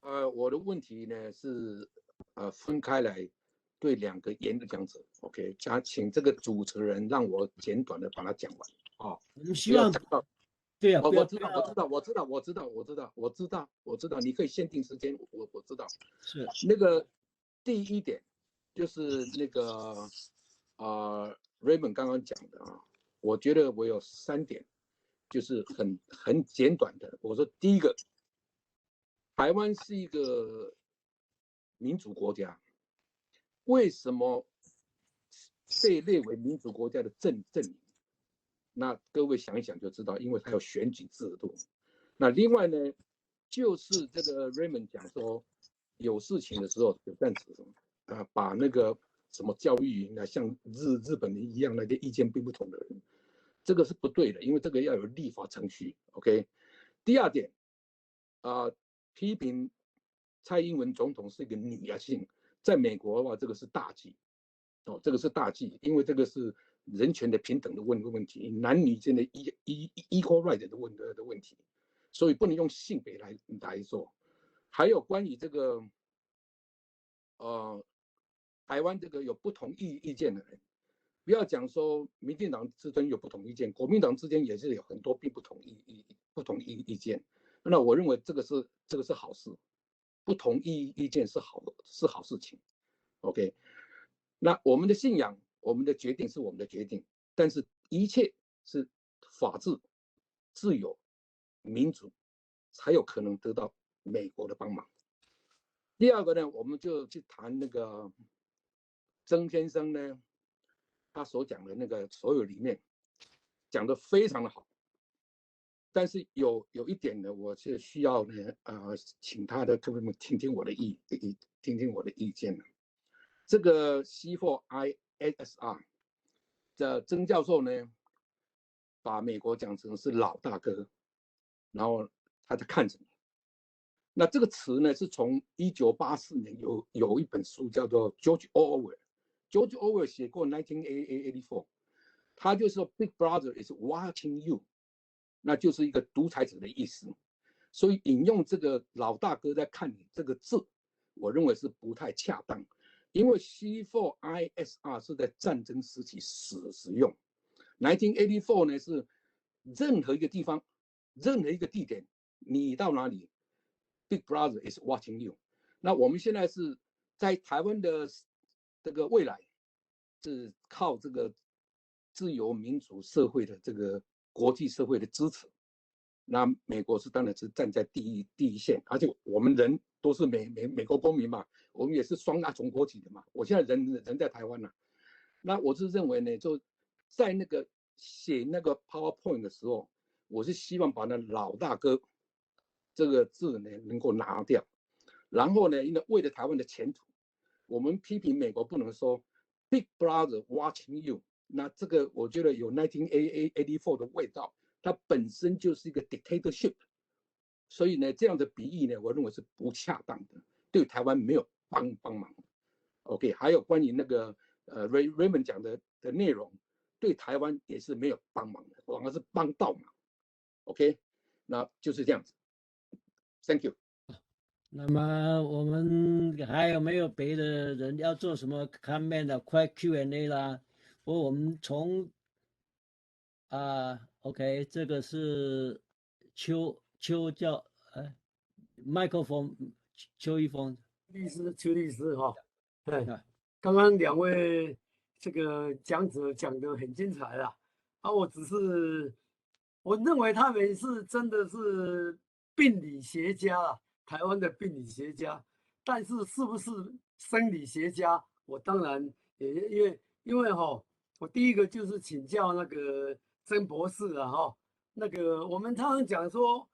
我的問題呢是，分開來對兩個演講者，OK，加請這個主持人讓我簡短的把它講完，啊，我們希望，對啊，我知道，我知道，我知道，我知道，我知道，我知道，我知道，你可以限定時間，我知道，是那個第一點，就是那個Raymond 剛剛講的啊，我覺得我有三點，就是很簡短的，我說第一個，台灣是一個民主國家，為什麼被列為民主國家的證明？那各位想一想就知道，因為它有選舉制度。那另外呢，就是這個 Raymond 講說，有事情的時候有這樣子啊，把那個什麼教育營啊，像日本人一樣那些意見並不同的人，這個是不對的，因為這個要有立法程序。OK，第二點啊，批評蔡英文總統是一個女性，在美國的話，這個是大忌哦，這個是大忌，因為這個是人權的平等的問題，男女間的 equal right 的問題，所以不能用性別來說。還有關於這個，台灣這個有不同意見的人，不要讲说民进党之间有不同意见，国民党之间也是有很多并不同意意不同意见。那我认为这个是好事，不同意见是好的，是好事情。OK，那我们的信仰，我们的决定是我们的决定，但是一切是法治、自由、民主，才有可能得到美国的帮忙。第二个呢，我们就去谈那个曾先生呢，他所讲的那个所有理念，讲的非常的好。但是有一点呢，我是需要呢，请他的客户们听听我的意见呢。这个 C4ISR 的曾教授呢，把美国讲成是老大哥，然后他在看着你。那这个词呢，是从1984年有一本书叫做 George Orwell，George Orwell 写过 1984，他就说 Big Brother is watching you，那就是一个独裁者的意思。所以引用这个老大哥在看你这个字，我认为是不太恰当，因为 C4ISR 是在战争时期使用，1984呢是任何一个地方、任何一个地点，你到哪里，Big Brother is watching you。那我们现在是在台湾的这个未来，是靠这个自由民主社会的这个国际社会的支持。那美国是当然是站在第一线，而且我们人都是美国公民嘛，我们也是双重国籍的嘛。我现在人在台湾呢，那我是认为呢，就在那个写那个 PowerPoint 的时候，我是希望把那老大哥这个字呢能够拿掉，然后呢，因为为了台湾的前途，我们批评美国不能说 Big Brother watching you，那这个我觉得有 1984 的味道。它本身就是一个 dictatorship，所以呢，这样的比喻呢，我认为是不恰当的，对台湾没有帮忙。OK，还有关于那个Raymond 讲的内容，对台湾也是没有帮忙的，反而是帮倒忙。OK，那就是这样子。Thank you。那么我们还有没有别的人要做什么 comment 的？快 Q&A 啦！我们从啊，OK，这个是邱邱教哎，麦克风，邱一峰律师，邱律师哈，对，刚刚两位这个讲者讲的很精彩了，啊，我只是我认为他们是真的是病理学家啊，台湾的病理学家，但是是不是生理学家，我当然也因为哈，我第一个就是请教那个曾博士啊，哈，那个我们常常讲说，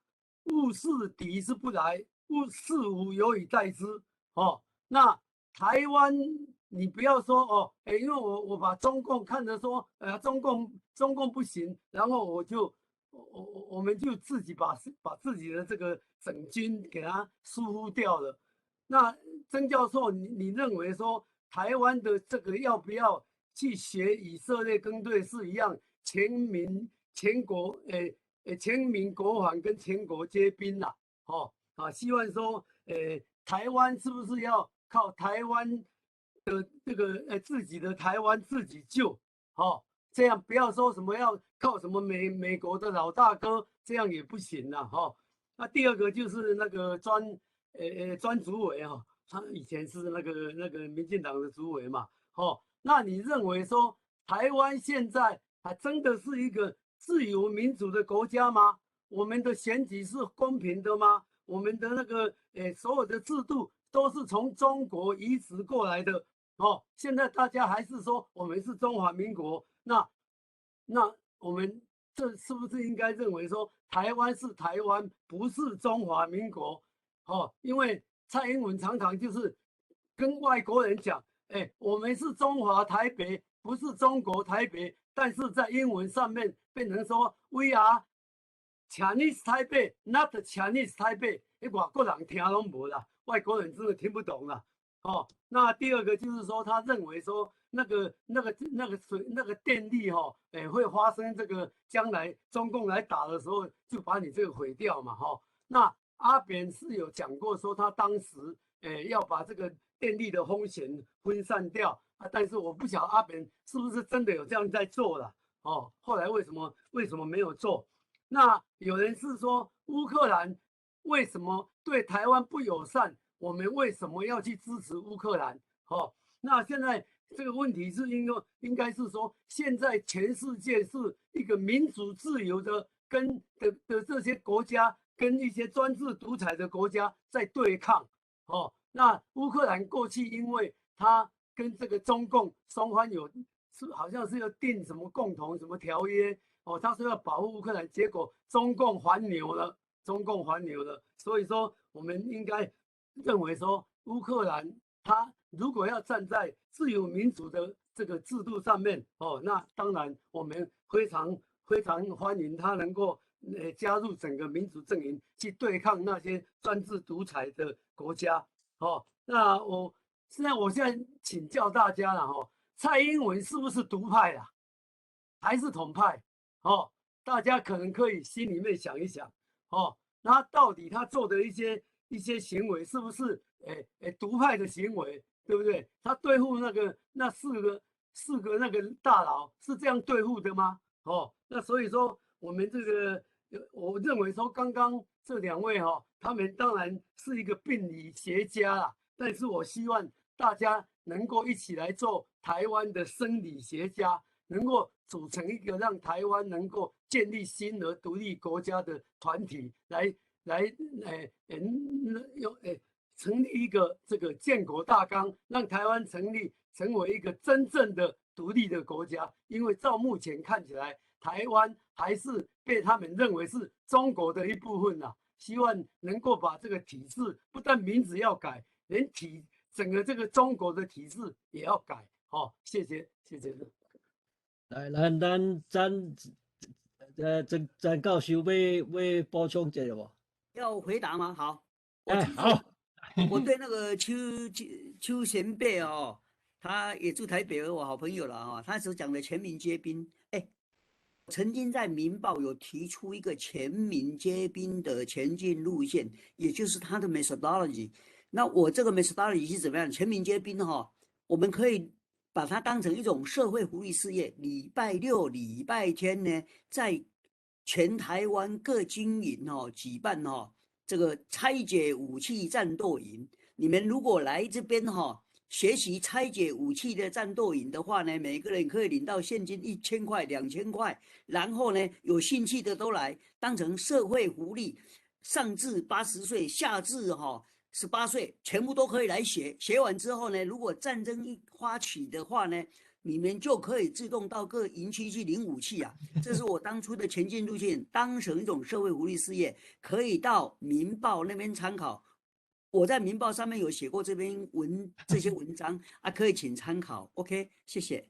物事敌之不来，勿事无有以待之，哦，那台湾你不要说哦，哎，因为我把中共看着说，中共不行，然后我就我我我们就自己把自己的这个整军给他疏忽掉了。那曾教授，你认为说台湾的这个要不要去学以色列跟瑞士一样，全民全国，全民国防跟全国皆兵呐？哦啊，希望说，台湾是不是要靠台湾的这个自己的台湾自己救？哦，这样不要说什么要靠什么美国的老大哥，这样也不行了哈。那第二个就是那个专主委哈，他以前是那个民进党的主委嘛，哦，那你认为说台湾现在还真的是一个自由民主的国家吗？我们的选举是公平的吗？我们的那个所有的制度都是从中国移植过来的哦。现在大家还是说我们是中华民国，那我们这是不是应该认为说台湾是台湾，不是中华民国？哦，因为蔡英文常常就是跟外国人讲，哎，我们是中华台北，不是中国台北，但是在英文上面变成说 We are Chinese Taipei, not Chinese Taipei，欸，外国人听拢無啦，外國人真的聽不懂啦。哦，那第二個就是說，他認為說那個水那個電力哈，欸，會發生這個將來中共來打的時候，就把你這個毀掉嘛，哈。那阿扁是有講過說，他當時要把这个电力的风险分散掉啊。但是我不晓得阿扁是不是真的有这样在做了哦。后来为什么没有做？那有人是说乌克兰为什么对台湾不友善？我们为什么要去支持乌克兰？哦，那现在这个问题是应该是说，现在全世界是一个民主自由的跟的这些国家跟一些专制独裁的国家在对抗。哦，那乌克兰过去因为他跟这个中共双方有是好像是要订什么共同什么条约哦，他说要保护乌克兰，结果中共反扭了，中共反扭了，所以说我们应该认为说乌克兰他如果要站在自由民主的这个制度上面哦，那当然我们非常非常欢迎他能够加入整个民主阵营去对抗那些专制独裁的国家哦。那我现在请教大家了哈，蔡英文是不是独派啊，还是统派？哦，大家可能可以心里面想一想哦，那到底他做的一些行为是不是独派的行为，对不对？他对付那四个那个大佬是这样对付的吗？哦，那所以说我们这个，我认为说刚刚这两位哈，他们当然是一个病理学家啦，但是我希望大家能够一起来做台湾的生理学家，能够组成一个让台湾能够建立新的独立国家的团体，来用成立一个这个建国大纲，让台湾成立成为一个真正的独立的国家。因为照目前看起来，台湾还是被他们认为是中国的一部分呐。希望能够把这个体制，不但名字要改，连整个这个中国的体制也要改。好，谢谢，谢谢。来，咱曾教授欲补充一下無？要回答嗎？好，哎，好。我對那個邱邱邱前輩哦，他也住台北，我好朋友了哈。他所講的全民皆兵，哎，曾經在《民報》有提出一個全民皆兵的前進路線，也就是他的 methodology。那我這個 methodology 是怎麼樣？全民皆兵哈，我們可以把它當成一種社會福利事業。禮拜六、禮拜天呢，在全台灣各軍營哦舉辦哦這個拆解武器戰鬥營。你們如果來這邊哈學習拆解武器的戰鬥營的話呢，每個人可以領到現金1000塊、2000塊。然後呢，有興趣的都來，當成社會福利，上至80歲，下至哈18歲，全部都可以來學。學完之後呢，如果戰爭一發起的話呢，你們就可以自動到各營區去領武器啊！這是我當初的前進路線，當成一種社會福利事業，可以到《民報》那邊參考。我在《民報》上面有寫過這篇文，這些文章啊，可以請參考。OK，謝謝。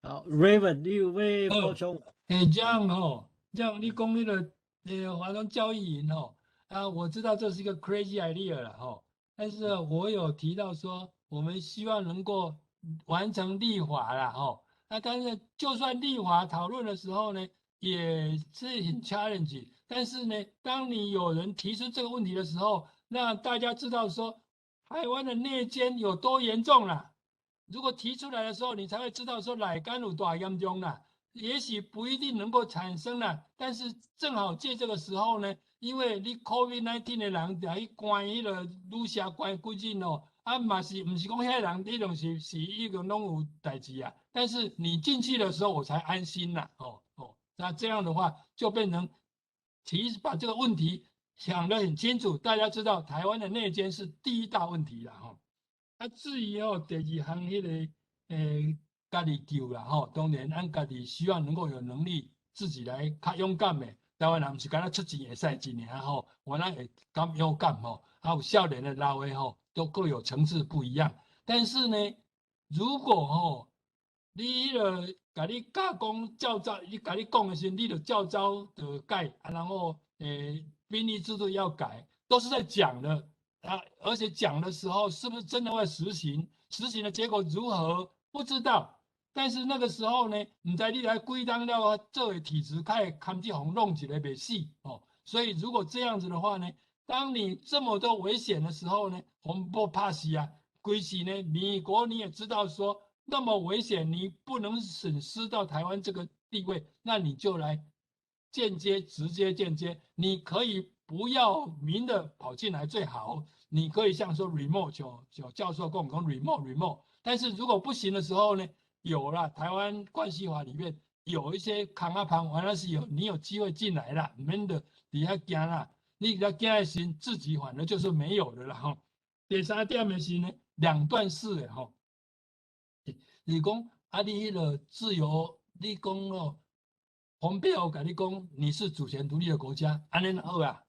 好，Raven，你有欲補充？欸，這樣吼，這樣你講彼個華東教育營吼，啊，我知道這是一個 crazy idea 了吼，但是我有提到說，我們希望能夠完成立法啦吼，那但是就算立法討論的時候呢，也是很 challenge。但是呢，當你有人提出這個問題的時候，那大家知道說台灣的內奸有多嚴重啦。如果提出來的時候，你才會知道說內奸有多嚴重啦。也許不一定能夠產生啦，但是正好借這個時候呢，因為你 COVID-19 的人來關彼個旅社關幾日哦，啊嘛是毋是講遐人一定是已經攏有代誌啊？但是你進去的時候，我才安心啦，哦哦，那這樣的話就變成其實把這個問題想得很清楚，大家知道台灣的內奸是第一大問題啦，吼。啊，至於哦，第二項彼個家己救啦，吼，當然咱家己希望能夠有能力自己來較勇敢的。台灣人毋是干焦出錢會使一爾吼，我咱會敢勇敢吼，啊有少年的老的吼，都各有層次不一樣。但是呢，如果吼你彼個共你教講照走，你共你講的時陣，你就照走就改，啊，然後兵役制度要改，都是在講的啊，而且講的時候是不是真的會實行？實行的結果如何？不知道。但是那個時候呢，毋知你來幾冬了做的體質，較會堪這予弄一个袂死哦。所以如果這樣子的話呢，当你这么多危险的时候呢，我们不怕死啊。归西呢，美国你也知道说那么危险，你不能损失到台湾这个地位，那你就来间接、直接、间接，你可以不要明的跑进来最好。你可以像说 remote 就就教授讲讲 remote remote，但是如果不行的时候呢，有了台湾关系法里面有一些空仔芳，原来是有你有机会进来了，免得底下惊啦，你比较惊的心，自己反而就是没有的了哈。第三点的是呢，两段式的吼，你讲啊，你彼个自由，你讲哦，蓬佩奥共你讲你是主权独立的国家，按呢好啊？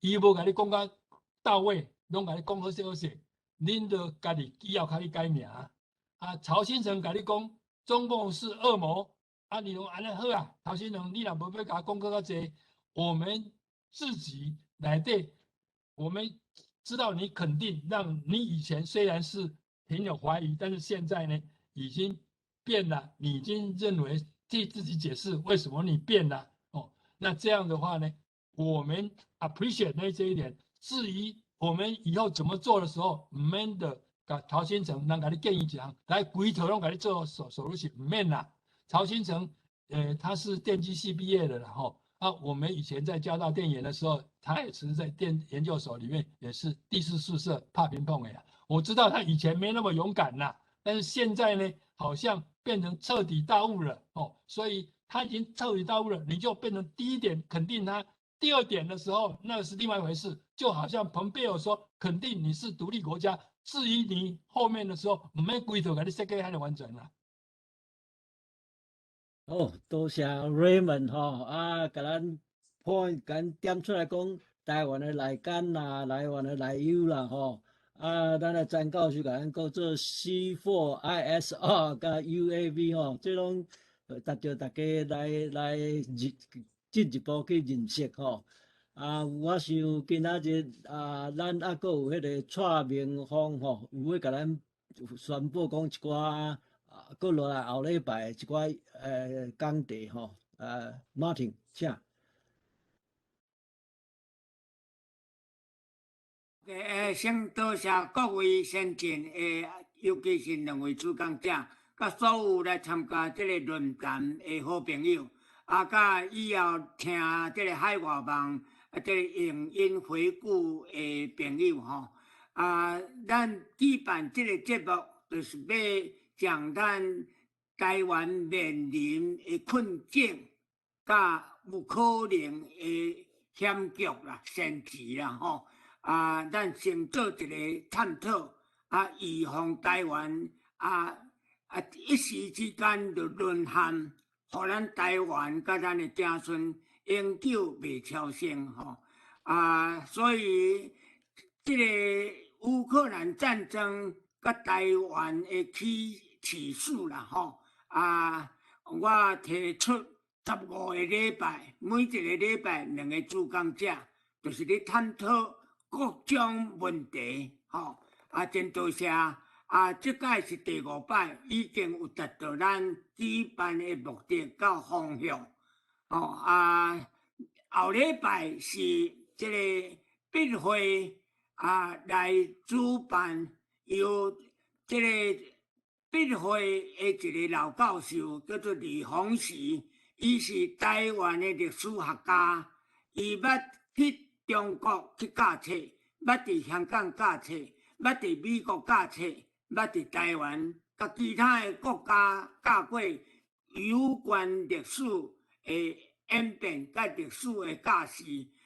伊无共你讲甲到位，攏共你讲好势好势，恁著家己以后較去改名。啊，曹興誠共你講中共是惡魔，啊，你攏按呢好啊？曹興誠，你若無欲共我講閣較濟，我們自己來對，我們知道你肯定讓你以前雖然是挺有懷疑，但是現在呢已經變了，你已經認為替自己解釋為什麼你變了哦。那這樣的話呢，我們 appreciate 那這一點。至於我們以後怎麼做的時候，毋免的共曹興誠，人共你建議一項，來規套攏共你做手手術毋免啦。曹興誠，他是電機系畢業的啦，吼。啊，我們以前在交大電研的時候，他也是在電研究所裡面，也是第四宿舍拍乒乓的呀。我知道他以前沒那麼勇敢啦，但是現在呢，好像變成徹底大悟了哦。所以他已經徹底大悟了，你就變成第一點肯定他，第二點的時候那是另外一回事。就好像蓬佩奧說肯定你是獨立國家，至於你後面的時候，毋免規套共你設計遐爾完整啦。好，多謝 Raymond 吼，啊，共咱 point 共點出來講台灣的內奸啦，台灣的內憂啦，吼，啊，咱的詹教授共咱講做 C4ISR 佮 UAV 吼，這攏值著大家來來認進一步去認識吼。啊，我想今仔日啊，咱猶閣有彼個蔡明芳吼，有欲共咱宣布講一寡。啊，閣落來後禮拜一寡講題吼，Martin，請。先多謝各位先進的，尤其是兩位主講者，佮所有來參加這個論壇的好朋友，啊，佮以後聽這個海外網啊，這個影音回顧的朋友吼，啊，咱舉辦這個節目，就是欲講咱台灣面臨的困境，佮有可能的險局啦、先知啦吼。啊，咱先做一個探討，啊，預防台灣一時之間就淪陷，予咱台灣佮咱的子孫永久袂超生吼。啊，所以這個烏克蘭戰爭佮台灣的起始啦吼。啊，我提出15個禮拜，每一個禮拜兩個主講者，就是咧探討各種問題，吼。啊，真多謝啊！這擺是第五擺，已經有達到咱舉辦的目的佮方向，吼啊！後禮拜是這個筆會啊來主辦，由這個筆會的一個老教授叫做李鴻時，伊是台灣的歷史學家，伊捌去中國去教冊，捌佇香港教冊，捌佇美國教冊，捌佇台灣佮其他的國家教過有關歷史的演變佮歷史的教示，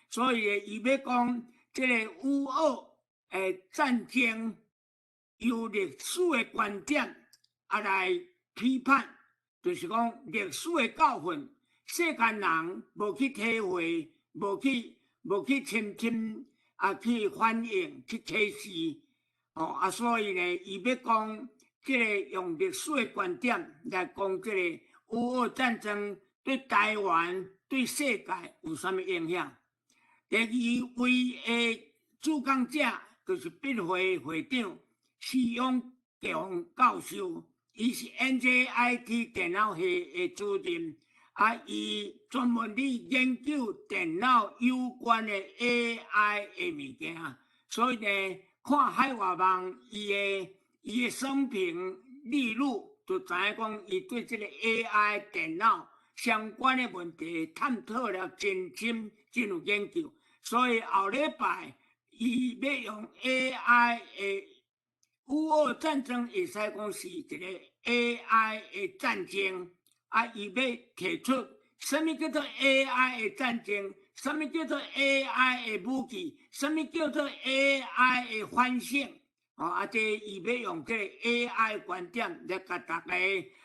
所以伊欲講這個烏俄的戰爭，由歷史的觀點啊來批判，就是講歷史的教訓，世間人無去體會，無去深深啊去反映、去啟示，哦啊，所以呢，伊欲講這個用歷史的觀點來講這個烏俄戰爭對台灣、對世界有啥物影響？第二位的主講者就是筆會會長徐永強教授，伊是 NJIT 電腦系的主任，啊，伊專門佇研究電腦有關的 AI 的物件，所以呢，看海外網伊的生平記錄，就知影講伊對這個 AI 電腦相關的問題探討了真深，真有研究。所以後禮拜伊欲用 AI 的烏俄戰爭，會使講是一個 AI 的戰爭。啊！伊欲提出啥物叫做 AI 的戰爭？啥物叫做 AI 的武器？啥物叫做 AI 的反省？哦，啊，這伊欲用這個 AI 觀點來共大家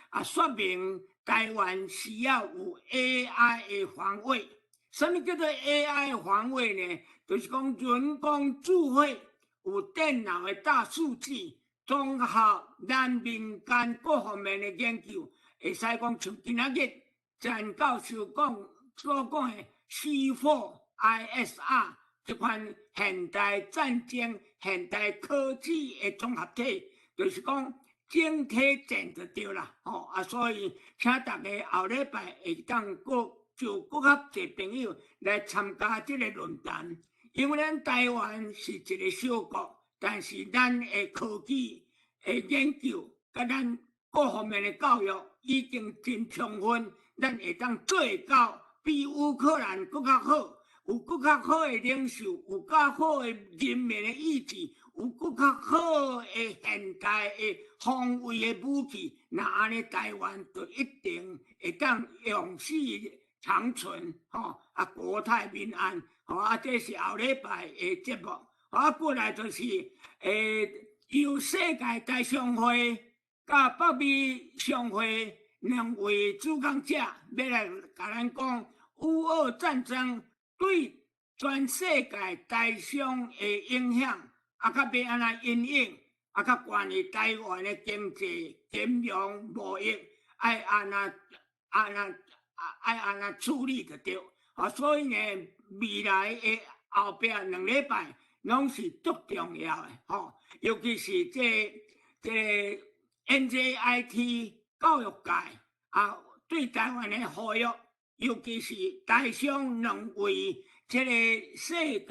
啊說明台灣需要有 AI 的防衛。啥物叫做 AI 的防衛呢？就是講人工智慧有電腦的大數據，綜合咱民間各方面的研究。會使講像今仔日陳教授講所講的 C4ISR 這款現代戰爭、現代科技的綜合體，就是講整體戰就對啦，吼啊！所以請大家後禮拜會當閣就閣較濟朋友來參加這個論壇，因為咱台灣是一個小國，但是咱的科技的研究，佮咱各方面的教育已經真充分，咱會當做到比烏克蘭閣較好，有閣較好的領袖，有較好的人民的意志，有閣較好的現代的防衛的武器，那按呢台灣就一定會當永續長存，吼啊，國泰民安，吼啊，這是後禮拜的節目，啊，過來就是由世界台商會佮北美商會兩位主講者欲來共咱講烏俄戰爭對全世界台商的影響，啊，佮欲按怎因應，啊，佮關於台灣的經濟、金融、貿易，愛按怎按怎愛按怎處理就對。啊，所以呢，未來的後壁兩禮拜攏是足重要的，吼，尤其是這這個 NJIT 教育界啊，對台灣的呼籲，尤其是台商兩位這個世界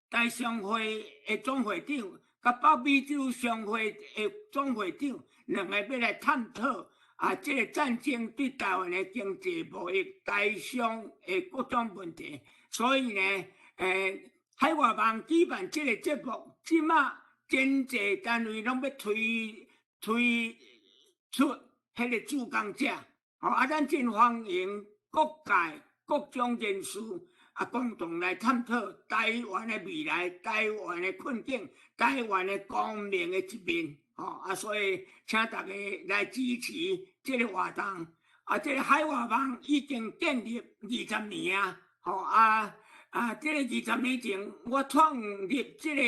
台商會的總會長，佮北美洲商會的總會長，兩个欲來探討啊，這個戰爭對台灣的經濟貿易、台商的各種問題。所以呢，海外網舉辦這個節目，這馬真濟單位攏欲推推出彼個主講者，吼啊，咱真歡迎各界各種人士啊，共同來探討台灣的未來、台灣的困境、台灣的光明的一面，吼啊，所以請大家來支持這個活動。啊，這個海外網已經建立20年啊，吼啊啊，這個20年前我創立這個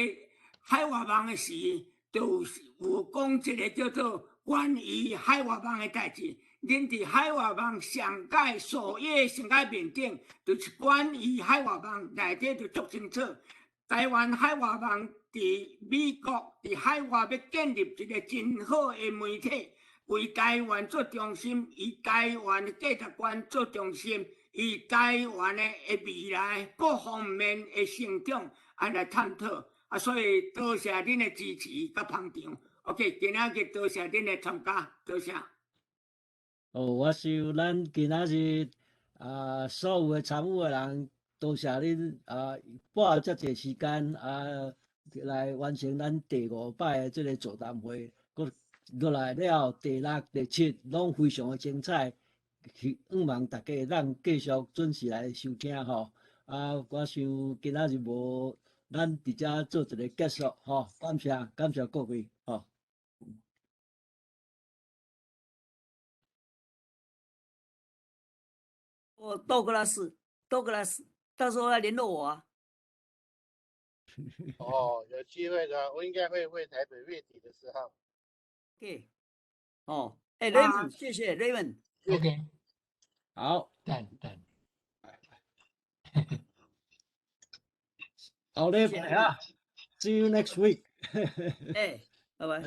海外網的時，就是有講一個叫做關於海外網的代誌。恁佇海外網上蓋首頁上蓋面頂，就是關於海外網內底就足清楚。台灣海外網佇美國佇海外欲建立一個真好的媒體，為台灣做中心，以台灣的價值觀做中心，以台灣的未來各方面的成長啊來探討。啊，所以多謝恁的支持佮捧場。OK，今仔日多謝恁的參加，多謝。哦，我想咱今仔日啊，所有的參與的人，多謝恁啊，花遮濟時間啊，來完成咱第五擺的這个座談會。閣落來了後，第六、第七攏非常的精彩，希望大家會當繼續準時來收聽吼。啊，我想今仔日無，咱佇遮做一个結束吼。感謝，感謝各位吼。我道格拉斯，道格拉斯，到時候來聯絡我啊。哦，有機會的，我應該會回台北月底的時候。 OK，哦，哎，Raymond，謝謝 Raymond。 OK，好，等等，後禮拜啊，See you next week。哎，拜拜。